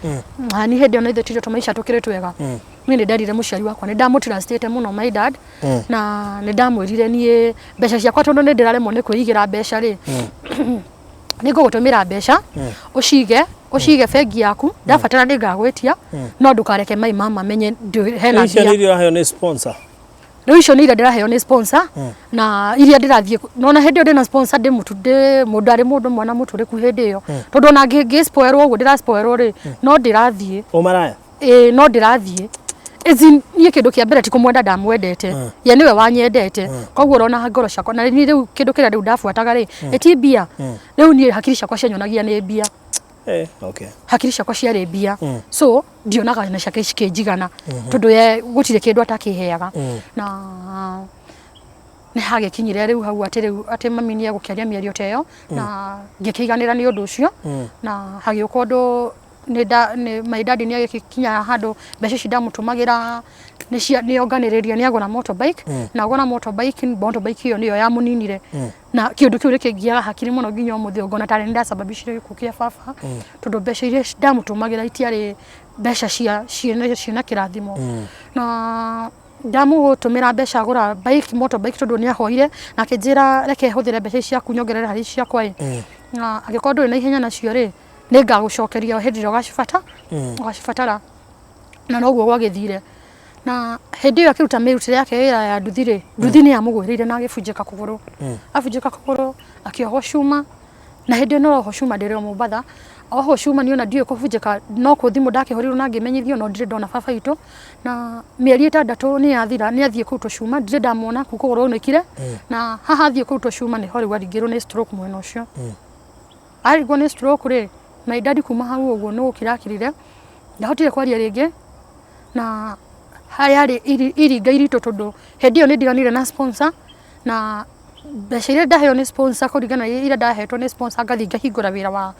na niĩ hĩndĩ ĩyo na ithuĩ tirĩ tũmaica tũkĩrĩ twega. Niĩ nĩ nderire mũciari wakwa nĩ ndamũtrustĩte mũno my dad, na nĩ ndamwĩrire niĩ mbeca ciakwa, tondũ nĩ ndĩraremwo nĩ kwĩigĩra mbeca rĩ, nĩ ngũgũtũmĩra mbeca ũcige, ũcige bengi yaku, ndabatara nĩ ngagwĩtia, no ndũkareke mai mama menye hena icio mbia. Nĩ iria ũraheo nĩ sponsor? Rĩu icio nĩ iria ndĩraheo nĩ sponsor, na iria ndĩrathiĩ nona hĩndĩ ĩyo ndĩna sponsor, ndĩ mũtu ndĩ mũndũ arĩ mũndũ mwana mũtũrĩku hĩndĩ ĩyo, tondũ ona ngĩ spoilwo ũguo ndĩra spoilwo rĩ, no ndĩrathiĩ. Ũmaraya? Ĩĩ, no ndĩrathiĩ. As in, niĩ kĩndũ kĩa mbere ti kũmwenda ndamwendete, ye nĩwe wanyendete. Koguo ũrona ngoro ciakwa na niĩ rĩu kĩndũ kĩrĩa rĩu ndabuataga rĩ, ĩti mbia. Rĩu niĩ hakiri ciakwa cianyonagia nĩ mbia. Hakiri ciakwa ciarĩ mbia, so ndionaga na ciake cikĩnjigana, tondũ ye gũtirĩ kĩndũ atakĩheaga. Na nĩ hagĩkinyire rĩu hau atĩ rĩu atĩ mami nĩ egũkĩaria mĩario ta ĩyo, na ngĩkĩiganĩra nĩ ũndũ ũcio. Na hagĩũka ũndũ nĩ nda nĩ my daddy nĩ agĩkinya handũ mbeca ici ndamũtũmagĩra nĩ cia nĩ onganĩrĩria, nĩ agũra motorbike. Na agũra motorbike, motorbike ĩyo nĩyo yamũninire. Na kĩũndũ kĩu nĩkĩngiaga hakiri mũno nginya ũmũthĩ ũyũ, ngona tarĩ nĩ ndasababishire gĩkuũ kĩa baba, tondũ mbeca iria ndamũtũmagĩra itiarĩ mbeca cia ciĩna kĩrathimo. Na ndamũtũmĩra mbeca agũra bike, motorbike, tondũ nĩ ahoire na akĩnjĩra reke hũthĩre mbeca ici ciaku nyongerere harĩ ciakwa ĩ, na angĩkorwo ndũrĩ na ihenya nacio rĩ, Nĩ ngagũcokeria hĩndĩ ĩrĩa ũgacibata ũgacibatara. Na noguo gwagĩthire. Na hĩndĩ ĩyo akĩruta mĩrutĩre yake wĩra ya nduthi rĩ, nduthi nĩ yamũgwĩrĩire na agĩbunjĩka kũgũrũ. Abunjĩka kũgũrũ, akĩohwo cuma, na hĩndĩ ĩyo nĩrohwo cuma ndĩrĩ o Mombatha. Ohwo cuma niĩ ona ndiũĩ kũbunjĩka, no kũ thimũ ndakĩhũrĩirwo na ngĩmenyithio no ndirĩ ndona baba witũ. Na mĩeri 6 nĩ yathira, nĩ athiĩ kũrutwo cuma, ndirĩ ndamwona kũu kũgũrũ aunĩkire. Na haha athiĩ kũrutwo cuma nĩho rĩu aringirwo nĩ stroke mwena ũcio. Aringwo nĩ stroke rĩ, my dad kuma hau ũguo nĩ gũkira akirire, ndahotire kwaria rĩngĩ, na yarĩ iringa iritũ tondũ hĩndĩ ĩyo nĩ ndiganire na sponsor, na mbeca iria ndaheo nĩ sponsor kũringana na iria ndahetwo nĩ sponsor ngathiĩ ngahingũra wĩra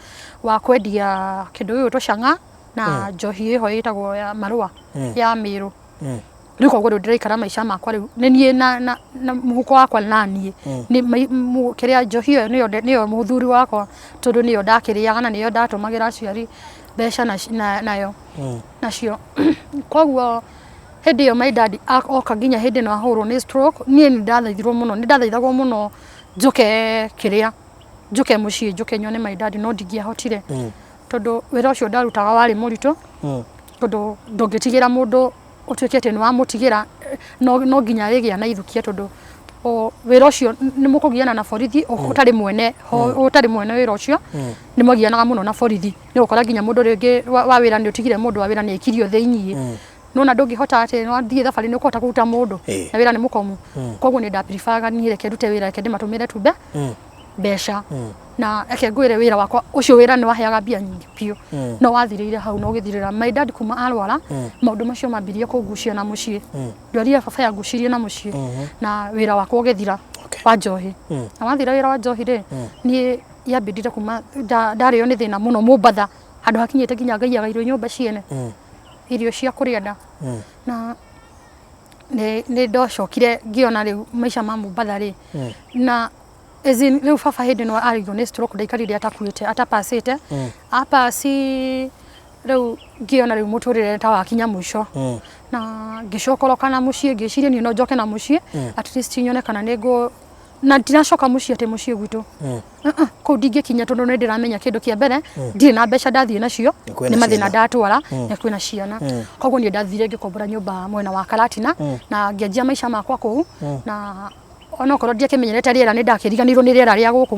wa kwendia kĩndũ gĩgwĩtwo chang'aa na njohi ĩho ĩtagwo ya marũa ya Mĩrũ. Rĩu koguo rĩu ndĩraikara maica makwa rĩu nĩ niĩ na mũhuko wakwa na niĩ nĩ kĩrĩa njohi ĩyo nĩyo nĩyo mũthuri wakwa tondũ nĩyo ndakĩrĩaga na nĩyo ndatũmagĩra aciari mbeca nayo nacio. Koguo hĩndĩ ĩyo my dad oka nginya hĩndĩ ĩno ahũrwo nĩ stroke, niĩ nĩ ndathaithirwo mũno, nĩ ndathaithagwo mũno njũke kĩrĩa, njũke mũciĩ njũke nyone my dad no ndingĩahotire tondũ wĩra ũcio ndarutaga warĩ mũritũ tondũ ndũngĩtigĩra mũndũ ũtuĩke atĩ nĩ wamũtigĩra no nginya arĩgĩa na ithukia tondũ wĩra ũcio nĩ mũkũgiana na borithi ũtarĩ mwene ũtarĩ mwene wĩra ũcio nĩ mwagianaga mũno na borithi. Nĩ ũgũkora nginya mũndũ rĩngĩ wa wĩra nĩ ũtigire mũndũ wa wĩra nĩ aikirio thĩiniĩ. Nĩwona ndũngĩhota atĩ wathiĩ thabarĩ nĩ ũkũhota kũruta mũndũ na wĩra nĩ mũkomu. Koguo nĩ nda prefer ga niĩ reke ndute wĩra reke ndĩmatũmĩre tu mbeca. Na reke ngwĩre wĩra wakwa ũcio wĩra nĩ waheaga mbia nyingĩ biũ. No wathirĩire hau na ũgĩthirĩra. My dad kuma arwara maũndũ macio mambirie kũngucia na mũciĩ. Ndwari ya baba yangucirie na mũciĩ na wĩra wakwa ũgĩthira wa njohi. Na wathira wĩra wa njohi rĩ, niĩ yambindire kuma ndarĩo nĩ thĩna mũno Mombatha handũ hakinyĩte nginya ngaiyaga irio nyũmba ciene. Irio cia kũrĩa nda. Na nĩ ndacokire ngĩona rĩu maica ma Mombatha rĩ, na as in rĩu baba hĩndĩ ĩno arigwo nĩ stroke ndaikarire atakuĩte atapacĩte. Apaci rĩu ngĩona rĩu mũtũrĩre ta wakinya mũico. Na ngĩcokoroka na mũciĩ ngĩciria niĩ no njoke na mũciĩ at least nyone kana nĩ ngũ na ndiracoka mũciĩ atĩ mũciĩ gwitũ. Kũu ndingĩkinya tondũ nĩ ndĩramenya kĩndũ kĩa mbere ndirĩ na mbeca ndathiĩ nacio nĩ mathĩna ndatwara na kwĩna ciana. Koguo niĩ ndathire ngĩkombora nyũmba mwena wa Karatina na ngĩanjia maica makwa kũu na onokorwo ndiakĩmenyerete rĩera nĩ ndakĩriganĩirwo nĩ rĩera rĩa gũkũ.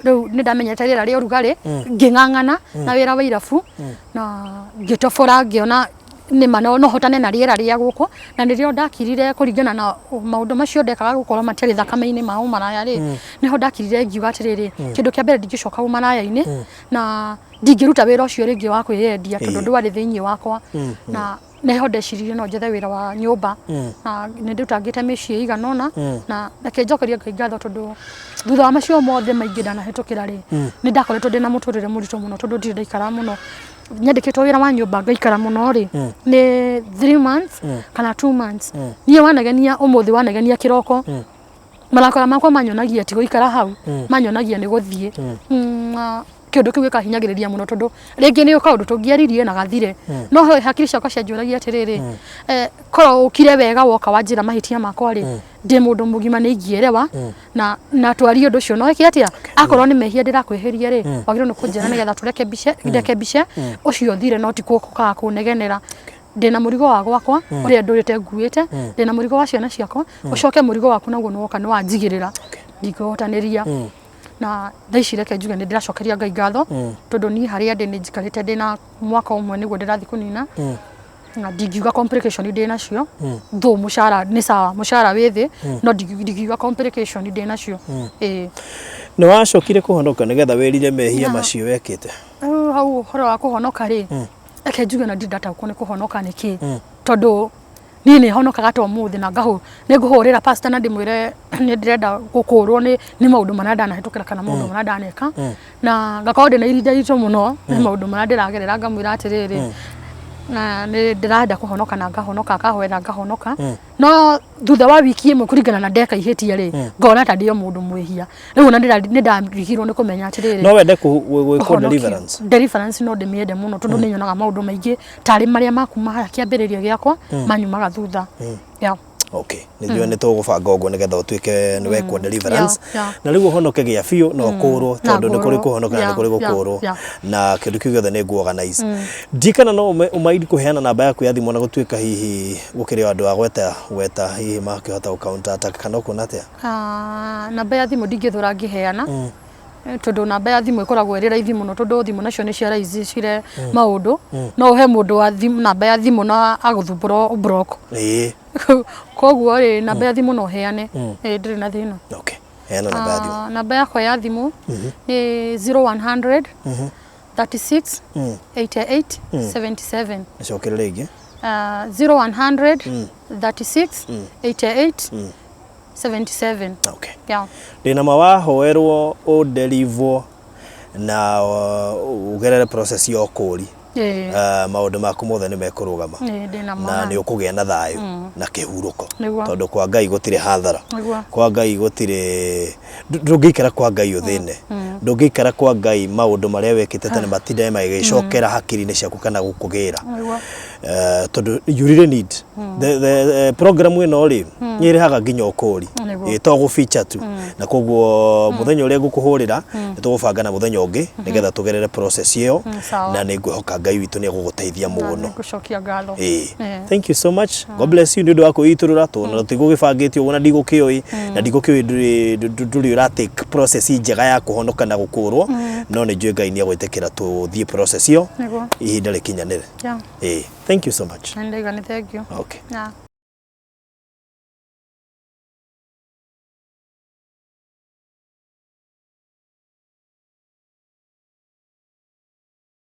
Rĩu nĩ ndamenyerete rĩera rĩa ũrugarĩ ngĩng'ang'ana na wĩra wa irabu na ngĩtobora ngĩona nĩma no hotane na rĩera rĩa gũkũ na nĩrĩo ndakirire kũringana na maũndũ macio ndekaga gũkorwo matiarĩ thakame-inĩ ma ũmaraya rĩ, nĩho ndakirire ngiuga atĩrĩrĩ, kĩndũ kĩa mbere ndingĩcoka ũmaraya-inĩ na ndingĩruta wĩra ũcio rĩngĩ wa kwĩyendia tondũ ndwarĩ thĩinĩ wakwa. Na nĩho ndeciririe no njethe wĩra wa nyũmba na nĩ ndutangĩte mĩciĩ ĩigana ũna na reke njokerie Ngai ngatho tondũ thutha wa macio mothe maingĩ ndanahĩtũkĩra rĩ, nĩ ndakoretwo ndĩna mũtũrĩre mũritũ mũno tondũ ndirĩ ndaikara mũno nyandĩkĩtwo wĩra wa nyũmba ngaikara mũno rĩ nĩ 3 months kana 2 months. Niĩ wanegenia ũmũthĩ, wanegenia kĩroko, marakara makwa manyonagia ti gũikara hau, manyonagia nĩ gũthiĩ. Na kĩũndũ kĩu gĩkahinyagĩrĩria mũno tondũ rĩngĩ nĩ kaũndũ tũngĩaririe na gathire, no hakiri ciakwa cianjũragia atĩrĩrĩ, korwo ũkire wega woka wanjĩra mahĩtia makwa rĩ, ndĩ mũndũ mũgima nĩ ingĩerewa na twarie ũndũ ũcio no ĩke atĩa. Akorwo nĩ mehia ndĩrakwĩhĩria rĩ, wagĩrĩirwo nĩ kũnjĩra nĩgetha tũrekebishe ndekebishe ũcio ũthire, no ti gũkaga kũnegenera. Ndĩna mũrigo wa gwakwa ũrĩa ndũrĩte nguĩte, ndĩna mũrigo wa ciana ciakwa, ũcoke mũrigo waku naguo nĩ woka nĩ wanjigĩrĩra ndingĩhotanĩria. Na thaa ici reke njuge nĩ ndĩracokeria Ngai ngatho tondũ niĩ harĩa ndĩ nĩ njikarĩte ndĩna mwaka ũmwe nĩguo ndĩrathiĩ kũnina na ndingiuga complication ndĩ nacio though mũcara nĩ sawa, mũcara wĩ thĩ, no ndingiuga complication ndĩ nacio, ĩĩ. Nĩ wacokire kũhonoka nĩgetha wĩrire mehia macio wekĩte? Rĩu hau ũhoro wa kũhonoka rĩ, reke njuge na ndirĩ ndataũkwo nĩ kũhonoka nĩ kĩ tondũ niĩ nĩ honokaga ta ũmũthĩ na ngahũ nĩ ngũhũrĩra pastor na ndĩmwĩre nĩ ndĩrenda gũkũrwo nĩ maũndũ marĩa ndanahĩtũkĩra kana maũndũ marĩa ndaneka na ngakorwo ndĩna ihinda iritũ mũno nĩ maũndũ marĩa ndĩragerera, ngamwĩra atĩrĩrĩ, na nĩ ndĩrenda kũhonoka na ngahonoka, akahoera ngahonoka, no thutha wa wiki ĩmwe kũringana na ndeka ihĩtia rĩ, ngona ta ndĩ o mũndũ mwĩhia. Rĩu ona nĩ ndarigirwo nĩ kũmenya atĩrĩrĩ, No wende gwĩkwo ũhonokio. Deliverance? Deliverance no ndĩmĩende mũno tondũ nĩ nyonaga maũndũ maingĩ tarĩ marĩa makuma haha kĩambĩrĩria gĩakwa manyumaga thutha, yeah. Okay, nĩ nĩ tũgũbanga ũguo nĩgetha ũtuĩke nĩ wekwo deliverance. Na rĩu ũhonoke gĩa biũ na ũkũrwo, Na tondũ nĩ kũrĩ ngũrwo. kũhonoka na nĩ kũrĩ gũkũrwo. Na kĩndũ kĩu gĩothe nĩ ngũ organize. Ndikana no ũmaindi kũheana namba yaku ya thimũ na gũtuĩka hihi gũkĩrĩ o andũ a gweta gweta hihi makĩhota gũ counter attack kana ũkuona atĩa? Ah, namba ya thimũ ndingĩthũra ngĩheana, tondũ namba ya thimũ ĩkoragwo ĩrĩ raithi mũno, tondũ thimũ nacio nĩ ciaraicicire maũndũ. No ũhe mũndũ wa thimũ namba ya thimũ na agũthumbũra ũ block. Koguo rĩ, namba ya thimũ no heane. Ndĩrĩ na thĩna. Okay, heana namba ya thimũ. Ah, namba yakwa ya thimũ nĩ 0100 36 88 77. Nĩcokere rĩngĩ. 0100 36 88 77. Okay. Yeah. Ndĩna ma wahoerwo ũnderivwo na ũgerere process ya ũkũri, maũndũ maku mothe nĩ mekũrũgama. Ĩĩ, ndĩna na ma. Nĩ ũkũgĩa na thayũ na kĩhurũko. Tondũ kwa Ngai gũtirĩ hathara. Kwa Ngai gũtirĩ, ndũngĩikara kwa Ngai ũthĩne, ndũngĩikara kwa Ngai maũndũ marĩa wekĩte tene matinde magĩcokera hakiri-inĩ ciaku kana gũkũgĩra. Tondũ you really need the program ĩno rĩ, nĩ ĩrehaga nginya ũkũri. Ĩ to gũficha tu. Na koguo mũthenya ũrĩa ngũkũhũrĩra nĩ tũgũbanga na mũthenya ũngĩ nĩgetha tũgerere process ĩyo. Sawa. Na nĩ ngwĩhoka Ngai witũ nĩ egũgũteithia Na mũno. Nĩngũcokia ngatho. Ĩĩ. Thank you so much. God bless you nĩ ũndũ wa kwĩitũrũra, tondũ na tũtigũgĩbangĩte ũguo na ndigũkĩũĩ na ndigũkĩũĩ ndũrĩ ũra take process njega ya kũhonoka na gũkũrwo, no nĩ njũĩ Ngai nĩ egwĩtĩkĩra tũthiĩ process ĩyo ihinda rĩkinyanĩre. Ĩĩ. Thank you so much. Na ndaiga nĩ thank you. Okay. Yeah.